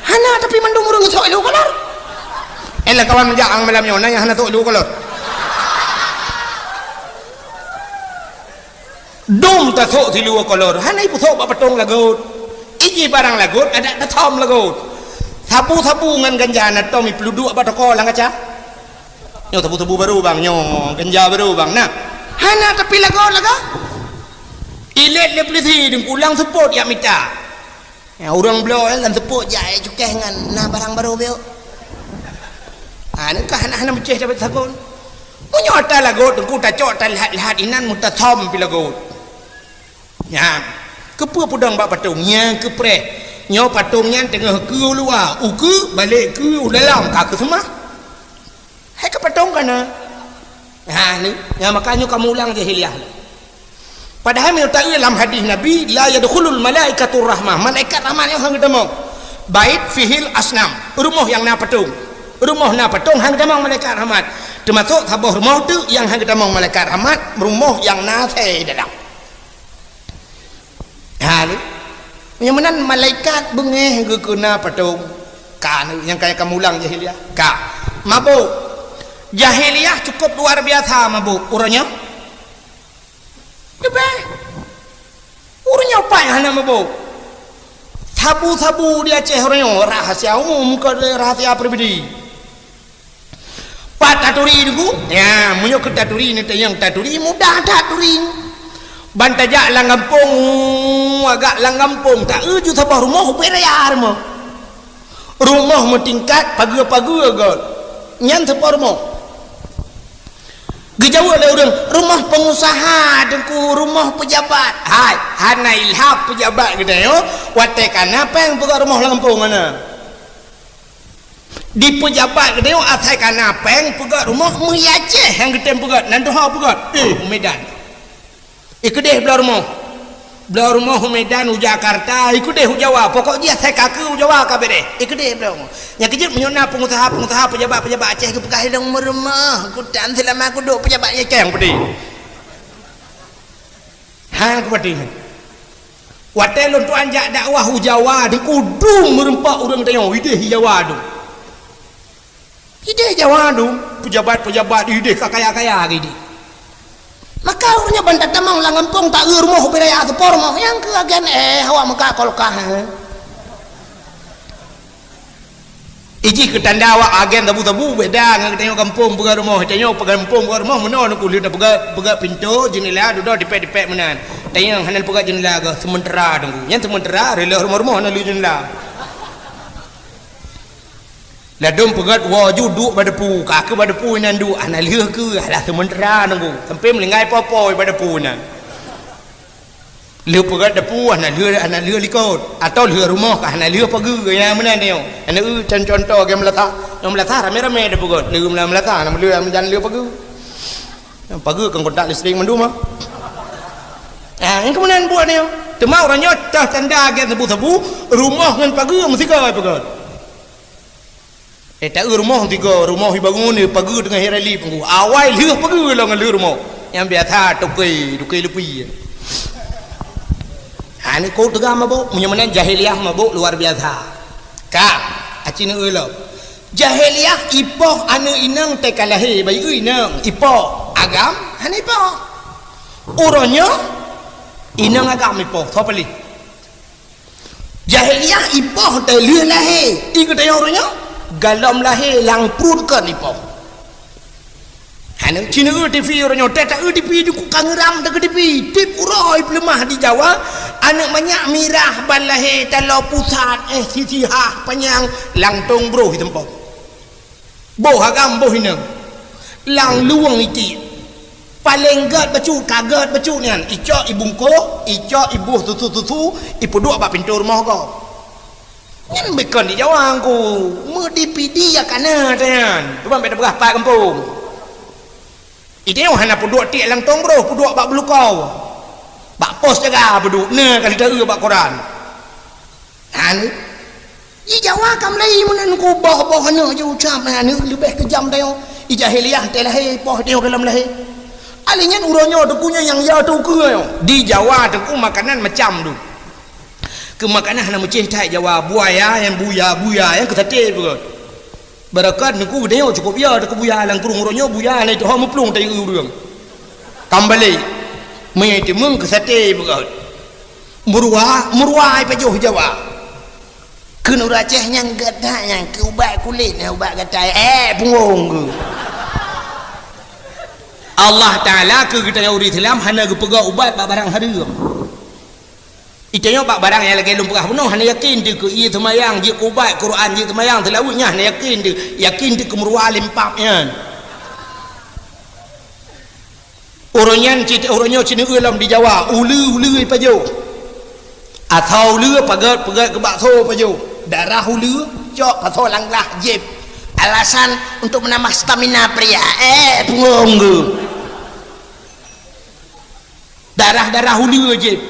hana tapi mandum ureuëng sok ileue kolor. Eh, lam kawan meujak ang malam nyoe na nyang hana sok ileue kolor. Dum tasok siluweue kolor, hana ipeusok bak patong lagot. Iji barang lagot, adak tasom lagot. Sabu-sabu ngon ganja na tom ipeuduek bak toko lam kaca. Nyoe sabu-sabu barô bang, nyoe ganja barô bang. Nah, hana tapi lagot-lagot. Ilét lé peulisi deungku lam seupôt jak mita. Ya, ureuëng bloe lam seupôt jak cukéh ngon na barang barô biôk. Ha, nyan ka hana-hana meucéh dapat sagon. Meunyoe ata lagot teungku tacok talhat-lhat inan meutasom pi lagot. Nyan, keupeue peudong bak patong nyang keupreh. Nyoe patong nyan teungoh keue u luwa, ukeue balek keue u dalam ka keuseumah. Hai ka patong kana. Ha ni, nyang maka nyoe kamu ulang jahiliyah. Padahai meunyoe taeu lam hadis Nabi, "La yadkhulul malaikatur rahmah." Malaikat rahmat nyoe han geutamong. Bait fihil asnam, rumoh nyang na patong. Rumoh na patong han geutamong malaikat rahmat. Teumasok saboh rumoh teuk nyang han geutamong malaikat rahmat, rumoh nyang na asèe dalam. Ha ni. Nyang meunan malaikat beungéh geukeuna patong. Ka ni nyang kaya kamu ulang jahiliyah. Ka. Mabuk. Jahiliyah cukup luar biasa mabuk. Uroe nyoe? Leubeh. Ureuëng nyoe pat hana mabök. Sabu-sabu di Aceh uroe nyoe rahasia umum, kon lé rahasia pribadi. Pat taturi teungku? Nya, meunyoe keu taturi ni tanyong taturi, mudah that turi. Ban tajak lam gampông, agak lam gampông, taeu ju saboh rumoh ubé raya rumoh. Rumoh meutingkat, pageue-pageue göt. Nyan saboh rumoh. Geujaweueb lé ureuëng, "Rumoh peungusaha, Teungku, rumoh peujabat." Hai, hana ilham peujabat geutanyoe, watée kana péng peugöt rumoh lam gampông hana. Di peujabat geutanyoe asai kana péng peugöt rumoh, meuiaceh nyang geutem peugöt, nan tuho peugöt. Eh, u Medan. Ikeudeh bloe rumoh. Bloe rumoh u Medan, u Jakarta, ikeudeh u Jawa. Pokok jih asai ka keu u Jawa ka beudeh. Ikeudeh bloe rumoh. Nyang keujeuet meunyoe na peungusaha-peungusaha, peujabat-peujabat Aceh geupeugah lôn meurumoh, kutan seulama kuduek peujabat nyang keng peudeh. Ha, kupeudeh. Watée lôn tuan jak dakwah u Jawa, di kudung meurumpok ureuëng tanyoe, ideh Jawa tu. Ideh Jawa tu, peujabat-peujabat ideh ka kaya-kaya gidi. Maka ureuëng nyan ban tatamong lam gampông taeu rumoh ubé raya seupôt rumoh, nyang keu agen eh awak meuka kolkah, eh. Iji keu tanda awak agen sabu-sabu beda ngon geutanyoe gampông peugah rumoh, tanyoe peugah gampông peugah rumoh meunoe neukeu lheueh tapeugah, peugah pintoe, jeundela, dudoe, dipek-dipek meunan. Tanyong hana peugöt jeundela keuh, seumeutara teungku. Nyan seumeutara, reuloh rumoh-rumoh hana lheueh jeundela. Ladôm peugöt woe ju duek bak depu, ka keuh bak depu inan duek, hana lheueh keuh, alah seumeutara teungku. Sampoe meuninggai po-po bak depu inan. Lheueh peugöt depu, hana lheueh, hana lheueh likot. Atawa lheueh rumoh ka hana lheueh pageue, nyan meunan nyoe. Hana eu con-, contoh lagèe meulasa. Nyang meulasa ramé-ramé tapeugöt. Lheueh meula-, meulasa, hana lheueh, hana lheueh pageue. Nyang pageue kan kontak listrik mandum ah. Ah, nyang keunan buet nyoe. Teuma ureueng nyoe teuh tanda lagèe sabu-sabu, rumoh ngon pageue meusigoe peugöt. Eh, taeu rumoh tiga, rumoh ibangun, eh, pageue teungoh irali peunggu. Awai lheueh pageue lom ngon lheueh rumoh. Nyang biasa toke, toke lupi. Ha, ni kok teuga mabök, meunyoe meunan jahiliyah mabök luar biasa. Ka, aci neueu lom. Jahiliyah ipoh aneuk inong teuka lahé, bayeue inong, ipoh. Agam, hana ipoh. Uroe nyoe, inong agam ipoh, soe paléh. Jahiliyah ipoh teuh lheueh lahé, i geutanyoe uroe nyoe, galom lahé lam pruet kon ipoh. Hana ci neueu TV uroe nyoe, teuh taeu TV di ku kangeurang teuh keu TV. Tiep uroe ipeuleumah di Jawa, aneuk manyak mirah ban lahé taloe pusat, eh, sisihah panyang langtông broh iteumpông. Boh agam boh inong. Lam luwong itiek. Paleng gèt bacut, ka gèt bacut nyan. Icok ibungkôh, icok iboh susu-susu, ipeuduek bak pintoe rumoh gob. Nyan bukon di Jawa ngku. Meudipidi ya kana nyan. Teuma bèk tapeugah pat gampông. Ide hana peuduek tiek lam tong broh, peuduek bak beulukau. Bak pos jaga peuduek, na ka lheueh taeu bak koran. Hana. Di Jawa ka mulai meunan ku boh-boh aneuk jiucap, aneuk leubeh keujam tanyoe. Di jahiliyah teuh lahé, poh tanyoe ka lom lahé. Alèh nyan uroe nyoe teuku nyan nyang ya teuku nyoe. Di Jawa teuku makanan macam tu. Keu makanan hana meucéh that Jawa, buaya, nyang buya, buya, nyang keu saté beugöt. Beureukat neuk geutanyoe cukôp ya, teuka buya lam krueng uroe nyoe buya na itu ho meuplueng tayue ureueng. Kam balek. Meutimeueng keu saté beugöt. Meuruwa, meuruwa ipajoh Jawa. Kheun ureueng Aceh nyang gata nyang keu ubat kulét na ubat gatai. Eh, punggong keu. Allah Taala keu geutanyoe ureueng Islam hana geupeugah ubat bak barang hareuem. Itanyoe bak barang nyang lagèe lôn peugah bunoe hana yakin teuh keu ie seumayang, jeuet keu ubat, Quran, jeuet seumayang, seulaweuet nyan hana yakin teuh, yakin teuh keu meuruwa limpab nyan. Uroe nyan cit, uroe nyoe ci neueu lom di Jawa, uleue-uleue ipajoh. Asoe uleue pagöt-pagöt keu bakso pajoh. Darah uleue cok pasoe lam glah jieb. Alasan untuk menambah stamina pria. Eh, punggong keu. Darah-darah uleue jieb.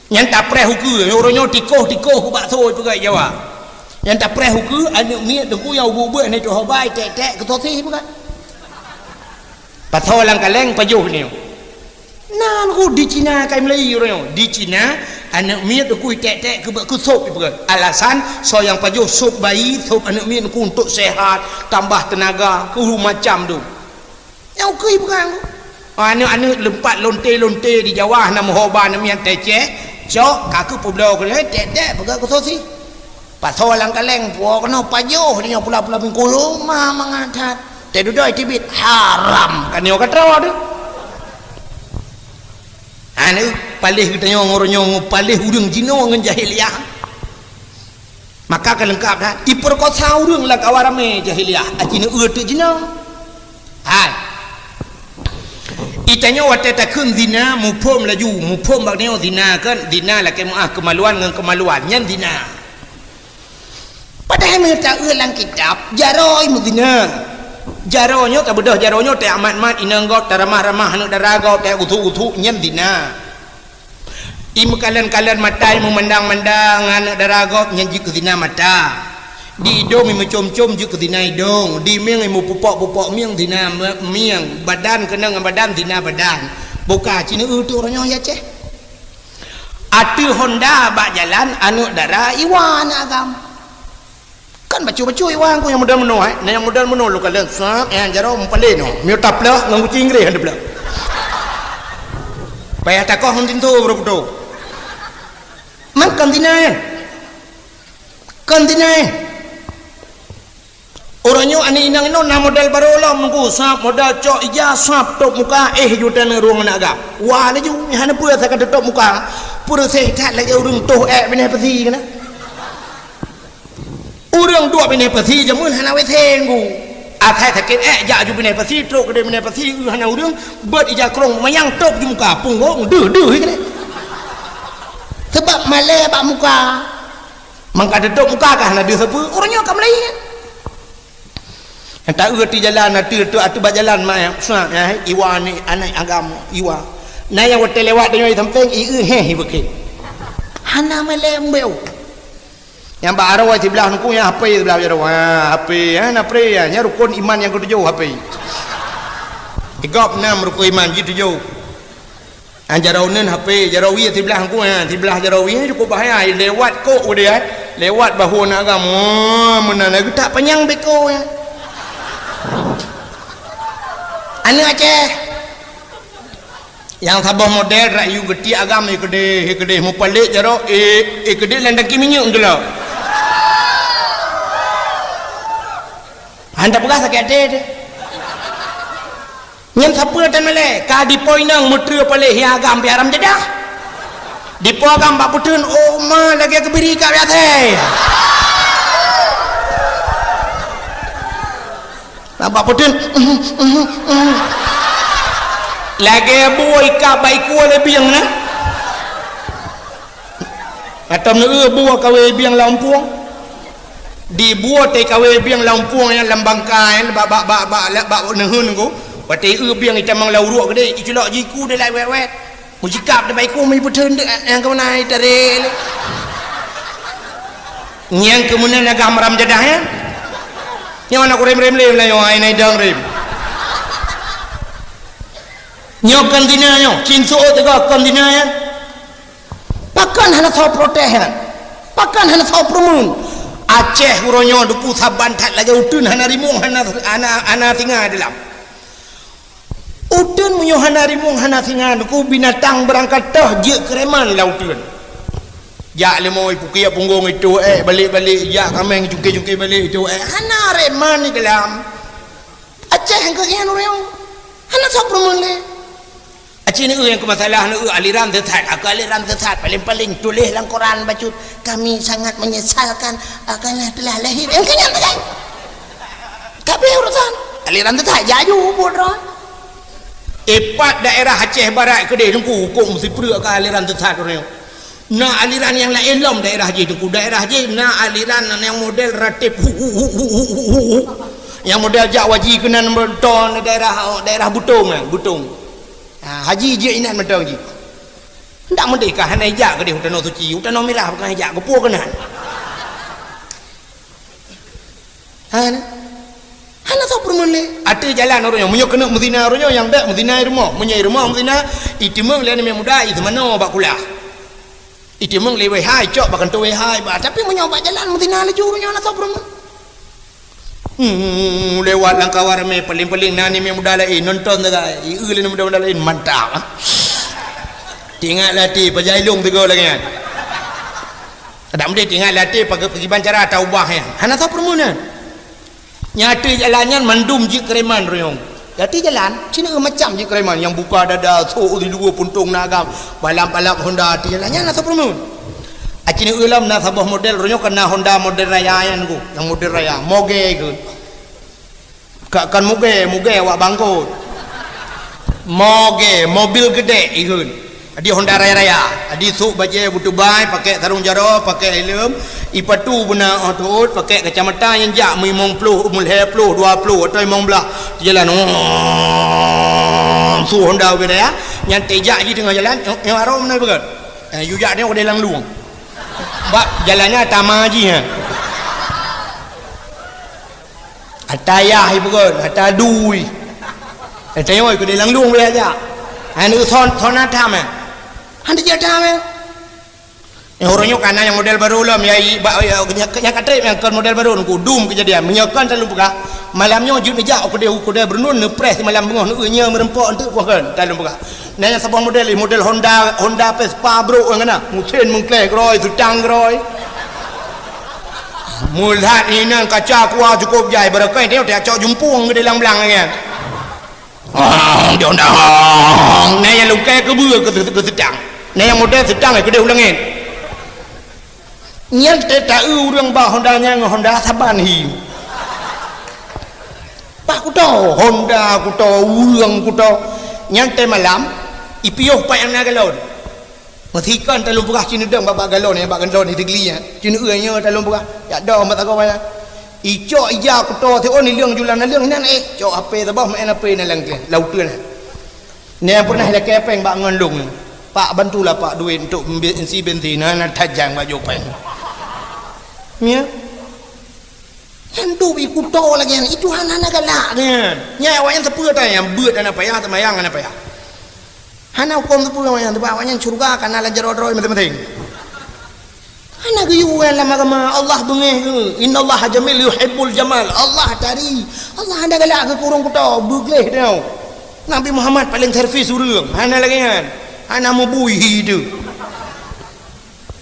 Nyan tapreh ukeue, uroe nyoe tikoh-tikoh keu bakso peugah Jawa. Nyan tapreh ukeue, aneuk miet teungku nyang ubeut-ubeut hana tuho bai, tek-tek keu sosis peugah. Pasoe lam kaleng pajoh nyoe. Nan ku di Cina kai meulai uroe nyoe. Di Cina, aneuk miet teungku tek-tek keu, keu sop peugah. Alasan, soe nyang pajoh sop bayi, sop aneuk miet teungku untuk sehat, tambah tenaga, keu macam tu. Nyang ukui peugah. Aneuk-aneuk leumpat lonte-lonte di Jawa hana meuho ba aneuk miet teucéh, cok ka keu peubloe keu lhèe, dek-dek peugah keu sosis. Pasoe lam kaleng, puwoe keunoe pajoh di nyoe pula-pula bingkulu, ma mangat that. Teududoe teubiet, haram. Ka nyoe ka troe teuh. Aneuk paléh geutanyoe ngon uroe nyoe, paléh ureueng jinoe ngon jahiliyah. Maka ka leungkap that, ipeurekosa ureueng lam kawan ramé jahiliyah, aci neueu teuk jinoe. Hai. Itanyoe watèe takheun zina, muphom laju, muphom bak nyoe zina kan, zina lakèe meu'ah keumaluan ngon keumaluan, nyan zina. Padahai meunyoe taeu lam kitab, jaroe meuzina. Jaroe nyoe tabeudôh jaroe nyoe teuamat-mat inong gob, taramah-ramah aneuk dara gob, teugusu-gusu, nyan zina. Imeukalon-kalon mata, imeumandang-mandang aneuk dara gob nyan jeuet keu zina mata. Di idong imeucom-com jeuet keu zina idong, di mieng imeupupok-pupok mieng zina me-, mieng, badan keunong ngon badan zina badan. Boh ka ci neueu teuk uroe nyoe ya ceh. Ateueh honda bak jalan aneuk dara iwa aneuk agam. Kan bacut-bacut iwan ku nyang model meunoe, eh. Nah, nyang model meunoe lôn kalon, sat, eh, jaroe meupaléh nyoe. Miyueb taplôh ngon guci Inggréh han taplôh. Payah takoh ngon tinto baru putôh. Man kon zina, eh. Kon zina, eh. Uroe nyoe aneuk inong inoe na model barô lom, Teungku, sab model cok ija, sab tôp muka, éh, ju taneuk rueng aneuk agam. Wa laju, nyan hana peue asai ka teutôp muka. Peureuseh that lagèe ureueng toh ék binéh pasi keunan. Ureueng duek binéh pasi jameun hana W C, Teungku. Asai sakét ék jak ju binéh pasi, trok keudéh binéh pasi, eu hana ureueng, beuet ija krông mayang tôp ju muka, punggong deuh-deuh keudéh. Sabab malèe bak muka. Mangka teutôp muka ka hana deuh sapeue, uroe nyoe ka meulayeue. Nyang taeu ateueh jalan, ateueh, ateueh, ateueh bak jalan, ma, ya, sa, ya, iwa ni, aneuk agam, iwa. Na nyang watèe lewat tanyoe di sampéng, ieu héh, ibeuke. Hana malèe mbeu. Nyang bak aroe siblah Teungku, nyang hapé siblah jaroe. Ha, hapé, ha, na pre, ya. Nyan rukon iman nyang keutujôh, hapé. Di gob nam rukon iman jih tujôh. Ha, jaroe uneun hapé, jaroe wie siblah Teungku, ha, siblah jaroe wie cukôp bahaya, lewat kok udeh, ha. Lewat bahu aneuk agam. Oh, meunan lagèe tak panyang beko, ya. Aneuk Aceh. Nyang saboh model rayu geuti agam, eh, keudéh, eh, keudéh mupalek jaroe, eh, eh, keudéh lam tangki minyeuk geulok. Hana peugah sakét até teuh. Nyan sapeue tan malèe, ka dipo inong meutreue palek hi agam pi haram jadah. Dipo agam bak peuteun, oh ma lagèe keubiri ka biasa. Nampak peuteun. Lagèe bue ikab bak iku lé bieng na. Atau meu bue kawé bieng lam pueng. Di bue teuh kawé bieng lam pueng nyan lam bangka nyan bak, bak, bak, bak, bak, bak neuheun ko. Watèe eu bieng itamong lam uruek keudéh, iculok jiku deh lai wet-wet. Meusikap teubaiku meuipeutreun deuk nyang keumeunai tarek lé. Nyang keumeunai agam haram jadah, ya. Nyoe na kurem-rem lé meulayeue ai nai dang rem. Nyoe kon zina nyoe, cin suôt teuga kon zina, ya. Pakon hana soe protes, ya? Pakon hana soe peureumeun? Aceh uroe nyoe duku saban that lagèe uteuen hana rimueng, hana, hana, hana singa di dalam. Uteuen meunyoe hana rimueng, hana singa, duku binatang beurangkat toh jeuet keu reman lam uteuen. Jak leumo ipukiek punggong itu, eh, balek-balek, jak kaméng cungké-cungké balek itu, eh, hana reman di dalam. Aceh nyang keuhian ureueng. Hana soe peureumeun lé. Aceh ni nyang keu masalah ni, aliran sesat. Aku aliran sesat. Paling-paling tuléh lam koran bacut, "Kami sangat menyesalkan, ah, karena telah lahir." Nyang keu nyan sagai. Tapi urusan aliran sesat, jaju buet droe. Ipat daerah Aceh Barat keudéh Teungku, huköm sipreuk ka aliran sesat ureueng. Na aliran nyang laén lom daerah jih Teungku. Daerah jih na aliran nyang model ratib hu, hu, hu. Nyang model jak waji keunan meuton daerah, daerah Butong, eh, Butong. Ha, haji jih inan mantong jih. Ndak meudeh ka hana ijak keudéh u Tanoh Suci, u Tanoh Mirah bukan ijak, geupue keunan. Hana. Hana soe peureumeun lé. Ateueh jalan ureueng nyoe, meunyoe keuneuk meuzina ureueng nyoe, nyang bèk meuzina i rumoh. Meunyoe i rumoh meuzina, iteumeung lé aneuk muda, i seumanoe bak kulah. Iteumeung lé W H, icok bak kantô W H, bah, tapi meunyoe bak jalan meuzina laju ureueng nyoe, hana soe peureumeun. Hmm, lewat lam kawan ramé, paléng-paléng na aneuk muda laén, nonton sagai. I eu lé aneuk muda laén, mantap, ah. Teuingat lé até, pajan ilong sigoe lagèe nyan. Adak meudeh teuingat lé até, pagi-, pakiban cara taubah nyan. Hana soe peureumeun nyan. Nyan ateueh jalan nyan mandum jeuet keu reman royong. Ateueh jalan, sineuk macam jeuet keu reman. Nyang buka dada, sôk di luwa puntông na agam, balap-balap Honda ateueh jalan nyan hana soe peureumeun. Aci neuk lom na saboh model, royong ka na Honda model raya nyan ku, nyang model raya. Moge keu. Ka, kan muge, muge awak bangkot. Moge, mobil geudek ikheun. Adi Honda raya-raya. Adi sôk bajèe beutubai, pakèk sarông jaroe, pakèk helm, ipatu beuna 'oh teuôt, pakèk kacamata nyang jak meulimong ploh, meulhèe ploh, dua ploh, atau limong blah. Jalan, oh, su Honda ubé raya. Nyan teuh jak jih teungoh jalan, nyoe, nyoe arôm na beugöt. Eh, yue jak nyoe udeh lam lueng. Bak jalan nyan tama jih, eh. Ata yah ipeugöt, ata dui. Ata nyoe keu di lam lueng beulah jak. Hana son, son atam, eh. Hana jeuet atam, eh. Nyoe ureueng nyoe ka na nyang model barô lom, ya, i, ba, ya, nyang, nyang ka trép nyang kon model barô, nungku dum keujadian. Meunyoe kon talôn peugah, malam nyoe jeuet neujak u keudè, u keudè Brunun, neupreh simalam beungoh, neueu nyoe meureumpok eunteuk poh kon, talôn peugah. Na nyang saboh model, model Honda, Honda Vespa brôk nyang na, meusén meungkleh keurôi, seutang keurôi. Mulat inan kaca kuah cukup jai, beureukai teuh tacok jumpung keu di lam blang nyan. Ong, dong, dong. Nah, nyang lungkai keubeue keu, keu seutang. Nah, nyang model seutang, eh, keudeh u langét. Nyan teuh taeu ureuëng bak Honda nyan ngon Honda saban hi. Pak kuto, Honda kuto, ureuëng kuto. Nyan teuh malam, ipiôh pat nyang na galon. Meusikon talôn peugah cit neudong bak, bak galon nyan, bak galon nyan teugli nyan. Cit neueu nyoe talôn peugah, jak dong bak sagoe nyan. Icok ija kuto siôn ileueng julan naleueng nyan, eh, cok H P saboh, main H P na lam, lam uteuen nyan. Nyan pernah ilakée péng bak ngon lôn. "Pak, bantulah Pak duit untuk be-, isi bensin, hana tajang bak jopeng." Nyan. Nyan duek i kuto lagée nyan, itu hana, hana galak nyan. Nyan awaknyan sapeue ata nyan, beuet hana payah, seumayang hana payah. Hana huköm sapeue awaknyan, sabab awaknyan syeuruga ka na lam jaroe droe maséng-maséng. Hana geuyue lam agama, Allah beungéh geuh. "Innallaha jamil yuhibbul jamal." Allah tari. Allah hana galak geuh keu ureuëng kuto, beugleh teuh. Nabi Muhammad paléng servis ureuëng, hana lagée nyan. Hana meubui hi teuh.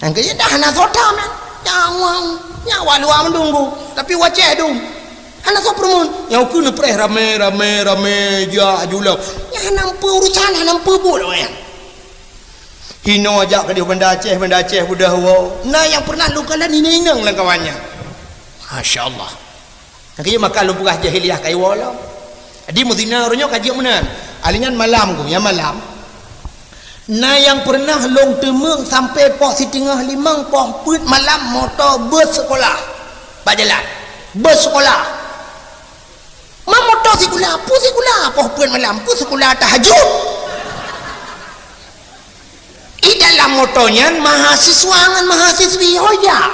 Nyang keu dah hana soe tham nyan. Nyang wang, nyang wak luwa meudunggu, tapi wacée dum. Hana soe peureumeun. Nyang ukeue neupreh ramé, ramé, ramé, jak julong. Nyang hana meupeue urusan, hana meupeue buet awaknyan. Hinoe jak keudeh Banda Aceh, Banda Aceh beudôh woe. Na nyang pernah lôn kalon inong-inong lam kawan nyan. Masya Allah. Nyang keu maka lôn peugah jahiliyah ka iwoe lom. Jadi meuzina uroe nyoe ka jeuet meunan. Ahli nyan malam ku, nyang malam. Na nyang pernah lôn teumeung sampoe poh siteungoh limong poh peuet malam moto bus sekolah. Bak jalan. Bus sekolah. Ma moto sikula, peue sikula poh peuet malam, peue sikula tahajud. Di dalam moto nyan mahasiswa ngon mahasiswi hoja.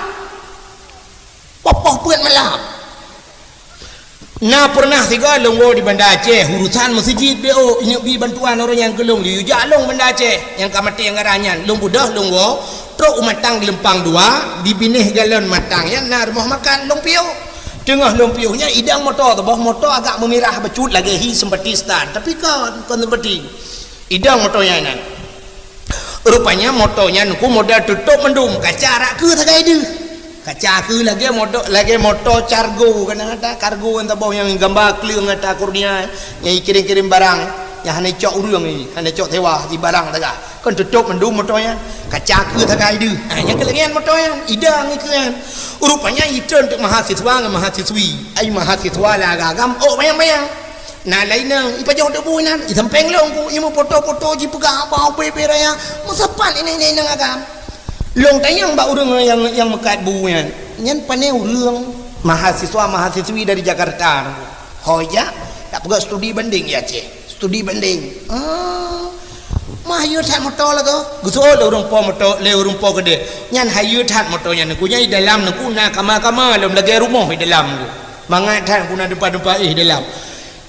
Poh-poh peuet malam. Na pernah sigoe lôn woe di Banda Aceh, urusan meuseujid B O, inyoe bi bantuan ureuëng nyang keu lôn, laju jak lôn Banda Aceh, nyang ka maté anggaran nyan, lôn beudôh lôn woe, trok u Matang Geulumpang dua, di binéh galon Matang nyan na rumoh makan, lôn piôh. Teungoh lôn piôh nyan, idang moto teuh, boh moto agak meumirah bacut lagée hi sempati setan, tapi kon, kon sempati. Idang moto nyan inan. Rupanya moto nyan ku model tutôp mandum, kaca rak keue sagai deuh. Kaca keue lagée moto, lagée moto cargo, kan ada kargo nyang saboh nyang gamba kleueng ata kurnia, nyang ikirém-kirém barang, nyang hana icok ureuëng, hana icok sewa, di barang sagai. Kan tutôp mandum moto nyan. Kaca keue sagai deuh. Ha, nyang keu lagée nyan moto nyan, idang ikeue nyan. Rupanya itreun teuk mahasiswa ngon mahasiswi. Ai mahasiswa lam agam, ôk bayang-bayang. Na laén inong, ipajoh teuk bu inan, isampéng lôn ku, imeupoto-poto jipeugah haba ubé-ubé raya, meusapat inong-inong agam. Lôn tanyong bak ureuëng nyang, nyang meukat bu nyan, nyan pané ureuëng mahasiswa-mahasiswi dari Jakarta. Ho jak, tapeugah studi banding di Aceh. Studi banding. Ah, mah yue that moto lagoe. Geuseuôt lé ureuëng po moto, lé ureuëng po keudeh. Nyan hayeu that moto nyan, ku nyan di dalam nyan ku na kama-kama lom lagée rumoh di dalam ku. Mangat that ku na deumpa-deumpa éh dalam.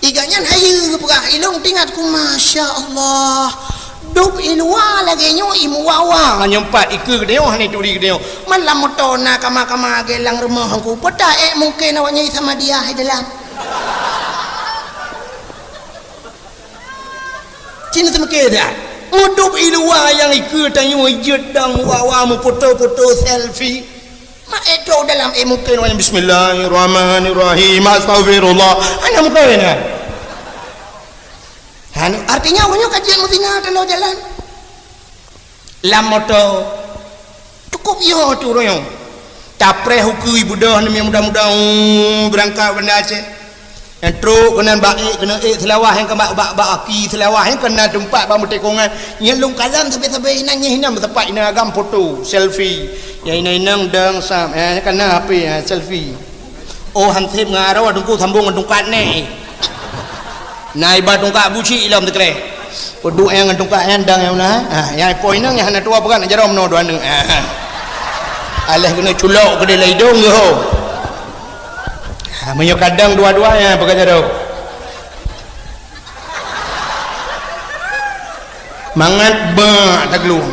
Iga nyan hayeu geupeugah, ilong tingat ku, masya Allah. Dub i luwa lagée nyoe i muwa-wa nyoe pat ikeue geudeunyoe hana ituri geudeunyoe. Malam moto na kama-kama lagée lam rumoh ku. Peuta ék mungken awaknyan i Samadiyah i dalam. Cina teumeuke dah. Mudub i luwa nyang ikeue tanyoe jeuet dang muwa-wa meupoto-poto selfie. Mak ék trok dalam ék mungken awaknyan bismillahirrahmanirrahim, astaghfirullah. Hana mungken nyan. Hana, artinya ureuëng nyoe ka jeuet meuzina tanoh jalan. Lam moto. Cukup yo tu ureuëng nyoe. Tapreh ukeue beudôh namiet muda-muda, uh, beurangkat Banda Aceh. Nyang trok keunan bak ék, keunan ék Seulawah nyang ka bak, bak, bak aki Seulawah nyang ka na teumpat bak meutekongan. Nyang lôn kalon sabe-sabe inan, nyang inan meusapat inan agam foto, selfie. Nyang inan-inan dang sam, eh, nyang ka na H P, eh, selfie. Oh, hanseb ngon aroe teungku sambong ngon tungkat neh. Na iba tungkat buci ilom teukreh. Peuduek nyang ngon tungkat nyan dang nyang na. Ha, nyang ipo inong nyang hana tuwoe peugah na jaroe meunoe dua aneuk. Ha, ha. Aléh keuneuk culok keudeh lam idong geuh ho. Ha, meunyoe kadang dua-dua nyang peugah jaroe. Mangat bak taglung.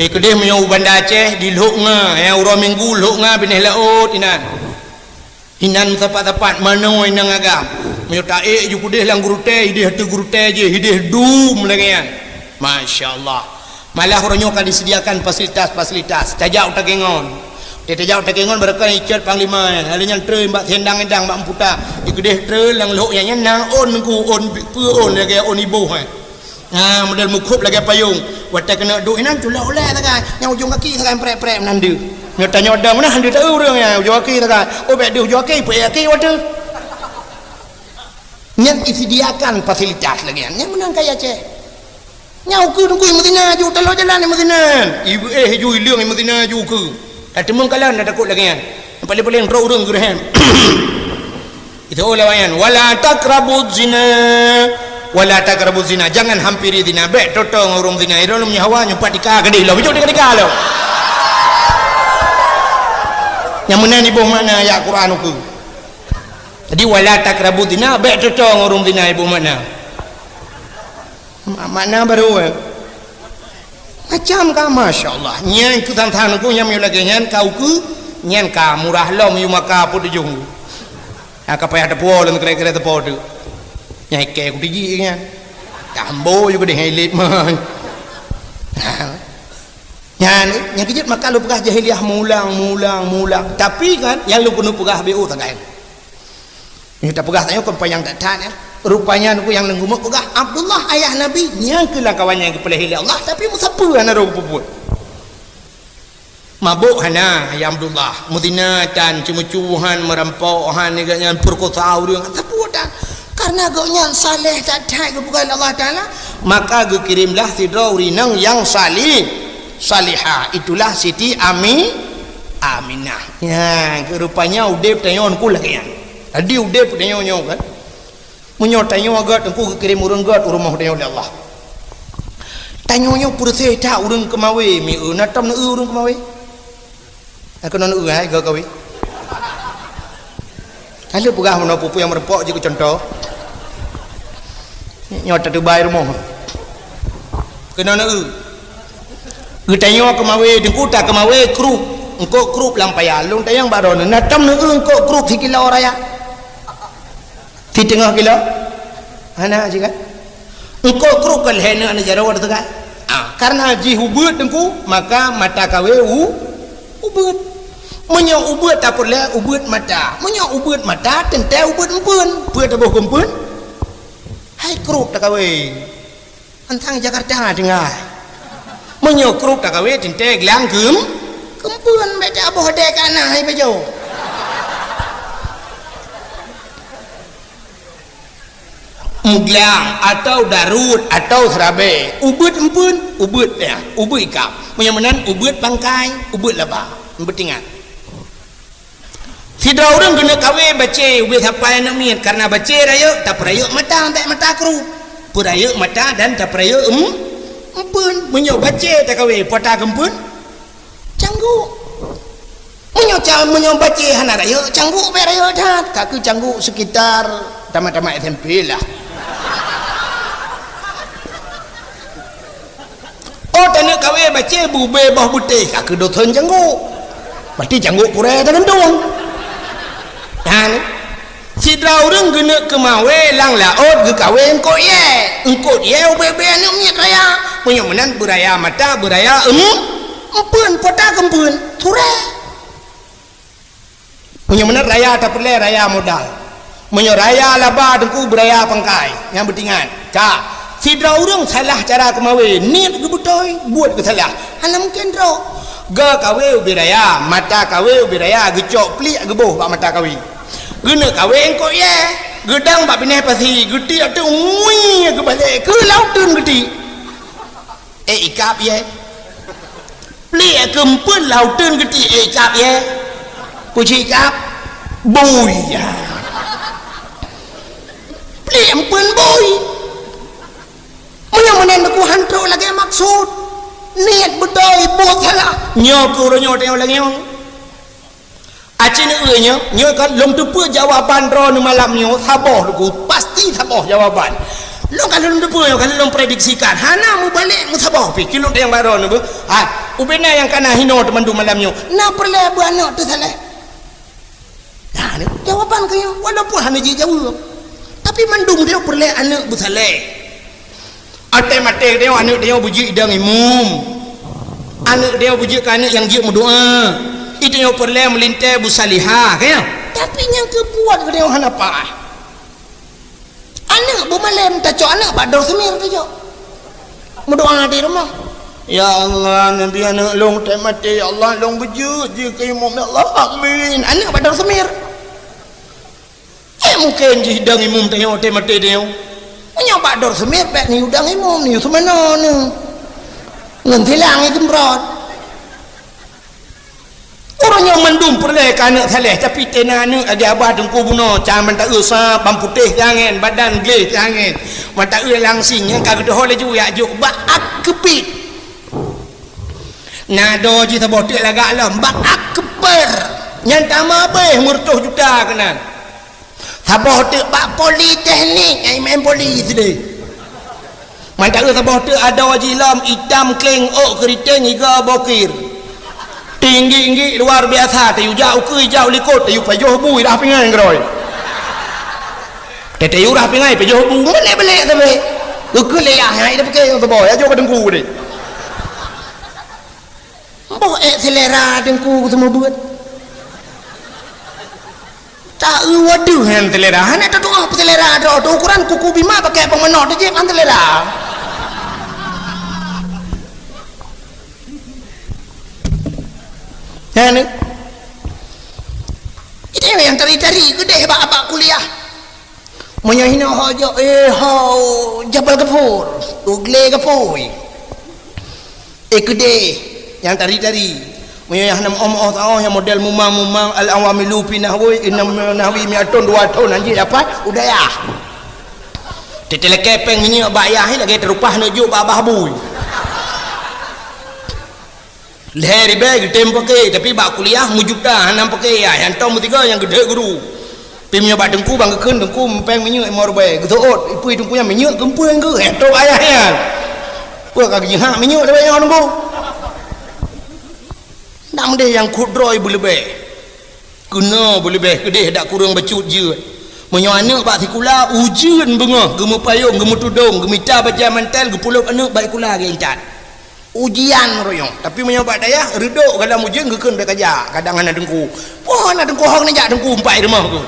Eh, keudeh meunyoe u Banda Aceh di Lhok Nga, nyang uroe Minggu Lhok Nga binéh laôt inan. Inan sapat-sapat manoe inong agam. Meunyoe taék ju keudeh lam gurutée, ideh ateueh gurutée jih, ideh dum lagée nyan. Masya Allah. Malah uroe nyoe ka disediakan fasilitas-fasilitas. Tajak u Takengon. Teutajak takengon barokon icot panglima nyan. Lalu nyan treun bak sendang-endang bak mputa. Dikeudeh treun lam lhok nyan, nyan na ôn nungku, ôn peue ôn lagèe ôn iboh, eh. Ha, model meukhop lagèe payong. Watèe keuneuk duek inan culok ulèe sagai. Nyang ujong kaki sagai prek-prek meunan deuh. Nyoe tanyoe dong nah deuh taeu ureueng nyan ujong kaki sagai. Oh, bèk deuh ujong kaki, peuék kaki watèe. Nyan disediakan fasilitas lagèe nyan. Nyan meunan kaya Aceh. Nyang ukeue teungku meuzina ju, taloe jalan meuzina. Ibu eh ju ileueng meuzina ju ukeue. Ka teumeung kalon dah takot lagèe nyan. Paléng-paléng trok ureueng geureuhem. Itu ulama nyan, "Wala taqrabuz zina, wala taqrabuz zina." Jangan hampiri zina. Bèk toe-toe ngon ureueng zina. Ilôn meunyoe hawa nyoe pat tika keudeh lom. Ijok tika-tika lom. Nyang meunan iboh makna ayat Quran ukeue. Jadi, "Wala taqrabuz zina," bèk toe-toe ngon ureueng zina iboh makna. Ma-, makna baru, eh. Macam ka, masya Allah. Nyan keu than-than ku nyang meunyoe lagèe nyan ka ukeue, nyan ka murah lom yue maka peuet ujong. Ha, ka payah teupuwoe lom kira-kira teupuwoe tu. Nyan ikei ku tiji nyan. Tambo yue keudeh ilet man. Ha. Nyan, nyang keujeuet maka lôn peugah jahiliyah meulang, meulang, meulang. Tapi kan, nyang lôn keuneuk peugah B O sagai. Nyoe tapeugah tanyoe kon panyang that-that nyan. Rupanya nyoe nyang lôn geumeuk peugah, Abdullah ayah Nabi, nyang keu lam kawan nyang geupeulahé lé Allah, tapi meusapeue hana roh geupeubeuet. Mabök hana, ya Abdullah, meuzina tan, ceumeucue han, meurampok han, nyan peurekosa ureueng, sapeue tan. Karena gobnyan saleh that-that geupeugah lé Allah Taala, maka geukiremlah sidroe ureueng inong nyang salih, salihah. Itulah Siti Ami, Aminah. Nyan, keu rupanya udeb tanyoe nyoe lagèe nyan. Jadi udeb tanyoe nyoe kan. Meunyoe tanyoe gèt teungku geukirém ureueng gèt u rumoh tanyoe lé Allah. Tanyoe nyoe peureuséh that ureueng keumawé, mieu na tom neu ureueng keumawé. Aku neu hai gèt kawé. Ka lheueh peugah meunoe peue-peue nyang meureumpok jeuet keu cuntoh. Nyoe tatubai rumoh. Keunoe neu. Geutanyoe keumawé, teungku ta keumawé krup. Eungkôt krup lam paya. Lôn tanyong bak droeneuh, na tom neu eungkôt krup sikilo raya? Siteungoh kilo? Hana jih kan? Eungkôt krup ka lhèe neu aneuk jaroe teuka. Ah, karena jih ubeuet teungku, maka mata kawé u, ubeuet. Meunyoe ubeuet tapeureulèe ubeuet mata. Meunyoe ubeuet mata teuntèe ubeuet empeuen. Peue taboh keu empeuen? Hai krup takawé. Antang Jakarta tinggai. Meunyoe krup takawé teuntèe glang keum-, keumpeuen bèk taboh dèk ka na hai beujô. Meuglang atau darut atau seurabèe, ubeuet empeuen, ubeuet ya, ubeuet ikab. Meunyoe meunan ubeuet pangkai, ubeuet laba. Beutingat. Sidroe ureueng keuneuk kawé bacé ubé sapai aneuk miet, karena bacé rayeuk tapeurayeuk mata bèk mata krup. Peurayeuk mata dan tapeurayeuk em-, empeuen. Meunyoe bacé takawé, peue ta keumpeuen? Cangguk. Meunyoe ca-, meunyoe bacé hana rayeuk, cangguk bèk rayeuk that. Ka keu cangguk sekitar tamat-tamat S M P lah. Oh, taneuk kawé bacé beubé boh beutéh, ka keu dosen cangguk. Berarti cangguk purée tagantung. Dan sidroe ureueng geuneuk keumawé lam laôt geukawé eungkôt yèe. Eungkôt yèe ubé-ubé aneuk miet raya. Meunyoe meunan beuraya mata, beuraya em-, empeuen, peue ta keumpeuen, surée. Meunyoe meunan raya tapeureulèe raya modal. Meunyoe raya laba teungku beuraya pangkai, nyang beutingat. Ka, sidroe ureueng salah cara keumawé, niet geubeutôi, buet geusalah. Hana mungken droe. Geu kawé ubé raya, mata kawé ubé raya, geucok pliek geuboh bak mata kawé. Geuneuk kawé eungkôt yèe, geudong bak binéh pasi, geutiek teuk ngui geubalek keu lam uteuen geutiek. Eh, ikab yèe. Pliek keumpeuen lam uteuen geutiek, eh, ikab yèe. Peue jih ikab? Bui. Pliek empeuen bui. Meunyoe meunan teungku han trok lagèe maksud. Niet beutôi, buet salah. Nyoe keu uroe nyoe tanyoe lagèe nyoe. Aci neueu nyoe, nyoe kan lôn teupeue jawaban droeneuh malam nyoe saboh teungku, pasti saboh jawaban. Lôn ka lôn teupeue nyoe, ka lôn prediksikan, hana meubalek meusaboh pih. Kilôn teunyang bak droeneuh beuh. Hai, ubé na nyang kana hinoe teumandum malam nyoe. Na peureulèe beuh aneuk teusaleh. Nah, ni jawaban keu nyoe, walaupun hana jijaweueb. Tapi mandum nyoe peureulèe aneuk beusaleh. Até maté tanyoe, aneuk tanyoe beujeuet idong imum. Aneuk tanyoe beujeuet keu aneuk nyang jeuet meudoa. Itu Nyoe peureulée meulintée bu salihah, ka nyoe. Tapi nyang keu buet geutanyoe hana paih. Aneuk bu malém tacok aneuk bak dor seumir tacok. Meudoa di rumoh. "Ya Allah, neubi aneuk lôn teuh maté, ya Allah, lôn beujeuet jih keu imum, ya Allah. Amin." Aneuk bak dor seumir. Eh, mungken jih dang imum tanyoe teuh maté tanyoe. Meunyoe bak dor seumir, bék neuyue dang imum, neuyue seumanoe neuh. Ngon silang iseumprot. Ureueng nyoe mandum peureulée keu aneuk saleh, tapi teuh na aneuk lagée abah teungku bunoe, can mata eu sa, ban putéh siangén, badan gleh siangén, mata eu langsing, nyang ka geudoho laju jak jok bak ak keupit. Na doe jih saboh teuk lagak lom, bak ak keupet. Nyan tamah abéh meureutoh juta keunan. Saboh teuk bak politeknik, nyang maén poli sideh. Mantong saboh teuk adoe jih lom, itam kleng ôk keuriteng iga bokir. Tinggi-tinggi luar biasa, tayue jak ukeue ijak u likot, tayue pajoh bu i rah pingai keudroe. Tayue rah pingai pajoh bu, meulek-belek sabe. Ukeue lé yah, hai dah pike nyang saboh, ya jok ka teungku deh. Boh ék selera teungku seumeubeuet. Ta eu wadoh nyan selera, hana tatu'oh peuselera droe, teuh ukuran kuku bima pakai peumanok teuh jép han selera. Nyan, eh. Itu nyang tari-tari keudeh bak, bak kuliah. Meunyoe hinoe ho jok, eh, ho Jabal Gapur, u glé Gapui. Eh, keudeh nyang tari-tari. Meunyoe nyang hana moh-moh taoh nyang model mumang-mumang, al-awamilu fi nahwi, inna nahwi mi'atun, dua thon, anjing dapat udayah. Teuteulakée péng minyeuk bak yah lagée teurupah neujok bak babah bui. Lhée ribée geutem paké, tapi bak kuliah meujuta hana paké, ya, nyang tom meusigoe nyang geudeh guru. Pi meunyoe bak teungku ban geukheun teungku mupéng minyeuk limong ribée, geuseuôt, ipui teungku nyan minyeuk keumpeueng geuh, eh, trok ayah nyan. Peue ka geujihak minyeuk lé nyoe teungku? Ndak meudeh nyang khuet droe beuleubeh. Keunoe beuleubeh keudeh dak kureueng bacut jeuet. Meunyoe aneuk bak sikula, ujeuen beungoh, geumeupayong, geumeutudong, geumita bajée mantel, geupulop aneuk bak sikula geuintat. Ujian roh nyoe. Tapi meunyoe bak dayah, reudok galom ujeuen geukheun bék kajak, kadang hana teungku. Poh hana teungku hong neujak teungku umpai rumoh ku.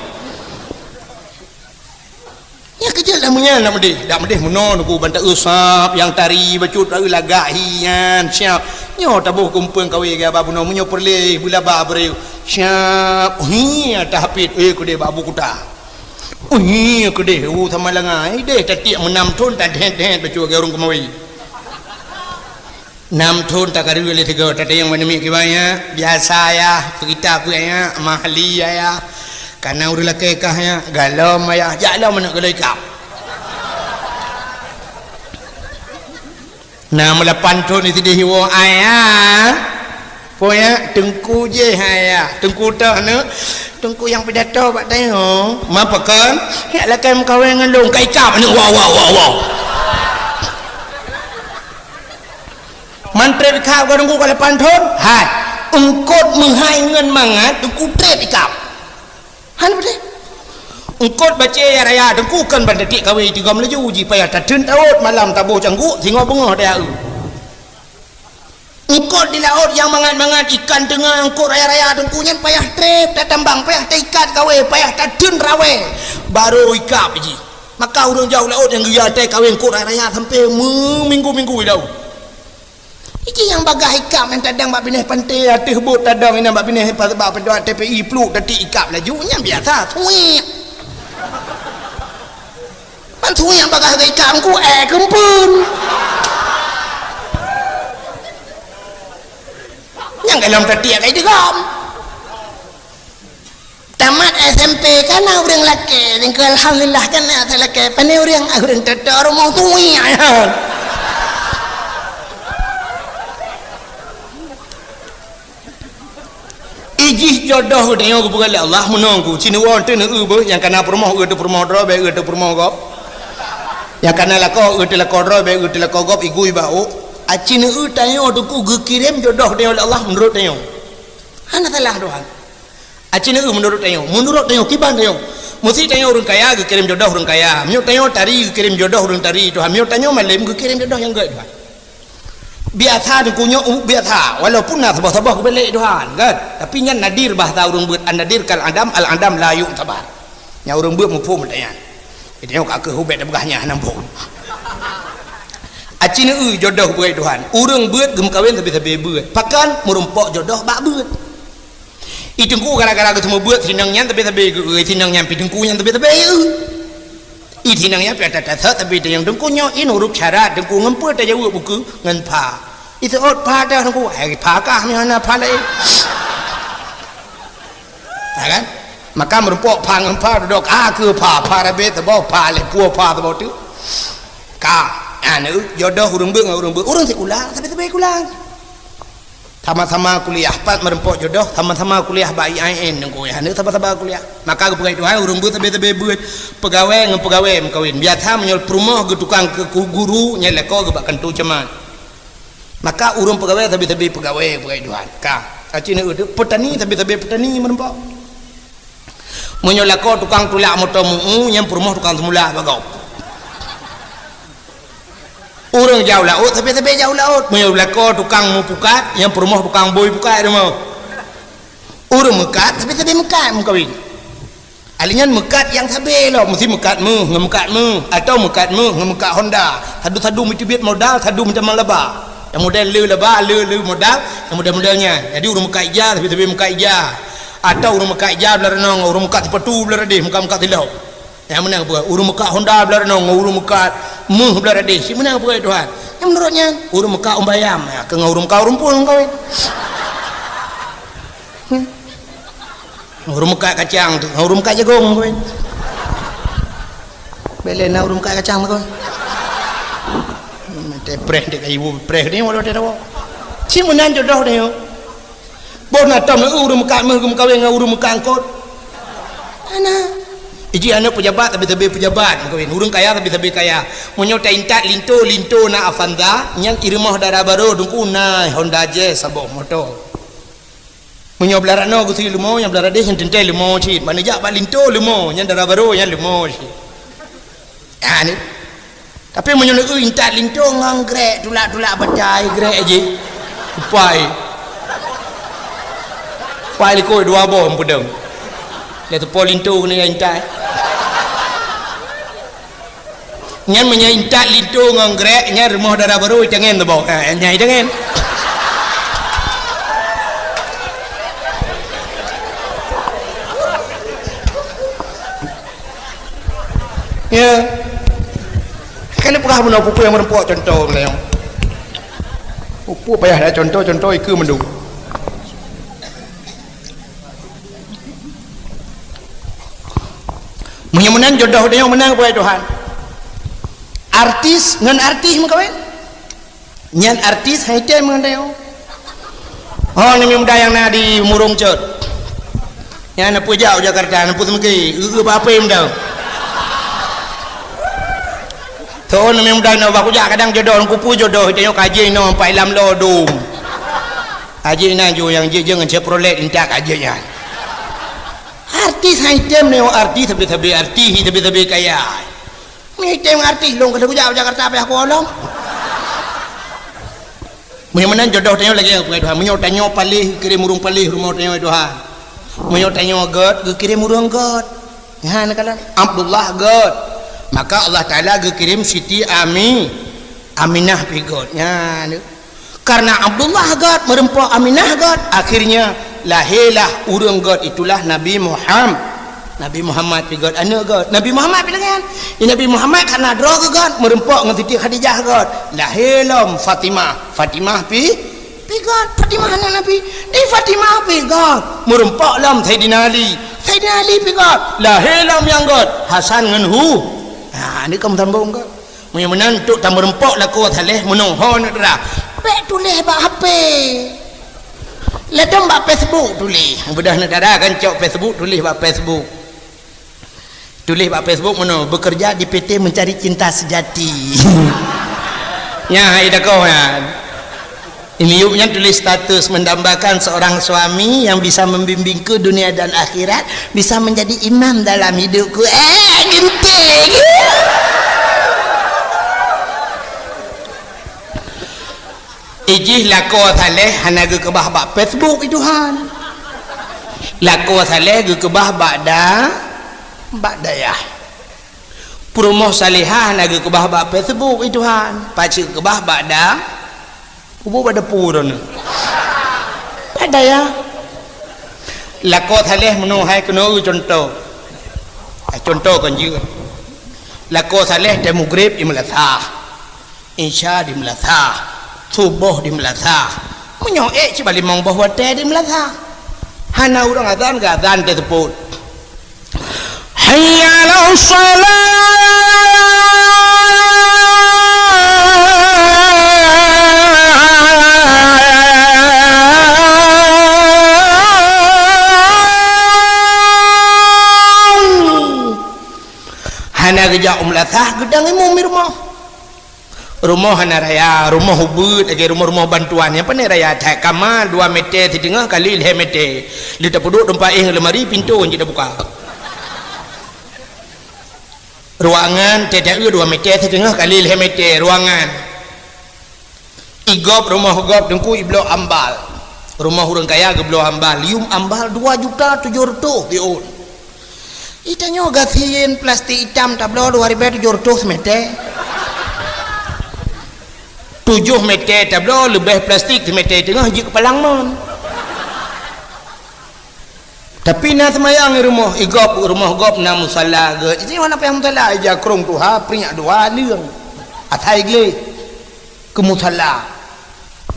Nyang keujeuet lam meunyan dak meudeh, dak meudeh meunoe teungku ban ta-eu sab nyang tari bacut ta-eu lagak hi nyan siap. Nyoe taboh keumpeueng kawé gaya ba bunoe meunyoe peureulée beulaba beureu siap. Hi tahapit eh keudeh bak abu kuta. Hi keudeh u sama langa. Ideh tatiek meunam thon tadhet-dhet bacut gaya ureueng keumawi. Nam thon takareu lé sigoe tateueng bak namiet kiban nyan, biasa yah, peugita peue nyan, mahli ayah, kana ureueng lakée kah nyan, galom ayah, jak lom aneuk geuloe ikab. Nam lapan thon sideh iwoe ayah, peue nyan, teungku jih ayah, teungku toh aneuk, teungku nyang pidato bak tanyoe, ma pakon, jak lakée meukawen ngon lôn, ka ikab aneuk, wow, wow, wow, wow. Man treb ikab ka teungku ka lapan thon? Hai. Eungkot meuhai ngon mangat teungku treb ikab. Han beutôi. Eungkot bacée ya raya teungku kon ban tatiek kawé tigom laju jih payah tateun tawot malam taboh cangguek singoh beungoh daya eu. Eungkot di laôt nyang mangat-mangat ikan teunga eungkot raya-raya teungku nyan payah treb tatambang payah taikat kawé payah tateun rawé baru ikab jih. Maka ureueng jauh laôt nyang geuya tée kawé eungkot raya-raya sampoe meuminggu-minggu idau. Iji nyang bagaih ikab nyang tadang bak binéh panté ateueh bot tadong inan bak binéh pa bak padua T P I pluek tatiek ikab laju nyang biasa suwek. Ban suwek nyang bagaih ikab ku eh keumpeuen. Nyang galom tatiek kai digom. Tamat S M P ka na ureueng lakée, ningkeu alhamdulillah ka na that lakée. Pane ureueng, ah, ureueng toto rumoh tui ayah. Ijih jodoh geutanyoe geupeugah lé Allah meunoe ku, sineuk woe teuh neu-eu beuh nyang kana peurumoh eu teuh peurumoh droe bèk eu teuh peurumoh gob. Nyang kana lakoe eu teuh lakoe droe bèk eu teuh lakoe gob igui bak ôk. Aci neu-eu tanyoe teungku geukirém jodoh tanyoe lé Allah meunurot tanyoe. Hana salah Tuhan. Aci neu-eu meunurot tanyoe, meunurot tanyoe kiban tanyoe. Meusé tanyoe ureueng kaya geukirém jodoh ureueng kaya. Meunyoe tanyoe tari geukirém jodoh ureueng tari Tuhan. Meunyoe tanyoe malém geukirém jodoh nyang gèt Tuhan. Biasa teungku nyoe, uh, biasa. Walaupun na saboh-saboh geubelek Tuhan, kan? Tapi nyan nadir bahasa ureuëng beuet, an-nadir kal adam, al-adam la yu'tabar. Nyang ureuëng beuet muphom meutanyan. Jadi nyoe ka keuh ubet peugah nyan hana muphom. Aci neu jodoh beuet Tuhan. Ureuëng beuet geumeukawen sabe-sabe beuet. Pakon meurumpok jodoh bak beuet. I teungku gara-gara geuseumeubeuet sinong nyan sabe-sabe geu-, sinong nyan pi teungku nyan sabe-sabe eu. I sinong nyan pi ata tasot sabe nyang teungku nyoe in huruf syarat teungku ngon peue tajaweueb buku ngon pha. I seuôt pha dah teungku, hai pha kah nyoe hana pha laén. Ya kan? Maka meurumpok pha ngon pha dudok a keu pha, pha rabe teuboh pha lé pue pha teuboh tu. Ka, anu jodoh ureuëng beuet ngon ureuëng beuet, ureuëng sikula sabe-sabe sikula. Sama-sama kuliah, pat meurumpok jodoh, sama-sama kuliah bak I A I N ngon kuliah, aneuk sama-sama kuliah. Maka geupeugah Tuhan, ureuëng beuet sabe-sabe beuet, peugawée ngon peugawée meukawen. Biasa meunyoe peurumoh geutukang keu guru, nyan lakoe geuh bak kantô camat. Maka ureuëng peugawée sabe-sabe peugawée geupeugah Tuhan. Ka, aci neu peutani sabe-sabe peutani meurumpok. Meunyoe lakoe tukang tulak moto meu-u, nyan peurumoh tukang seumula bak gob. Ureuëng jak u laôt, sabe-sabe jak u laôt. Meunyoe lakoe tukang meupukat, nyang peurumoh tukang bôi pukat rumoh. Ureuëng meukat, sabe-sabe meukat meukawen. Ahli nyan meukat nyang sabe lom, meusti meukat méuh ngon meukat méuh, atawa meukat méuh ngon meukat Honda. Sadu-sadu meuteubiet modal, sadu meutamah laba. Nyang model le laba, le, le modal, nyang model-model nyan. Jadi ureuëng meukat ija, sabe-sabe meukat ija. Atawa ureuëng meukat ija blah reunoe, ureuëng meukat sipatu blah radeh, meukat-meukat silop. Nyang meunan peue? Ureuëng meukat Honda blah reunoe ngon ureuëng meukat méuh blah radeh. Cit meunan peue Tuhan? Nyang meunurot nyan, ureuëng meukat umbayam, ya, keu ngon ureuëng meukat ureuëng phon kawin. Hmm. Ureuëng meukat kacang tu, ngon ureuëng meukat jagong kawin. Bele na ureuëng meukat kacang tu kawin. Hmm, teh preh dek kayu preh ni walau teh dawa. Cit meunan jodoh dia. Boh na tom ureuëng meukat méuh geumeukawen ngon ureuëng meukat eungkot. Hana. Iji aneuk peujabat, sabe-sabe peujabat meukawen. Ureuëng kaya, sabe-sabe kaya. Meunyoe taintat linto, linto na Avanza, nyan i rumoh dara barô teungku na Honda Jazz saboh moto. Meunyoe blah ranoe geusie leumo, nyang blah radeh nyan teuntée leumo cit. Mana jak bak linto leumo, nyan dara barô nyan leumo cit. Ha ni. Tapi meunyoe neueu intat linto ngon grek, tulak-tulak batai grek jih. Upai. Upai likot dua boh meupeudong. Lé teupo linto keuneuk intat. Nyan meunyoe intat linto ngon grek, nyan rumoh dara barô itangen teuboh. Ha, nyan itangen. Ya. Kan peugah bunoe peue-peue nyang meureumpok contoh meulayeue. Peue-peue payah na contoh-contoh ikeue meunduek. Meunyoe meunan jodoh tanyoe meunan keu Tuhan. Artis ngon artis meukawen. Nyan artis hai tem ngon tanyoe. Oh, nami muda nyang na di Murong Cot. Nyan na peujak u Jakarta, na peuseumeukée, eu-eu bak apém dah. Soe nami muda na bak kujak kadang jodoh, kupu jodoh, tanyoe kaji inoe empat lam lo dum. Kaji na ju nyang jih jeung Chevrolet intak kaji nyan. Artis hai tem nyoe, artis sabe-sabe artis, sabe-sabe kaya. Meunyoe item artis lôn ka teukujak u Jakarta payah kuolom. Meunyoe meunan jodoh tanyoe lagée ngon Tuhan. Meunyoe tanyoe paléh, geukirém ureuëng paléh rumoh tanyoe Tuhan. Meunyoe tanyoe gét, geukirém ureuëng gét. Nyan kalon Abdullah gét. Maka Allah Taala geukirém Siti Ami, Aminah pi gét. Nyan. Karena Abdullah gét, meureumpok Aminah gét, akhirnya lahirlah ureuëng gét, itulah Nabi Muham-, Nabi Muhammad pi gét, aneuk gét. Nabi Muhammad pi deungon. Di Nabi Muhammad karena droe geuh gét, meureumpok ngon Siti Khadijah gét. Lahé lom Fatimah. Fatimah pi, pi gét. Fatimah aneuk Nabi. Di Fatimah pi gét. Meureumpok lom Saidina Ali. Saidina Ali pi gét. Lahé lom nyang gét. Hasan ngon Hu-, ha, ni kaum sambong gét. Meunyoe meunan, untuk tameureumpok lakoe saleh, meunoe ho neutra. Bék tuléh bak H P. Ladom bak Facebook tuléh. Beudôh neutara kan cok Facebook, tuléh bak Facebook. Tuléh bak Facebook meunoe, "Bekerja di P T Mencari Cinta Sejati." Nyan hai dakoh nyan. Ini yub nyan tuléh status mendambakan seorang suami yang bisa membimbingku dunia dan akhirat, bisa menjadi imam dalam hidupku. Eh, genting. Ijih lakoe Saleh hana geukeubah bak Facebook, i Tuhan. Lakoe Saleh geukeubah bak da-, bak dayah. Peurumoh Salehah hana geukeubah bak Facebook, i Tuhan. Pacu keubah bak da-, Kubu bak dapu droeneuh. Bak dayah. Lakoe Saleh meunoe hai keunoe cuntoh. Ah, cuntoh kon jeuet. Lakoe Saleh tée mugreb di meulasah. Isya di meulasah. Suboh di meulasah. Meunyoe ék cit bak limong boh watée di meulasah. Hana ureuëng azan geuazan teuseupôt. Hayya 'alas shalah. Hana geujak u meulasah, geudong imum di rumoh. Rumoh hana raya, rumoh ubit lagée rumoh-rumoh bantuan nyang pané raya that. Kama dua meter siteungoh kali lhée meter. Lheueh tapeuduek teumpat éh lemari, pintoe jeuet tabuka. Ruangan teuh dua meter siteungoh kali lhée meter ruangan. Igop rumoh gop teungku iblok ambal. Rumoh ureuëng kaya geubloe ambal, yum ambal dua juta tujoh reutôh siôn. Itanyoe gasien plastik itam tabloe dua ribée tujoh reutôh simeter. Tujoh meter tabloe leubeh plastik simeter teungoh jeuet keu palang mon. Tapi na seumayang i rumoh, i gop, rumoh gop na musala geuh. Isi mana payah musala, ija krong tuha, prinyak dua, leung. Atai gleh. Keu musala.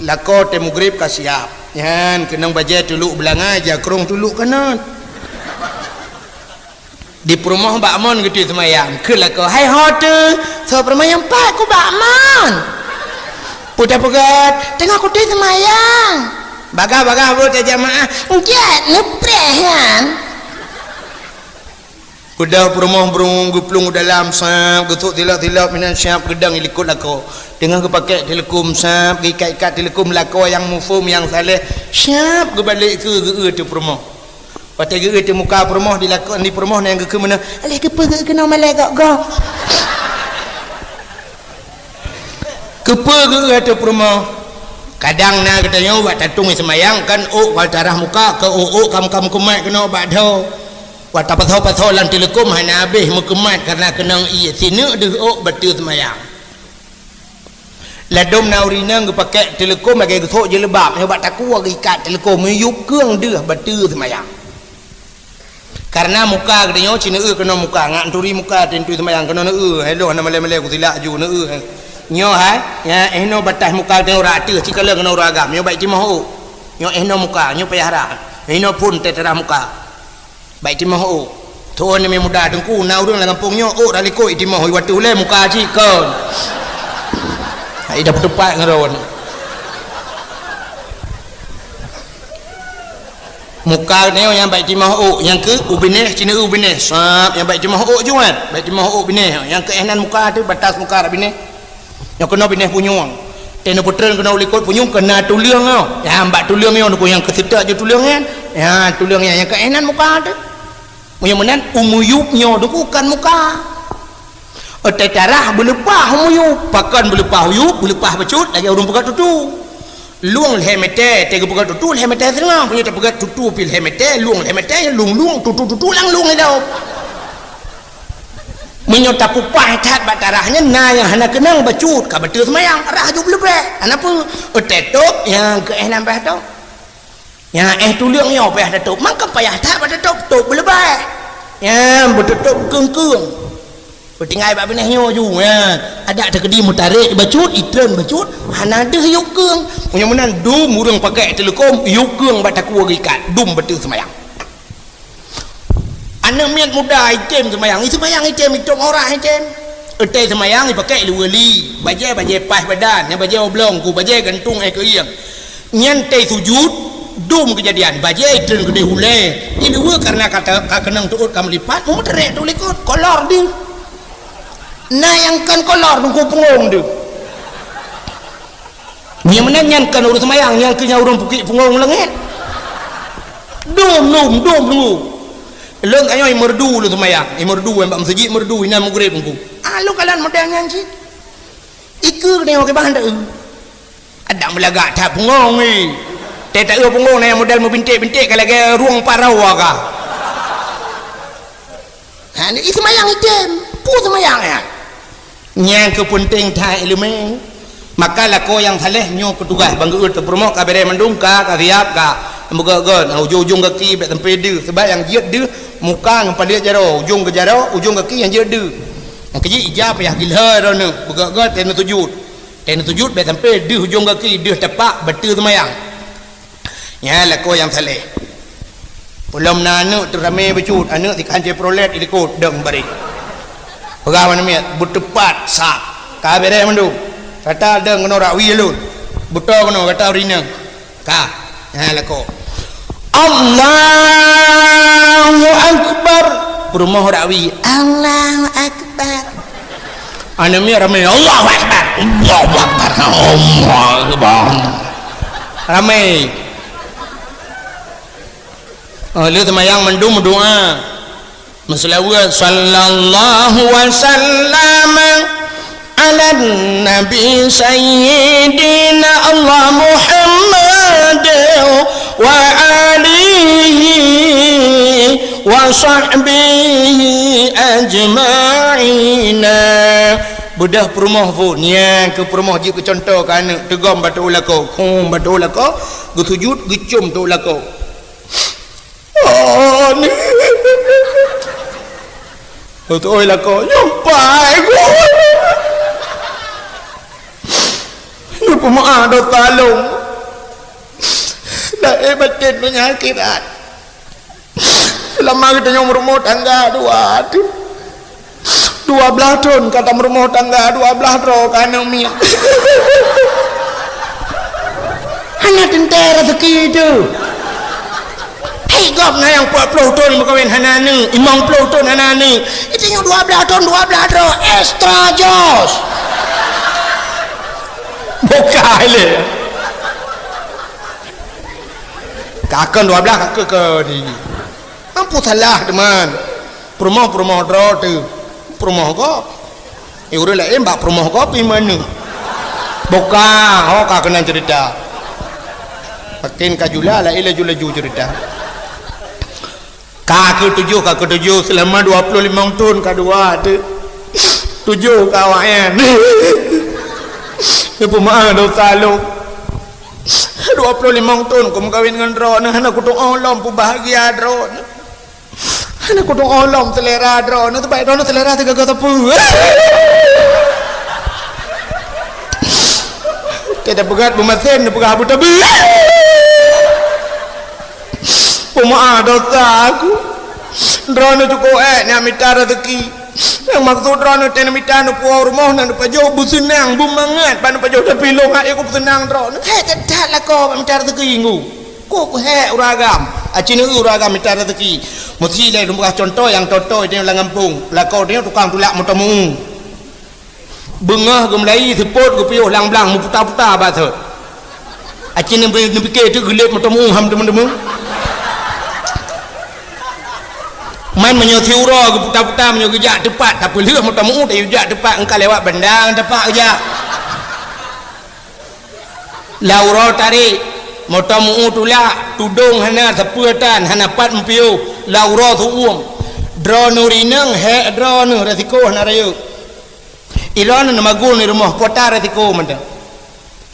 Lakoe tée mugreb ka siap. Nyan keunong bajée tuluk beulanga, ija krong tuluk kanan. Di peurumoh bak mon geutui seumayang. Keu lakoe, "Hai ho teuh, soe peurumoh nyang pat ku bak mon?" Peue tapeugah, "Teungoh kutui seumayang." "Bagah-bagah bro teuh jamaah." "Enggak, neupreh nyan." Udah peurumoh brung geuplueng u dalam, sab geusok tilok-tilok minan siap geudong i likot lakoe. Teungoh geupakek teuleukum sab, geuikat-ikat teuleukum lakoe nyang muphom nyang saleh, siap geubalek keue geu-eu teuh peurumoh. Watée geu-eu teuh muka peurumoh di lakoe, di peurumoh nyang geukheun meunoe, "Aléh keupeue geu-eu keunoe malée gok-gok?" Keupeue geu-eu ateueh peurumoh? Kadang na geutanyoe bak tatong seumayang kan ôk bak tarah muka, keu ôk-ôk kam-kam keumat keunoe bak dhoe. Bak tapasoe-pasoe lam teuleukom hana habéh meukeumat kareuna keunong ié sineuk deuh ôk bateue seumayang. Ladôm na ureuëng inong geupakek teuleukom lagée geusok jilbab, nyoe bak takue geuikat teuleukom, meuyueb keueng deuh bateue seumayang. Kareuna muka geutanyoe ci neu-eu keunoe muka, ngat turi muka teuntui seumayang keunoe neu-eu, hai lôn hana malée-malée kusilak ju neu-eu. Nyoe hai, nyan eh noe bataih muka geutanyoe rot ateueh, ci kalon keunoe ureuëng agam, nyoe bak itimoh ôk. Nyoe eh noe muka, nyoe payah rah. Eh noe phon teutarah muka. Bak itimoh ôk. Thon nyoe muda teungku, na ureuëng lam gampông nyoe ôk rah likot itimoh, iwat teuh ulée muka cit kon. Hai dah peutupat ngon ron. Muka nyoe nyang bak timoh ôk, nyang keu u binéh, ci neu-eu u binéh. Sab, nyang bak timoh ôk juat, bak timoh ôk binéh. Nyang keu eh nan muka teuh, batas muka rab binéh. Nyang keunoe binéh punyueng. Teuh neupeutreun keunoe u likot punyueng keu na tuleueng nyoe. Nyang bak tuleueng nyoe, nyang keu seutek ju tuleueng nyan. Nyang tuleueng nyan, nyang keu eh nan muka teuh. Meunyoe meunan, u meuyueb nyoe teuh kon muka. Teutarah beuleupah u meuyueb, pakon beuleupah u yueb, beuleupah bacut lagée ureuëng peugöt tutu. Lueng lhée meter, teuh geupeugöt tutu lhée meter seungoh, meunyoe tapeugöt tutu pih lhée meter, lueng lhée meter, lueng-lueng, tutu-tutu lam lueng ilop. Meunyoe tapeupah that bak tarah nyan, na nyang hana keunong bacut, ka bateue seumayang, rah ju beuleubeh. Hana peue, teuh tôb nyang keu eh nan bah tôb. Nyan eh tuleueng nyoe payah tatôb, mangkon payah that bak tatôb, tôb beuleubeh. Nyan beutôb keueng-keueng. Beutinggai bak binéh nyoe ju, nyan. Adak teukeudi meutarek bacut, itreun bacut, hana deuh yueb keueng. Meunyoe meunan dum ureuëng pakek teuleukom, yueb keueng bak takue geuikat, dum bateue seumayang. Aneuëk miet muda item seumayang, iseumayang item, itôb aurat item. Eutai seumayang ipakek luweue li, bajée-bajée paih badan, nyang bajée oblong ku, bajée gantung eh keuieng. Nyan teuh sujut, dum keujadian, bajée itreun keudeh ulée. Di luweue kareuna ka, ka keunong teuôt ka meulipat, meumeutarek teuh likot, kolor deuh. Na nyang kon kolor teungku peungong deuh. Nyang meunan nyan kon ureuëng seumayang, nyang keu nyan ureuëng pukik peungong leungét. Dum, dum, dum, dum. Lôn tanyoe imeurdu lôn seumayang, imeurdu bak meuseujid meurdu inan mugreb teungku. Ah, lôn kalon model nyan cit. Ikeue geutanyoe kiban teu. Adak meulagak that punggong ni. Teuta eu punggong na nyang model meubinték-binték ka lagèe rueng parau ka. Ha, ni seumayang item. Peue seumayang nyan? Nyang keu peunteng that ileumèe. Maka lakoe nyang saleh nyoe keu tugaih ban geuôt teuh peurumoh ka beres mandum ka, ka siap ka. Meugöt-göt, ujong-ujong gaki bèk sampai deuh. Sabab nyang jeuet deuh muka ngon paleuet jaroe, ujong keu jaroe, ujong gaki nyang jeuet deuh. Nyang keujeuet ija payah gila droeneuh, beugöt-göt teuh neusujut. Teuh neusujut bèk sampai deuh ujong gaki, deuh tapak bateue seumayang. Nyan lakoe nyang saleh. Peulom na aneuk teuh ramé bacut, aneuk tikhan Chevrolet ilikot dong bareng. Peugah aneuk miet, beuteupat sah. Ka beres mandum. Gata dong keunoe rak wie lôn. Beutoe keunoe gata ureueng inong. Ka. Nyan lakoe. Allahu Akbar. Peurumoh rak wie. Allahu Akbar. Aneuk miet ramé, "Allahu Akbar, Allahu Akbar, Allahu Akbar." Ramé. Oh, lheueh seumayang mandum meudoa. Meuseulaweuet, "Sallallahu wa sallam ala nabi sayyidina Allah Muhammad wa alihi wa sahbihi ajma'ina." Beudôh peurumoh phôn, nyan keu peurumoh jeuet keu cuntoh keu aneuk, teugom bak teuh lakoe, khum bak teuh lakoe, geusujut, geucôm teuh lakoe. Oh, ni. Beutôi lakoe, nyoe pai ku. Neupeumeu'ah dosa lôn. Lahé batén donya akhirat. Seulama geutanyoe meurumoh tangga dua, dua blaih thon ka tameurumoh tangga, dua blaih droe ka aneuk miet. Hana teuntèe raseuki teuh. Hai gob na nyang peuet ploh thon meukawen hana aneuk, limong ploh thon hana aneuk. Geutanyoe dua blaih thon, dua blaih droe, extra jos. Bukai lé. Ka kheun dua blaih, ka kheun keu di. Ampu salah, teuma. Peurumoh-peurumoh droe teuh. Peurumoh gob. Eh, ureueng laén bak peurumoh gob pih meuneuk. Buka, ho ka keunan ceurita. Makin ka jula, laén laju-laju ceurita. Ka keu tujoh, ka keu tujoh, seulama dua ploh limong thon ka dua teuh. Tujoh ka awaknyan. Neupeumeu'ah dosa lôn. Dua ploh limong thon kumeukawen ngon droeneuh, hana kutu'oh lom peubahgia droeneuh. Hana kutu'oh lom seulera droeneuh, teubaik droeneuh seulera sigoe-goe sapeue. Teuh tapeugöt beumasen, neupeugah beutabi. Peumeu'ah dosa aku. Droeneuh cukôp ék nyan mita raseuki. Nyang maksud droeneuh teuh neumita neupuwoe rumoh na neupajoh beuseunang, beumangat bak neupajoh, tapi lôn hana ku beuseunang droeneuh. Hék that-that lakoe bak mita raseuki ngu. Kok hék ureueng agam. Aci neu ureueng agam mita raseuki. Meusti lé lôn peugah cuntoh nyang toe-toe tanyoe lam gampông. Lakoe tanyoe tukang tulak moto meu-ueng. Beungoh geumeulayi seupôt geupiôh lam blang meuputa-puta bak sot. Aci neupike teuk geulet moto meu-ueng ham teumeu-teumeu. Man meunyoe siuroe geuputa-puta meunyoe geujak teupat, tapi lheueh moto meu-ueng tayue jak teupat, engka lewat banda ngon tapak geujak. Lam uroe tarék, moto meu-ueng tulak, tudong hana sapeue tan, hana pat meupiôh, lam uroe seu-uem. Droeneuh rineueng, hék droeneuh, resiko hana rayeuk. Ilôn neumagun di rumoh, kuota resiko mantong.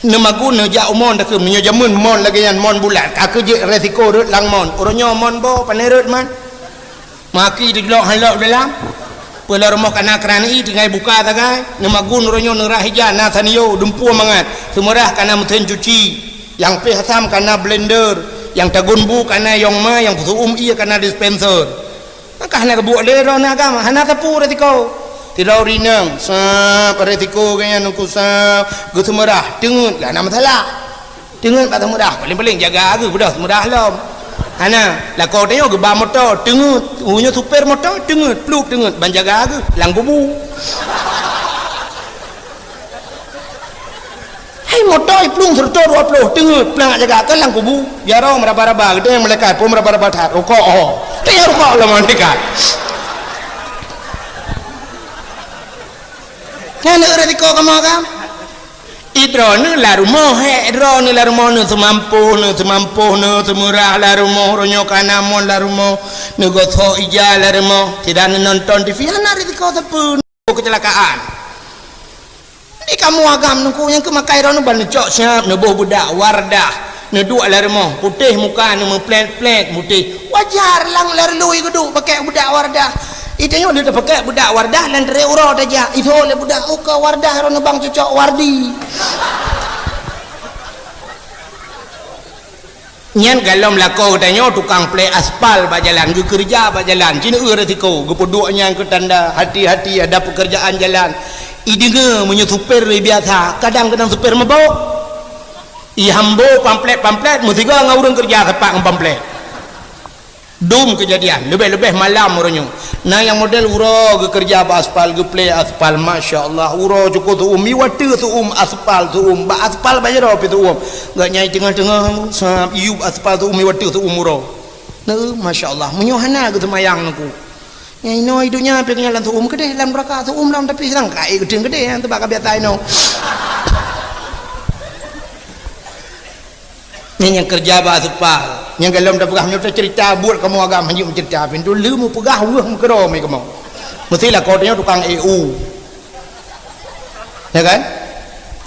Neumagun neujak u mon takheun, meunyoe jameun mon lagèe nyan, mon bulat, ka keuh jeuet resiko rhot lam mon. Uroe nyoe mon boh, pane rhot man. Maki teujulok han lok dalam. Peue lam rumoh kana kran ié tinggai buka sagai. Neumagun uroe nyoe neurah ija na sanyo, dumpeue mangat. Seumeurah kana meusén cuci. Nyang péh asam kana blender. Nyang tagun bu kana yong ma, nyang peuseu'uem ié kana dispenser. Maka hana geubuet lé droeneuh agama, hana sapeue resiko. Sidroe rineueng, sab resiko geuh nyan uku sab, geuseumeurah, teungeut, hana masalah. Teungeut bak seumeurah, paléng-paléng jaga geuh, beudôh seumeurah lom. Hana, lakoe tanyoe geuba moto, teungeut, uroe nyoe supir moto, teungeut, plup teungeut, ban jaga geuh, lam kubu. Hai moto iplueng seureutôh dua ploh, teungeut, plang jaga keu lam kubu. Jaroe meuraba-raba, geude malaikat pun meuraba-raba that, rukok ho. Teuh rukok lom malaikat. Nyan le resiko kamoe kan? Droeneuh lam rumoh, hék, droeneuh lam rumoh, neuh seumampoh, neuh seumampoh, neuh seumeurah lam rumoh, uroe nyoe ka na mon lam rumoh, neugosok ija lam rumoh, sira neunonton T V, hana risiko sapeue keucilakaan. Di kamoe agam nungku nyang keu makai droeneuh ban neucok siab, neuboh beudak Wardah, neuduek lam rumoh, putéh muka, neumeuplet-plet, putéh. Wajar lam, lam rului geuduek pakèk beudak Wardah. Itanyoe lheueh tapakèk beudak Wardah, lam trép uroe tajak, itho lé beudak, oh, ka Wardah, droeneuh bang cocok Wardi. Nyan golom lakoe geutanyoe tukang plé aspal bak jalan, geukeureuja bak jalan, ci neueu risiko, geupeuduek nyan keu tanda hati-hati ada pekerjaan jalan. Ideungoe meunyoe supir lé biasa, kadang-kadang supir mabök. Ihambo pamflet-pamflet, meusigoe ngon ureuëng keureuja sapat ngon pamflet. Dum keujadian, leubeh-leubeh malam uroe nyoe. Na nyang model uroe geukeureuja bak aspal, geuplé aspal, masya Allah. Uroe cukôp seu-uem, mi watèe seu-uem aspal, seu-uem bak aspal bak jaroe pih seu-uem. Gobnyan teungoh-teungoh, sab, iyup aspal seu-uem, mi watèe seu-uem uroe. Neuh, masya Allah. Meunyoe hana geuseumayang nungku. Nyang inoe donya pih nyan lam seu-uem keudeh, lam neuraka seu-uem lom, tapi seurang ka ék geuteun keudeh, nyang teuba ka biasa inoe. Nyan nyang keureuja bak aspal. Nyang golom tapeugah meunyoe taceurita buet kamoe agam hanjeuet meuceurita, pintoe lheueh meupeugah weueh meukeudroe mi kamoe. Meusti lakoe tanyoe tukang ék u. Ya kan?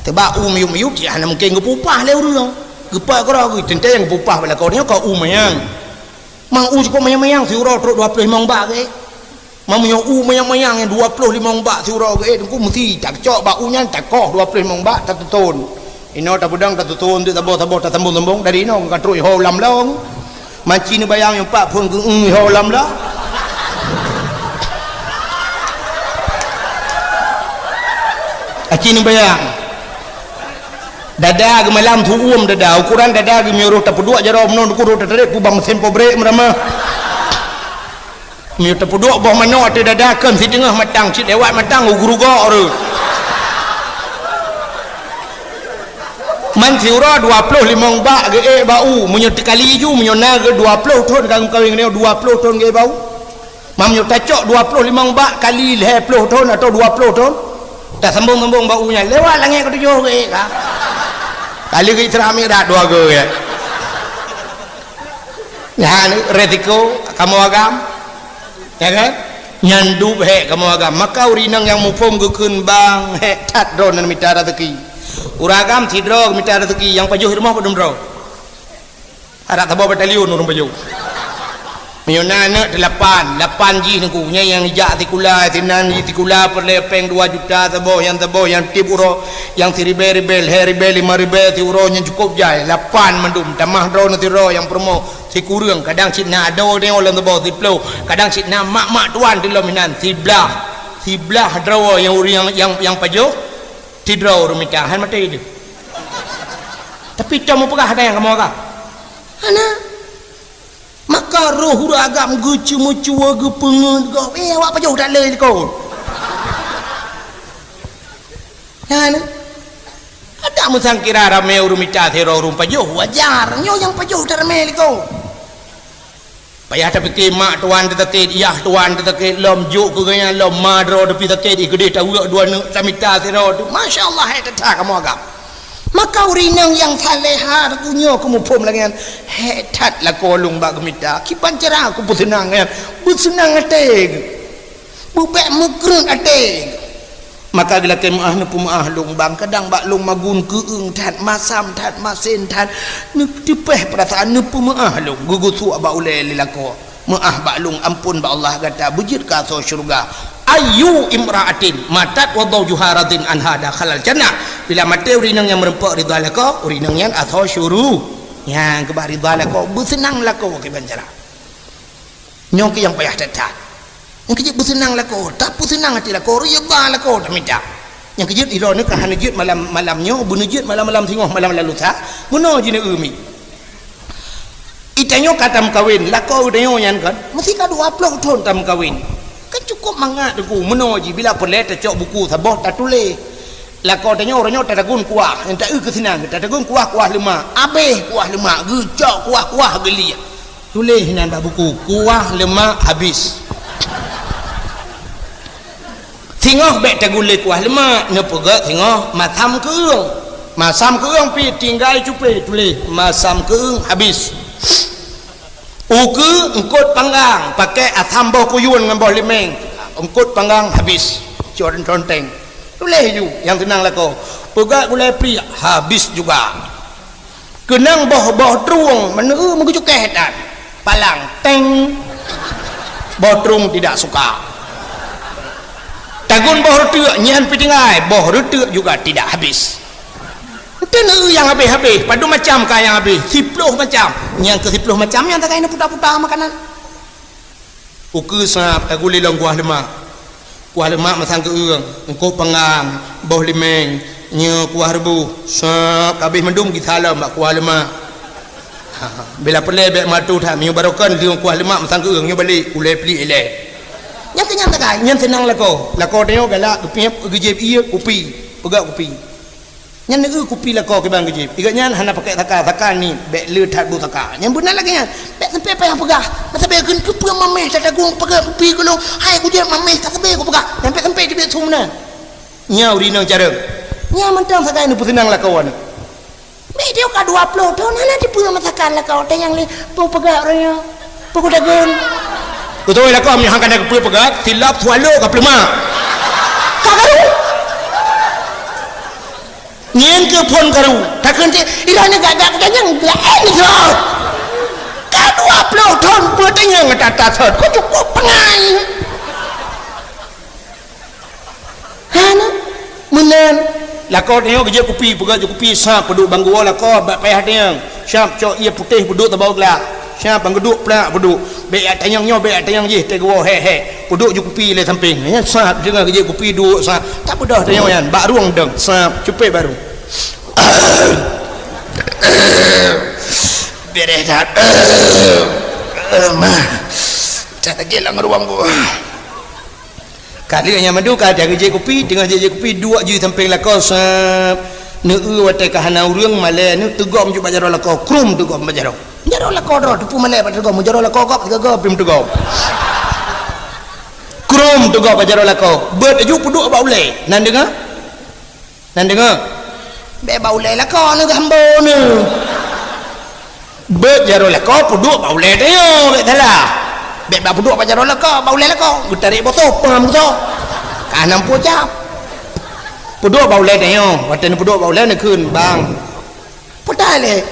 Teuba u miyup-miyup, cit hana mungken geupeupah lé ureuëng. Geupeukeurok geuh, teuntèe nyang geupeupah bak lakoe tanyoe ka u manyang. Mang u cukôp manyang-manyang, siuroe trok dua ploh limong bak geuék. Mang meunyoe u manyang-manyang nyang dua ploh limong bak siuroe geuék, teungku meusti tacok bak u nyan, takoh dua ploh limong bak, tatuton. Inoe tapeudong, tatuton, teuk saboh-saboh, tasambong-sambong, dari inoe ka trok iho lam long. Maci neubayang nyang pat phon geu-, iho lam long. Aci neubayang. Dada geumalam seu-uem dada, ukoran dada geuh meunyoe roh tapeuduek jaroe meunoe, teungku roh tatarek peue bang meusén pobrek meuramah. Meunyoe tapeuduek boh manok ateueh dada, kheun siteungoh matang, cit lewat matang, u geurugok rot. Man siuroe dua ploh limong bak geuék bak u, meunyoe teukali ju, meunyoe na geuh dua ploh thon ka geumeukawen ngon nyoe, dua ploh thon geuék bak u. Man meunyoe tacok dua ploh limong bak kali lhèe ploh thon atawa dua ploh thon, tasambong-sambong bak u nyan, lewat langèt keutujôh geuék ka. Kali geuh Isra Mi'raj dua geuh, ya. Nyan resiko kamoe agam. Ya kan? Nyan dub hék kamoe agam. Maka ureueng inong nyang muphom geukheun bang hék that droeneuh mita raseuki. Ureueng agam sidroe geumita raseuki, nyang pajoh rumoh padum droe. Adak saboh batalion ureueng pajoh. Meunyoe na aneuk teulapan, lapan jih teungku, nyan nyang jak sikula, sinan jih sikula peureulèe péng dua juta saboh, nyang saboh nyang tiep uroe, nyang siribèe-ribèe, lhèe ribèe, lima ribèe siuroe nyan cukôp jai, lapan mandum, tamah droeneuh sidroe nyang peurumoh. Sikureueng, kadang cit na adoe nyoe lam saboh siploh, kadang cit na mak-mak tuan di lom inan siblah, siblah droe nyang ureueng nyang, nyang, nyang pajoh, sidroe ureueng mita, han maté deuh. Tapi cuma peugah ada nyang kamoe agam. Hana. Maka roh ureueng agam geuceumeucue, geupeungeut gob, eh, awak pajoh that le likot. Nyan, adak meusangkira ramé ureueng mita sidroe ureueng pajoh, wajar. Nyoe nyang pajoh that ramé likot. Payah tapike mak tuan teusakét, yah tuan teusakét, lom jok keu geuhnyan, lom ma droe teupih sakét, ih keudeh taweuek dua neuk tamita sidroe tu. Masya Allah, hai that-that kamoe agam. Maka ureueng inong nyang salehah geuh nyoe keu muphom lagèe nyan, hék that lakoe lôn bak geumita, kiban cara kupeuseunang nyan, beuseunang até geuh. Beubèk meukreuet até. Maka geulakèe meu'ah neupeumeu'ah lôn bang, kadang bak lôn magun keu'eung that, masam that, masen that, neuteupeh peurasaan neupeumeu'ah lôn, geugeusuek bak ulèe lé lakoe. Meu'ah bak lôn, ampôn bak Allah gata, beujeuet keu asoe syeuruga. Ayyu imra'atin matat wa zawjuha radin anha dakhalal jannah. Bila maté ureueng inong nyang meureumpok ridha lakoe, ureueng inong nyan asoe syuru-, nyang keubah ridha lakoe, beuseunang lakoe kiban cara. Nyoe keuh nyang payah that-that. Nyang keujeuet beuseunang lakoe, tapeuseunang até lakoe, ridha lakoe tamita. Nyang keujeuet droeneuh ka hana jeuet malam, malam nyoe, beuneuh jeuet malam-malam singoh, malam-malam lusa, meunoe jineuk eu mi. Itanyoe ka tameukawen, lakoe geutanyoe nyan kan, meusti ka dua ploh thon tameukawen. Kan cukôp mangat teungku, meunoe jih bila peureulèe tacok buku saboh tatuléh. Lakoe tanyoe uroe nyoe tatagun kuah, nyang taeu keu sinan, tatagun kuah, kuah leumak, abéh kuah leumak, geucok kuah-kuah geulieh. Tuléh inan bak buku, kuah leumak habis. Singoh bèk tagun lé kuah leumak, neupeugèt singoh masam keu'eung. Masam keueung pih tinggai cupe tuléh, masam keueung habéh. Ukeue eungkot panggang, pakai asam boh kuyueng ngon boh limeng. Eungkot panggang habéh. Cok conteng. Tuléh ju nyang seunang lakoe. Peugah gulai pliek habéh juga. Keunong boh-boh trueng meuneu meucukéh tan. Palang teng. Boh trueng tidak suka. Tagun boh reuteuk nyan pih tinggai, boh reuteuk juga tidak habéh. Enten nyang habéh-habéh, padum macam ka nyang habéh, siploh macam. Nyang keu siploh macam nyan takai na puta-puta makanan. Ukeue sab tagulilong kuah leumak. Kuah leumak masang keueung, eungkot panggang, boh limeng, nyoe kuah reubôh, sab habéh mandum geusalom bak kuah leumak. Ha, bila peureulée bék meuatu that, meunyoe barokon lheueh kuah leumak masang keueung, nyoe balek, ulée pliek ilée. Nyang keu nyan takai, nyan seunang lakoe. Lakoe tanyoe galak, geupiep, geujieb ié, kupi, peugah kupi. Nyan neu kupi lakoe kiban geujieb. Igat nyan hana pakai saka, saka ni bék le that bu saka. Nyan beuna lagée nyan. Bék sampai payah peugah. Masa bék kheun keupeue mameh tatagung peugah kupi keu lôn. Hai kujieb mameh ka sabe kupeugah. Nyan bék sampai teubiet su meunan. Nyan ureueng inong carông. Nyan mantong sagai neupeuseunang lakoe nyan. Bék diyoe ka dua ploh thon hana dipeue masakan lakoe teuh nyang lé peugah ureueng nyoe. Peugah dagon. Beutôi lakoe meunyoe hana keupeue peugah, silop swallow ka peuleuma. Ka karu. Nyan keuh phon karu. Takheun cit, "Ira ni gak-gak peutanyong, laén ni soe?" Ka dua ploh thon peutanyong ata-ata sot. Kok cukup peungai. Hana. Meunan. Lakoe tanyoe geujak kupi, peugah jeuet kupi, sab peuduek banggoe lakoe, bak payah tanyong. Sab cok ié putéh peuduek tabau glah. Sab pangeuduek plak peuduek. Bék jak tanyong nyoe, bék jak tanyong jih, teugoe hék-hék. Peuduek ju kupi lé sampéng. Nyan sab teungoh geujak kupi duek sab. Tabeudôh tanyoe nyan, bak rueng dong. Sab, cupet bak rueng. Beres that. Mah. That lagée lam rueng gua. Ka lheueh nyan mandum ka geujak kupi, teungoh jijak kupi, duek ju sampéng lakoe sab. Neu-eu watée ka hana ureueng malée, neu teugom ju bak jaroe lakoe, krum teugom bak jaroe. Jaroe lakoe droe, teupeu malée bak teugom, jaroe lakoe gob, sigoe gob, pih meuteugom. Krum teugom bak jaroe lakoe, beuet laju peuduek bak ulée. Nan deungoe? Nan deungoe? Bék bak ulée lakoe neu geuhambo neu. Beuet jaroe lakoe peuduek bak ulée tanyoe, bék salah. Bék bak peuduek bak jaroe lakoe, bak ulée lakoe. Geutarek bosoh, pam bosoh. Ka nam pue cap. Peuduek bak ulée tanyoe, watée neupeuduek bak ulée neukheun, "Bang." Peue that lé?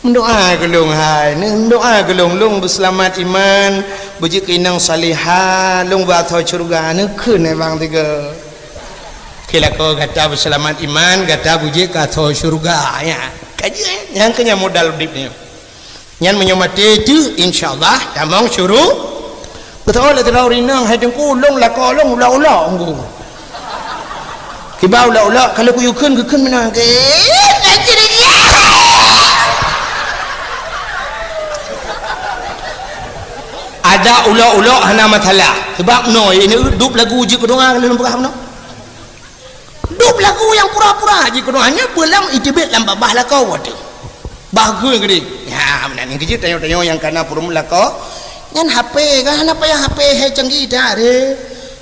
Meudoá keu lôn hai, meudoá keu lôn, lôn beuseulamat iman, beujeuet keu inong salihah, lôn bak asoe syeuruga, neukheun lé bang sigoe. Keu lakoe gata beuseulamat iman, gata beujeuet keu asoe syeuruga, ya. Ka jeuet, nyang keu nyan modal udeb nyoe. Nyan meunyoe maté teuk, insya Allah, tamong syuru-, Beutôi lé sidroe ureueng inong, hai Teungku, lôn lakoe lôn ulok-ulok, Teungku. Kiban ulok-ulok, ka lheueh kuyue kheun, geukheun meunan, geuh. Adak ulok-ulok hana masalah. Sabab noe, ini dub lagu jeuet keu doa, ka lheueh lôn peugah meunoe. Dub lagu nyang pura-pura jih keunoe, hanya beulam iteubiet lam babah lakoe watée. Bah geue geude. Ya, meunan nyang keujeuet tanyoe-tanyoe nyang kana peurumoh lakoe. Nyan H P kan hana payah H P hai canggih that re.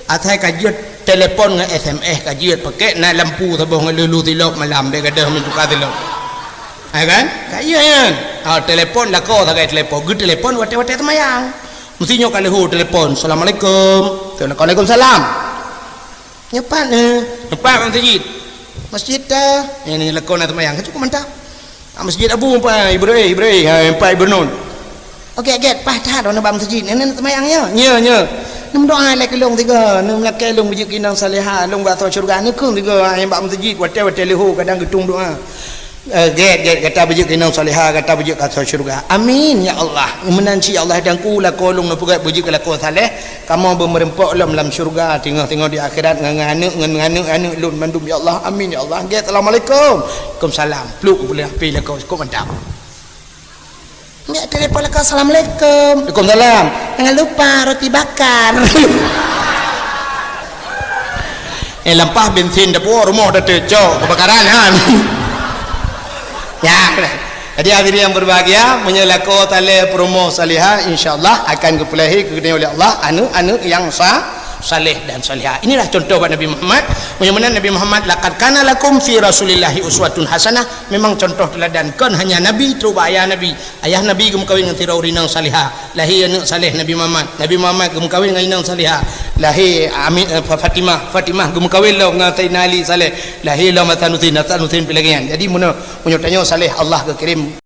Asai ka jeuet telepon ngon S M S ka jeuet, pakek na lampu saboh ngon lulu silop malam, bék gadoh meutuka silop. Hai kan? Ka iya nyan. Ha, telepon lakoe sagai telepon, geutelepon watée-watée seumayang. Mesti nyoe ka leuho telepon, "Assalamualaikum." "Waalaikumsalam." Nyoe pat, eh? Nyoe pat bak meuseujid. Masjid ta? Eh, ni lakoe na seumayang, ka cukup mantap. Ah, masjid Abu empat, Ibrahim, Ibrahim, ha, empat Ibrahim. Oke, oke, paih that droeneuh bak meuseujid. Nyoe, nyoe seumayang nyoe. Nyoe, nyoe. Neumeudoá lé keu lôn sigoe, neumeulakée lôn beujeuet keu inong salihah, lôn bak asoe syeuruga, neukheun sigoe, ha, nyang bak meuseujid, watée-watée leuho kadang geutung doá. Eh, gét, gét, gata beujeuet keu inong salihah, gata beujeuet keu asoe syeuruga. Amin, ya Allah. Meunan cit, ya Allah, Teungku, lakoe lôn neupeugét beujeuet keu lakoe saleh, kamoe beumeureumpok lom lam syeuruga, teungoh-teungoh di akhirat ngon, ngon aneuk, ngon, ngon aneuk, aneuk lôn mandum, ya Allah. Amin, ya Allah. Gét, assalamualaikum. Waalaikumsalam. Pluk, boleh api lakoe, cukup mantap. Ambiak telepon lakoe, "Assalamualaikum." "Waalaikumsalam." "Jangan lupa roti bakar." Eh, lampah bensin dapur rumoh dah teucok kebakaran, han. Ya. Jadi, hadirin yang berbahagia, meunyoe lakoe saleh peurumoh salihah, insya Allah akan geupeulahé keu geutanyoe oleh Allah aneuk-aneuk nyang sa-, Saleh dan salehah. Inilah contoh bak Nabi Muhammad. Meunyoe meunan Nabi Muhammad, "Laqad kana lakum fi Rasulillahi uswatun hasanah." Memang contoh teladan. Kon hanya Nabi, trok bak ayah Nabi. Ayah Nabi geumeukawen ngon sidroe ureueng inong salehah. Lahé aneuk saleh Nabi Muhammad. Nabi Muhammad geumeukawen ngon inong salehah. Lahé Ami-, eh, Fa-, Fatimah. Fatimah geumeukawen lom ngon Saidina Ali saleh. Lahé lom Hasan Husein. Hasan Husein pih lagèe nyan. Jadi, meunyoe, meunyoe tanyoe saleh, Allah geukirém